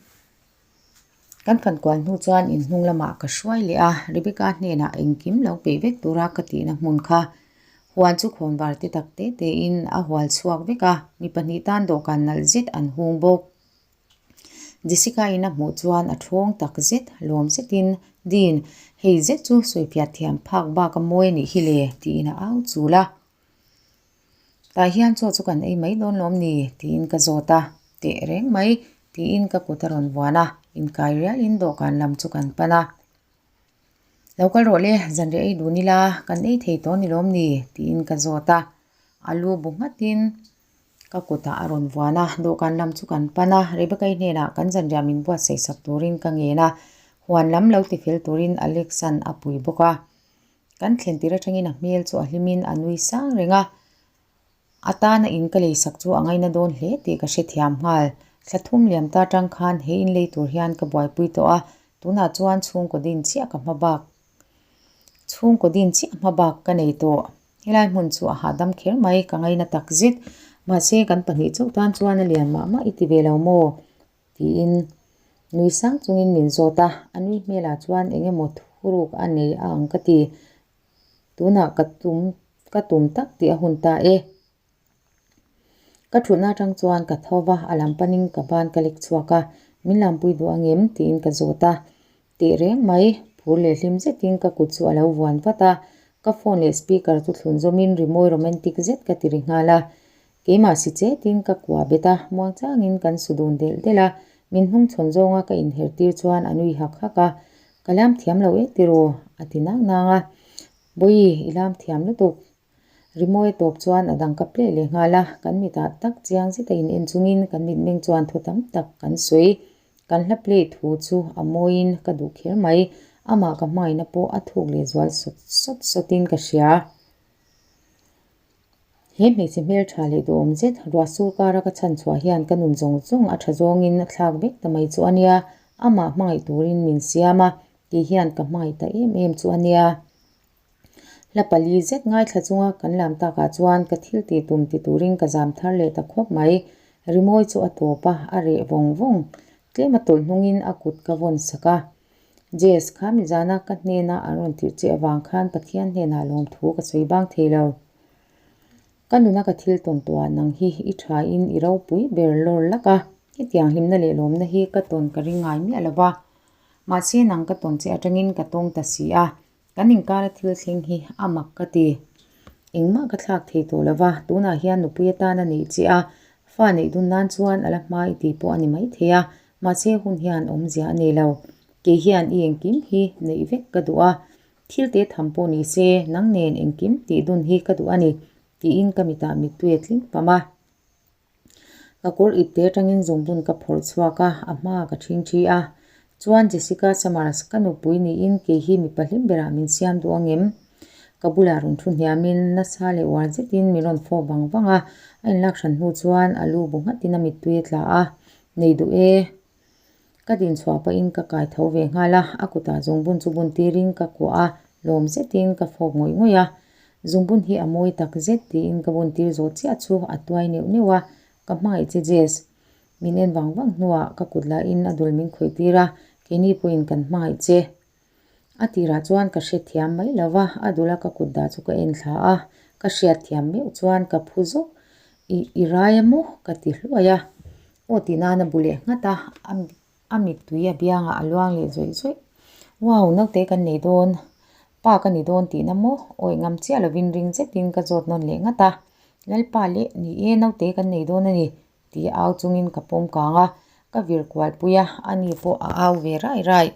kan fan kual hnu chuan in hnung lamah ka hruai leh a, Rebecca hnenah engkim lo peih vek tura ka tihna hmun kha huan chu khawnvar te tak te tein a hual chhuak vek a, mi pahnih tan dawhkan nalh zet an hung bawk. Jessica in a hmuh chuan a thawng tak zet, lawm zetin, Dean, hei zet chu sawifiah thiam phak bak a mawi a nih hi le, tiin a au chul a. Tah hian chaw chu kan ei mai dawn lawm ni? tiin ka zawt a, Teh reng mai, tiin ka kut a rawn vuan a, inkai rialin dawhkan lam chu kan pan a. Lo kal rawh le, zanriah ei dun ila, kan ei thei tawh ni lawm ni? tiin ka zawt a, a lu bu nghatin, Ka kutah a rawn vuan a, dawhkan lam chu kan pan a, Rebecca-i hnenah kan zanriah min buatsaih sak turin ka ngen a, huan lam lo tifel turin Alex-a'n a pui bawk a. Kan thlen tir atangin a hmel chu a hlimin a nui sang reng a, a tana in ka leisak chu a ngaina dawn hle tih ka hrethiam nghal. Thla thum liam ta atang khan he in lei tur hian ka buaipui tawh a, tunah chuan chhungkaw din chiah ka hma bak chhungkaw din chiah hma bak ka nei tawh. Helai hmun chu a hahdam kher mai, ka ngaina tak zet. Mahse, kan pahnih chauh tan chuan a lian mah mah i ti ve lo maw? tiin Nui sang chungin min zawt a, a nui hmelah chuan eng emaw thuruk a nei a ang ka ti. Tunah ka tum ka tum tak tih a hun ta e. Ka thutna atang chuan ka tho va, a lam panin ka ban ka lek chhuak a, min lampui duh ang em? tiin ka zawt a. Teh reng mai, phur leh hlim zetin ka kut chu a lo vuan vat a, ka phone leh speaker chu thlun zawmin rimawi romantic zet ka ti ri nghal a. Keimah si chetin ka kuah bet a, muang changin kan su dun delh delh a, min hnung chhawn zawnga ka inher tir chuan a nui hak hak a, Ka lam thiam lo e tiraw? a ti nang nang a. Bawihi, i lam thiam lutuk. Rimawi a tawp chuan a dang ka pleh leh nghal a, kan mitah tak chiang zeta in en chungin kan mitmeng chuan thu tam tak kan sawi. Kan hla play thu chu a mawiin ka duh kher mai, amah ka hmangaihna pawh a thuk leh zual sawt sawt sawtin ka hria. He hmeichhe hmeltha leh duhawm zet ruah sur kara ka chhan chhuah hian ka nun zawng zawng a tha zawngin a thlak vek ta mai chu a nia, amah hmangaih turin min siam a, tih hian ka hmangaih ta em em chu a nia. Hla pali zet ngaithla chunga kan lam takah chuan ka thil tih tum ti turin ka zam thar leh ta khawp mai. Rimawi chu a tawp a, a reh vawng vawng. Tlem a tawlh hnungin a kut ka vawn sak a. Jess, kha mizana ka hnena an rawn tirh che avang khan Pathian hnenah lawmthu ka sawi bang thei lo. Ka nuna ka thil tawn tawhah nang hi i thain i ropui ber lawr lak a, hetiang hlimna leh lawmna hi ka tawn ka ring ngai miah lo va. Mahse nang ka tawn che atangin ka tawng ta si a, Kan inkara thil thleng hi a mak ka ti. Engmah ka thlak thei tawh lo va, tunah hian nupui atan a neih che a, fa neih dun nan chuan a la hma i tih pawh a ni maithei a, mahse hun hian awmzia a nei lo. Kei hian i engkim hi neih vek ka duh a, thil te tham pawh ni se nang nen engkim tih dun hi ka duh a ni, tiin ka mitah mittui a tling pam a. Ka kawr ipte atangin zungbun ka phawrh chhuak a, a hma ka ṭhing ṭhi a. Chuan Jessica Summers, ka nupui niin kei hi mipa hlim berah min siam duh angem? Ka bulah rawn thu hniamin nasa leh uar zetin min rawn fawp vang vang a, a inlak hran hnu chuan a lu bu nghatin a mittui a tla a, Nei duh e. Ka din chhuah pahin ka kai tho ve nghal a, a kutah zungbun chu bun tirin ka kuah a, lawm zetin ka fawp ngawih ngawih a. Zungbun hi a mawi tak zet tiin ka bun tir zawh chiah chu a tuai neuh neuh a, ka hmangaih che Jess. Min en vang vang hnuah ka kut lahin a dul min khawih tir a, keini pawhin kan hmangaih che. A tirah chuan ka hrethiam mai lo va, a dula ka kut dah chu ka en thla a, ka hriatthiam meuh chuan ka phu zawk, I i rai a maw? ka ti hluai a. Aw ti nan a bu leh nghat a, a mittui a biangah a luang leh zawih zawih. Wow, naute kan nei dawn, pa ka ni dawn tihna maw? Awi ngam chiah lovin ring zetin ka zawt nawn leh nghat a. Lalpa leh, ni e, naute kan nei dawn a ni, Ti au chungin ka pawm kang a, ka vir kual pui a, ani pawh a au ve rai rai.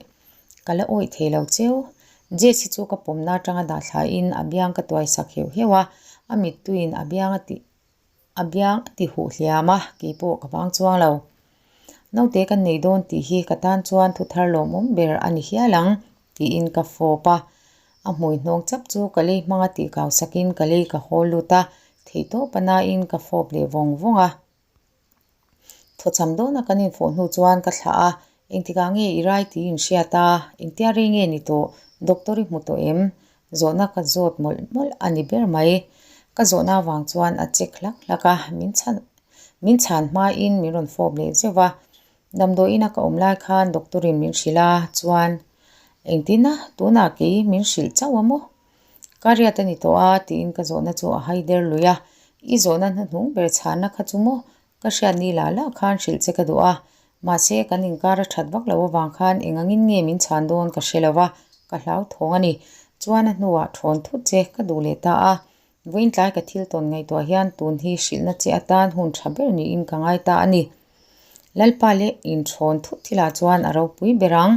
Ka la awih thei lo cheu. Jess hi chu ka pawmna atanga dah thlaiin a biang ka tuai sak heuh heuh a, a mittuiin a biang a ti a biang a ti huh hliam a, kei pawh ka vang chuang lo. Naute kan nei dawn tih hi ka tan chuan thu thar lawmawm ber a ni hial ang, tiin ka fawp a. A hmui hnawng chap chu ka lei hmanga tih kau sakin ka lei ka hawl lut a, theihtawp a nain ka fawp leh vawng vawng a. Thawchham dawna kan infawh hnu chuan ka thlah a, engtikah nge i rai tih in hriat a, engtia rei nge ni tawh, doctor i hmu tawh em? Zawhna ka zawt mawlh mawlh a ni ber mai. Ka zawhna avang chuan a check hlak hlak a, min chhan min chhan hmain min rawn fawp leh zeuh va. Damdawiin a ka awm lai khan doctor in min hrilh a, chuan engtin a, tunah kei min hrilh chauh a maw? Ka riat a ni tawh a tiin ka zawhna chu a hai der lui a, i zawhna hnuhnung ber chhanna kha chu maw? Ka hriat ni lah lah khan hrilh che ka duh a, mahse kan inkar a that vak loh avang khan eng angin nge min chhan dawn ka hre lo va, ka hlauthawng a ni. Chuan a hnuah thawn thut che ka duh leh ta a, vawiin tlai ka thil tawn ngaihtuah hian tun hi hrilhna che atan hun tha ber niin ka ngai ta a ni. Lalpa leh inthawn thut thilah chuan a ropui ber ang.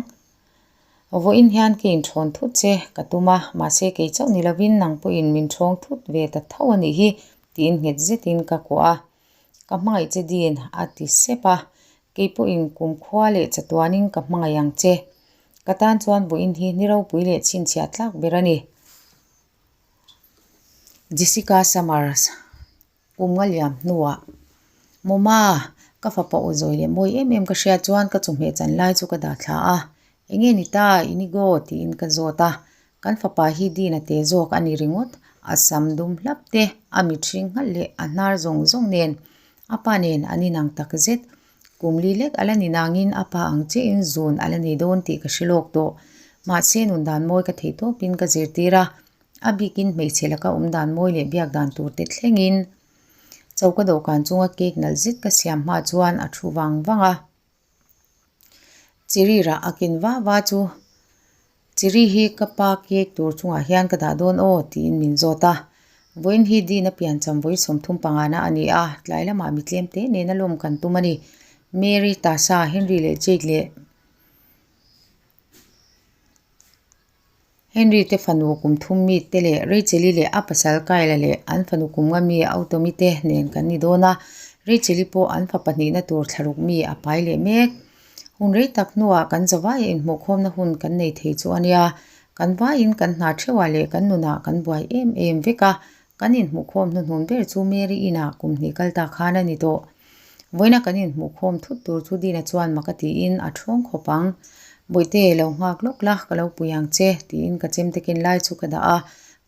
Vawiin hian ka inthawn thut che ka tum a, mahse kei chauh ni lovin nang pawhin min thawng thut ve ta tho a nih hi tiin nghet zetin ka kuah a. Ka hmangaih che Dean, a ti sep a. Kei pawhin kumkhua leh chatuanin ka hmangaih ang che. Ka tan chuan vawiin hi ni ropui leh chhinchhiah tlak ber a ni. Jessica Summers. Kum nga liam hnuah, Mawma, ka fapa aw zawi leh mawi em em ka hriat chuan ka chawhmeh chan lai chu ka dah thla a. Enge ni ta, Inigo? tiin ka zawt a. Kan fapa hi Dean a te zawk a ni ringawt. A sam dum hlap te, a mit hring nghalh leh a hnar zawng zawng nen a pa nen an inang tak zet. Kum li lek a la ni nangin a pa ang chiahin zun a la nei dawn tih ka hre lawk tawh. Mahse nun dan mawi ka theih tawpin ka zirtir a, a bikin hmeichhe laka awm dan mawi leh biak dan tur te thlengin choka dawhkan chunga cake nalh zet ka siam hma chuan a thu vang vang a. Chiri rah a ken va va chu Chiri hi ka pa cake tur chungah hian ka dah dawn aw tiin min zawt a. Vawiin hi Dina piancham vawi 35 na a ni a, tlai lamah mi tlem te nena lawm kan tum a ni. Mary, Tasa, Henry leh Jake leh Henry te fanu kum thum mi te leh Rachel-i leh a pasal Kyle-a leh an fanu kum nga mi Automi te nen kan ni dawn a, Rachel-i pawh an fa pahnihna tur thlaruk mi a pai leh mek. Hun rei tak hnuah kan zavaia inhmuhkhawmna hun kan nei thei chu a nia, kan vaiin kan hna theuhah leh kan nunah kan buai em em vek a, kan inhmuhkhawm hnuhnun ber chu Mary inah kum hnih kal ta khan a ni tawh. Vawiina kan inhmuhkhawm thut tur chu Dina chuan mak a tiin a thawng khawp ang. Bawihte, lo nghak lawk la, ka lo pui ang che, tiin ka chemte ken lai chu ka dah a,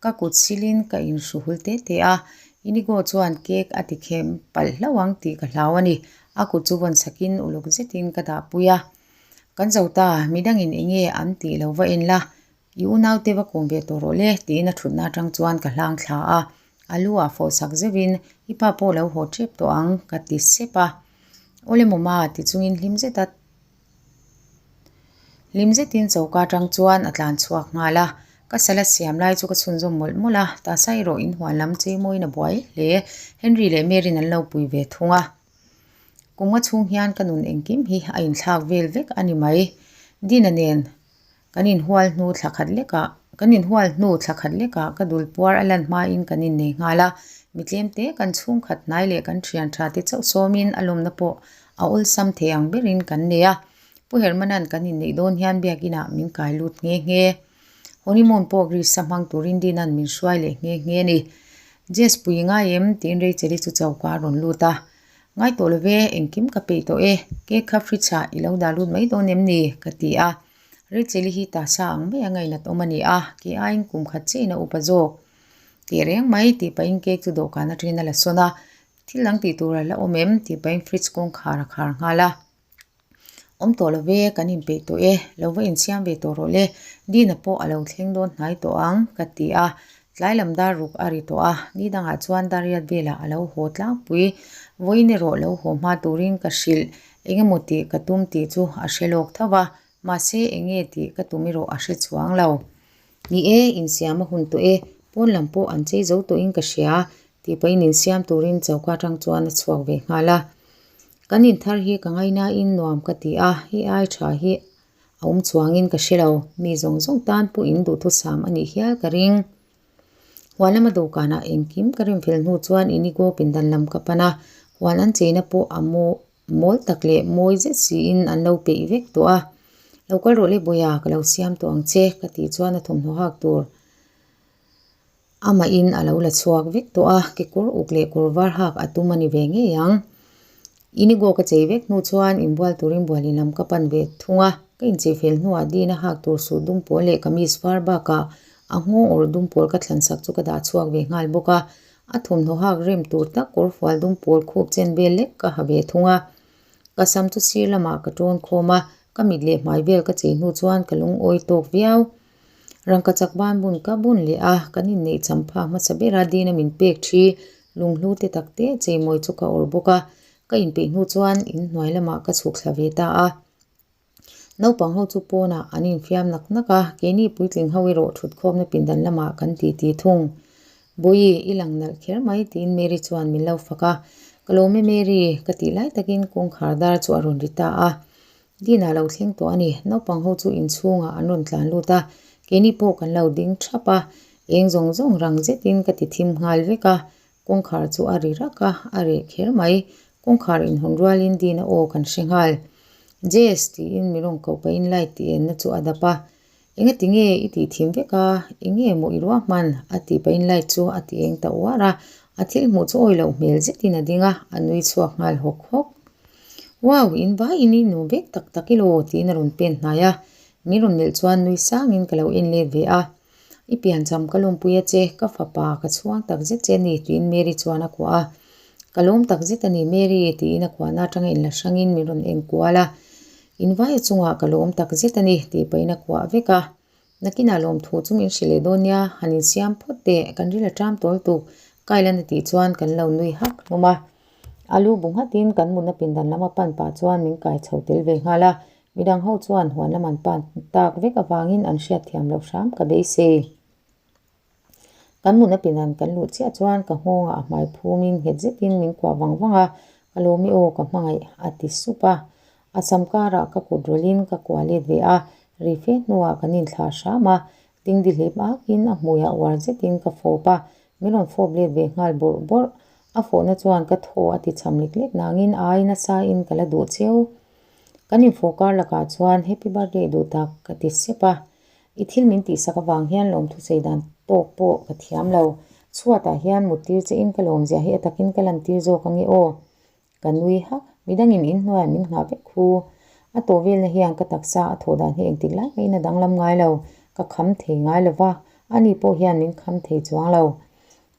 ka kut silin ka inhru hul te te a. Inigo chuan cake a ti khem palh hlauh ang tih ka hlau a ni. A kut chu vawn sakin uluk zetin ka dah pui a. Kan zo ta, midangin eng nge an tih lo va en la, I unaute va kawm ve tawh rawh le, tiin a thutna atang chuan ka hlang thla a. A lu ah fawh sak zeuhin, I pa pawh lo haw tep tawh ang, ka ti sep a. Awle mawma, ti chungin hlim zeta hlim zetin choka atang chuan a tlan chhuak nghal a. Ka salad siam lai chu ka chhunzawm mawlh mawlh a, tasa erawh inhuan lam cheimawiin a buai hle. Henry leh Mary'n an lo pui ve thung a. Kum nga chhung hian ka nun engkim hi a inthlak vel vek a ni mai. Dina nen Kan inhual hnu thla khat lekah kan inhual hnu thla khat lekah ka dul puar a lan hmain kan innei nghal a, mi tlemte kan chhungkhat hnai leh kan thian tha te chauh sawmin a lawmna pawh a awlsam thei ang berin kan nei a. Pu Hermana'n kan inneih dawn hian biakinah min kai lut nghe nghe. Honeymoon pawh Greece a hmang turin Dina'n min hruai leh nghe nghe a ni. Jess pui ngai em? tiin Rachel-i chu choka a rawn lut a. Ngai tawh lo ve, engkim ka peih tawh e, cake kha fridge ah i lo dah lut mai dawn em ni? ka ti a. Rachel-i hi tasa ang mai a ngainat awm a ni a, kei aiin kum khat chiahin a upa zawk. Tih reng mai tih pahin cake chu dawhkan atangin a la sawn a, thil dang tih tur a la awm em tih pahin fridge kawngkhar a khar nghal a. Awm tawh lo ve, kan inpeih tawh e, lo va insiam ve tawh rawh le, Dina pawh a lo thleng dawn hnai tawh ang ka ti a, tlai lam dar ruk a ri tawh a, ni dangah chuan dar riat velah a lo haw tlangpui, vawiin erawh lo haw hma turin ka hrilh Eng emaw tih ka tum tih chu a hre lawk tho va, mahse eng nge tih ka tum erawh a hre chuang lo. Ni e, insiam a hun tawh e, pawn lam pawh an chei zo tawhin ka hria, tih pahin insiam turin choka atang chuan a chhuak ve nghal a. Kan inthar hi ka ngainain nuam ka ti a, hei ai tha hi a awm chuangin ka hre lo, mi zawng zawng tan pawh in duhthusam a nih hial ka ring. Huan lama dawhkanah engkim ka rinfel hnu chuan Inigo pindan lam ka pan a, huan an cheina pawh a maw mawl tak leh mawi zet siin an lo peih vek tawh a. Lo kal rawh le Bawiha, ka lo siam tawh ang che ka tih chuan a thawmhnaw hak tur amahin a lo la chhuak vek tawh a, kekawr uk leh kawr var hak a tum a ni ve ngei ang. Inigo ka chei vek hnu chuan inbual turin bualin lam ka pan ve thung a, ka inchei fel hnuah Dina hak tur suh dum pawl leh kamis var bakah a nghawng awr dum pawl ka thlan sak chu ka dah chhuak ve nghal bawk a, a thawmhnaw hak rem tur tak kawr fual dum pawl khup chen vel lek ka ha ve thung a. Ka sam chu sir lamah ka tawn khawm a, ka mit leh hmai vel ka chei hnu chuan ka lungawi tawk viau. Rangka chak ban bun ka bun leh a, kan inneih champha hmasa bera Dina min pek thi lunghlu te tak te cheimawi chu ka awrh bawk a, ka inpeih hnu chuan inhnuai lamah ka chhuk thla ve ta a. Naupang ho chu pawnah an infiam nak nak a, keini puitling ho erawh thutkhawmna pindan lamah kan titi thung. Bawihi, i lang nalh kher mai tiin Mary chuan min lo fak a, Ka lawm e Mary, ka tih lai takin kawngkhar dar chu a rawn ri ta a. Dina lo thleng tawh a ni. Naupang ho chu inchhungah an rawn tlan lut a, keini pawh kan lo ding thap a, eng zawng zawng rang zetin ka ti thim nghal vek a, kawngkhar chu a ri rak a, a reh kher mai. Kawngkhar inhawn rualin Dina aw kan hre nghal. Jess! tiin mi rawn koh pahin light tih enna chu a dap a, Engati nge i tih thim vek a, enge maw i ruah hman? a tih pahin light chu a ti eng ta uar a, a thil hmuh chu awi loh hmel zetin a ding a, a nui chhuak nghal hawk hawk. Wow, in vaiin i nu vek tak tak i law tiin a rawn pen hnai a, min rawn melh chuan nui sangin ka lo en let ve a. I piancham ka lawmpui a che, ka fapa ka chhuang tak zet che a ni tiin Mary chuan a kuah a. Ka lawm tak zet a ni Mary tiin a kuahna atanga inla hrangin min rawn en kual a. Invaia chungah ka lawm tak zet a ni tih pahin a kuah vek a. Nakinah lawmthu chu min hrilh leh dawn nia, han insiam phawt teh, kan ril a ṭam tawl tuk, Kailan a tih chuan kan lo nui hak hlawm a. A lu bu nghatin kan mutna pindan lama pan pah chuan min kai chho tel ve nghal a, midang ho chuan huan lam an pan tak vek avangin an hriatthiam loh hram ka beisei. Kan mutna pindan kan luh chiah chuan ka nghawngah a hmai phumin nghet zetin min kuah vang vang a, Ka lawm i aw ka hmangaih a ti sup a. A sam karah ka kut rawlhin ka kuah let ve a, ri fe hnuah kan inthlah hram a, dingdi hlep akin a hmuiah uar zetin ka fawp a, min rawn fawp let ve nghal bawrh bawrh. A fawhna chuan ka thaw a ti cham lek lek nangin ai nasa in ka la duh cheu. Kan infawh kar lakah chuan Happy birthday duh tak ka ti sep a, I thil min tihsak avang hian lawmthusei dan tawk pawh ka thiam lo. Chhuatah hian muttir che in ka lawmzia hi a takin ka lantir zawk ange aw. Ka nui hak. Midangin inhnuaiah min nghah vek khu. A tawh velna hian ka taksa a thawh dan hi engtik lai mahin a danglam ngai lo. Ka kham thei ngai lo va, ani pawh hian min kham thei chuang lo.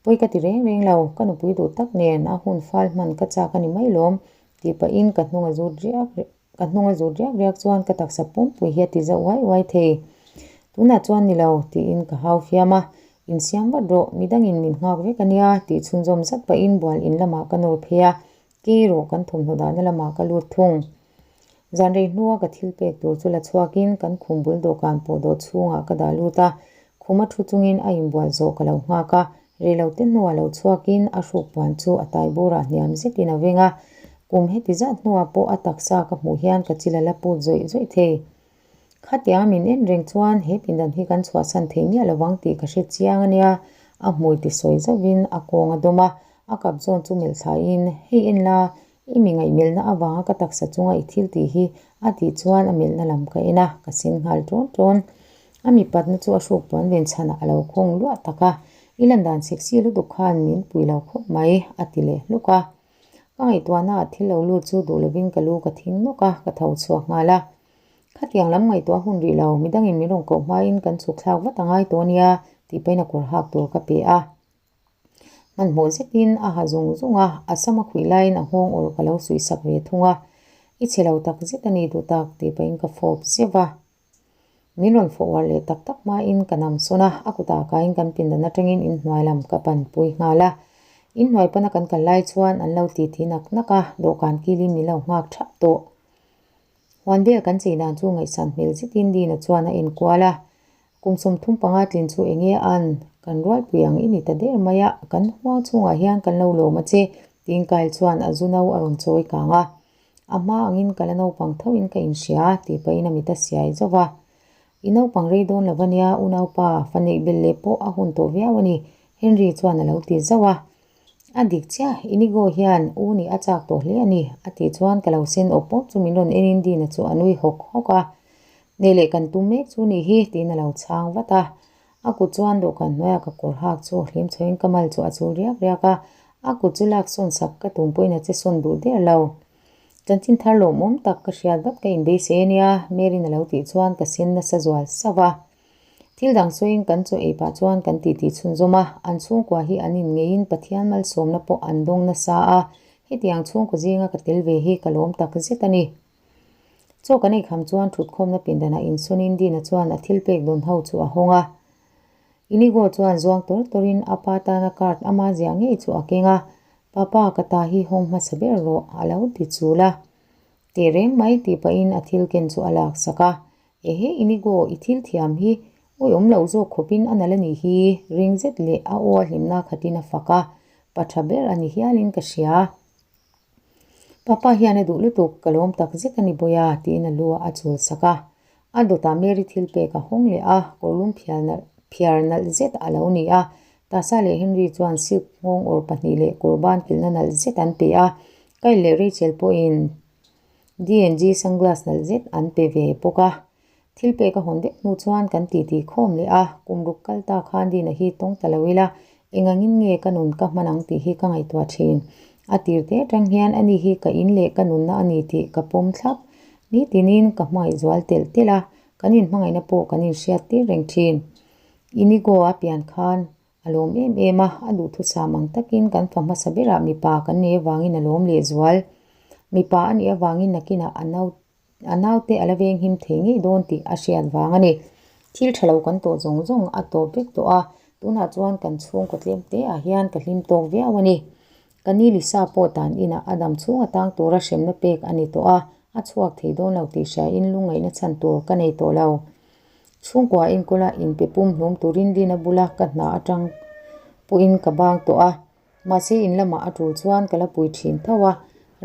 Pawi ka ti reng reng lo, ka nupui duh tak nen a hun fal hman ka chak a ni mai lawm tih pahin ka hnung a zut riak riak. Ka hnung a zut riak riak chuan ka taksa pumpui hi a ti zauh uai uai thei. Tunah chuan ni lo, tiin ka hau fiam a. Insiam vat rawh, midangin min nghak vek a nia, tih chhunzawm zat pahin bual in lamah ka nawr phei a, kei erawh kan thawmhnaw dahna lamah ka lut thung. Zan rei hnua ka thil pek tur chu la chhuakin kan khum bul dawhkan pawh dawh chhungah ka dah lut a, khum a thu chungin a inbual zawh ka lo nghak a, Reilote hnuah lo chhuakin a hruk puan chu a tai burah hniam zetin a veng a, kum heti zat hnuah pawh a taksa ka hmuh hian ka chil a la put zawih zawih thei. Khatiang min en reng chuan he pindan hi kan chhuahsan thei miah lovang tih ka hre chiang a nia, a hmui ti sawi zauhin a kawng a dawm a, a kap zawn chu melh thlaiin, Hei en la, i mi ngaihmelhna avanga ka taksa chunga i thil tih hi a tih chuan a melhna lam ka en a, ka sen nghal ṭawn ṭawn. A mipatna chu a hruk puan ven chhanah a lo khawng luah tak a, I lan dan sexy lutuk khan min pui lo khawp mai, a ti leh hluk a. Ka ngaihtuahnaah thil lo lut chu duh lovin ka lu ka thing nawk a, ka tho chhuak nghal a. Khatiang lam ngaihtuah hun rih lo, midangin min rawn koh hmain kan chhuk thlak vat a ngai tawh nia, tih pahin a kawr hak tur ka pe a. Hmanhmawh zetin a ha zung zung a, a sam a khuih laiin a nghawng awrh ka lo suihsak ve thung a, I chhe lo tak zet a ni duh tak, tih pahin ka fawp zeuh a. Min rawn fawh uar leh tak tak hmain ka nam sawn a, a kutah kaiin kan pindan atangin inhnuai lam ka panpui nghal a. Inhnuai pana kan kal lai chuan an lo titi nak nak a, dawhkan kilin min lo nghak thap tawh. Huan vel kan chei dan chu ngaihsan hmel zetin Dina chuan a enkual a, Kum 35 tlin chu enge an kan rualpui ang i ni ta der mai a, kan huang chhungah hian kan lo lawm a che, tiin Kyle chuan a zu no a rawn chawi kang a. A hma angin ka la naupang thoin ka inhria, tih pahin a mit a siai zauh a. I naupang rei dawn lo ania, unaupa, fa neih belh leh pawh a hun tawh viau a ni, Henry chuan a lo ti zauh a. A dik chiah, Inigo hian u nih a chak tawh hle a ni, a tih chuan ka lo sen awp awp chu min rawn enin Dina chu a nui hawk hawk a. Nei leh kan tum mek chu nih hi, tiin a lo chhang vat a. A kut chuan dawhkan hnuaiah ka kawr hak chu hlim chhoin ka mal chu a chul riak riak a, a kut chu lak sawn sak ka tum pawhin a che sawn duh der lo. Chanchin thar lawmawm tak ka hriat vat ka inbeisei a nia, Mary'n a lo tih chuan ka sen nasa zual sauh a. Thil dang sawiin kan chaw ei pah chuan kan titi chhunzawm a, an chhungkua hi an inngeiin Pathian malsawmna pawh an dawng nasa a, hetiang chhungkaw zinga ka tel ve hi ka lawm tak zet a ni. Chaw kan eikham chuan thutkhawmna pindanah insawnin Dina chuan a thil pek dawn ho chu a hawng a. Inigo chuan zuang tawr tawrin a pa tana card ama ziah ngei chu a keng a, Papa ka ta hi hawng hmasa ber rawh a lo ti chul a. Teh reng mai tih pahin a thil ken chu a laksak a. Ehe Inigo i thil thiam hi awihawm loh zawk khawpin a nal a nih hi ring zet leh a aw a hlimna khatin a fak a, pa tha ber a ni hialin ka hria. Papa hian a duh lutuk, ka lawm tak zet a ni Bawia, tiin a lu a chul sak a. A dawtah Mary thil pek a hawng leh a, kawrlum phial nalh phiar nalh zet a lo ni a. Tasa leh Henry chuan silk nghawng awr pahnih leh kawr ban kilhna nalh zet an pe a. Kyle leh Rachel pawhin D&G sunglass nalh zet an pe ve bawk a. Thil pek a hawn vek hnu chuan kan titi khawm leh a, kum ruk kal ta khan Dina hi tawng ta lo ila, eng angin nge ka nun ka hman ang tih hi ka ngaihtuah thin. A tir te atang hian ani hi ka in leh ka nunna a ni tih ka pawm thlap. Nitinin ka hmangaih zual telh telh a, kan inhmangaihna pawh kan inhriat tir reng thin. Inigo a pian khan. A lawm em em a, a duhthusam ang takin kan fa hmasa berah mipa kan nei avangin a lawm lehzual. Mipa a nih avangin nakinah a nau a naute a la venghim thei ngei dawn tih a hriat vang a ni. Thil tha lo kan tawh zawng zawng a tawp vek tawh a, tunah chuan kan chhungkaw tlem te ah hian ka hlim tawk viau a ni. Ka ni Lisa pawh tan inah a dam chhung atang tura hremna pek a ni tawh a, a chhuak thei dawn lo tih hriain lungngaihna chhan tur ka nei tawh lo. Chhungkua enkawla inpe pum hlum turin Dina bula ka hna atang pawhin ka bang tawh a, mahse in lamah a tul chuan ka la pui thin tho a,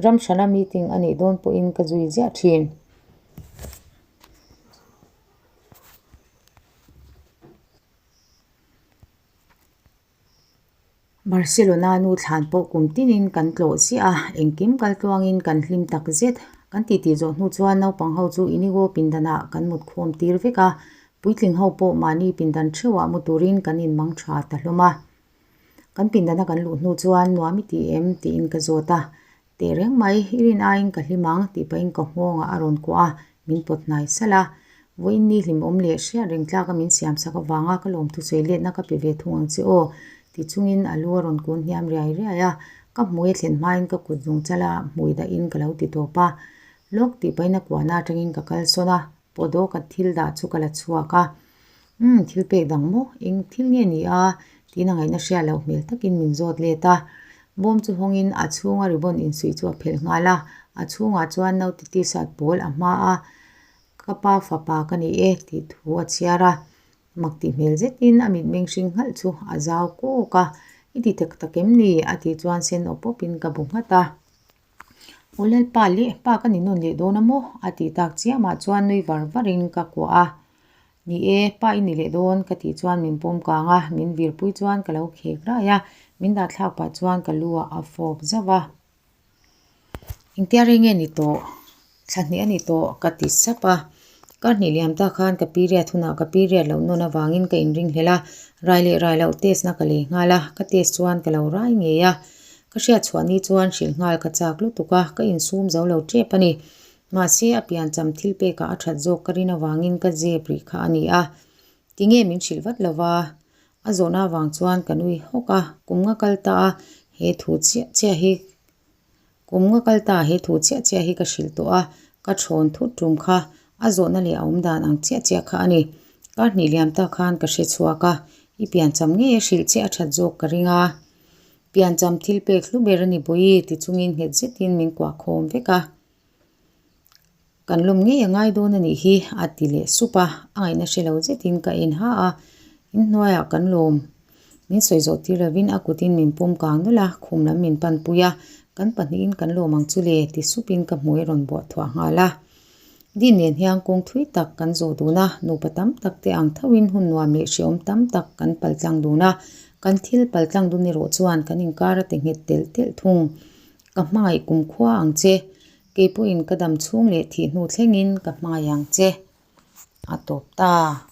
ram hrana meeting a nih dawn pawhin ka zui ziah thin. Barcelona nu thlan pawh kum tinin kan tlawh ziah a, engkim kal tluangin kan hlim tak zet. Kan titi zawh hnu chuan naupang ho chu Inigo pindanah kan mut khawm tir vek a, puitling ho pawh mahni pindan theuhah mu turin kan inmang tha ta hlawm a. Kan pindana kan luh hnu chuan nuam i ti em tiin ka zawt a, Teh reng mai, i rin aiin ka hlim ang tih pahin ka nghawngah a rawn kuah a, min pawt hnai salh a. Vawiin ni hlimawm leh hriat reng tlaka min siam sak avanga ka lawmthu sawi letna ka pe ve thung ang che aw ti chungin a lu a rawn kun hniam riai riai a, ka hmui a thlen hmain ka kut zung chala hmui dahin ka lo ti tawp a. Lawk tih pahin a kuahna atangin ka kal sawn a, pawh ka thil dah chu ka la chhuak a. Umm thil pek dang maw? Eng thil nge ni a? Tiin a ngaihna hriat loh hmel takin min zawt let a. Bawm chu hawngin a chhunga ribbon insuih chu a phelh nghal a. A chhungah chuan naute t-shirt pawl a hma a, Ka pa fapa ka ni e tih thu a chhiar a. Mak tih hmel zetin a mitmeng hring nghalh chu a zau kawk a. I ti tak tak em ni? A tih chuan sen awp awpin ka bu nghat a. Aw Lalpa leh pa ka ni nawn leh dawn a maw? A tih tak chiamah chuan nui var varin ka kuah a. Ni e, pa i ni leh dawn ka tih chuan min pawm kang a, min virpui chuan ka lo khek rai a, min dah thlak pah chuan ka lu ah a fawp zauh a. Engtia rei nge ni tawh? Thla hnih a ni tawh ka ti sap a. Kar hnih liam ta khan ka period hunah ka period loh nawn avangin ka inringhlel a, rai leh rai loh test na ka lei nghal a, ka test chuan ka lo rai ngei a. Ka hriat chhuah ni chuan hrilh nghal ka chak lutuk a, ka insum zo lo tep a ni. Mahse, a piancham thil pekah a that zawk ka rin avangin ka zep rih kha a ni a. Tinge min hrilh vat lo va? A zawhna avang chuan ka nui hawk a, kum nga kal ta a, he thu chiah chiah hi kum nga kal ta a he thu chiah chiah hi ka hrilh tawh a, ka thawn thut tum kha a zawhna leh a awm dan ang chiah chiah kha a ni. Kar hnih liam ta khan ka hre chhuak a, i piancham ngei a hrilh chiah a that zawk ka ring a. Piancham thil pek hlu ber a ni Bawi ti chungin nghet zetin min kuah khawm vek a. Kan lawm ngei a ngai dawn a nih hi a ti leh sup a, a ngaihna hre lo zetin ka en ha a, inhnuaiah kan lawm. Min sawi zawh tir lovin a kutin min pawm kang nawlh a, khum lam min panpui a, kan pahnihin kan lawm ang chu le ti supin ka hmui a rawn buah thuah nghal a. Din nen hian kawng thui tak kan zawh dun a, nupa tam tak te ang thoin hun nuam leh hrehawm tam tak kan paltlang dun a, kan thil paltlang dun erawh chuan kan inkar a ti nghet telh telh thung. Ka hmangaih kumkhua ang che, kei pawhin ka dam chhung leh thih hnu thlengin ka hmangaih ang che. A tawp ta.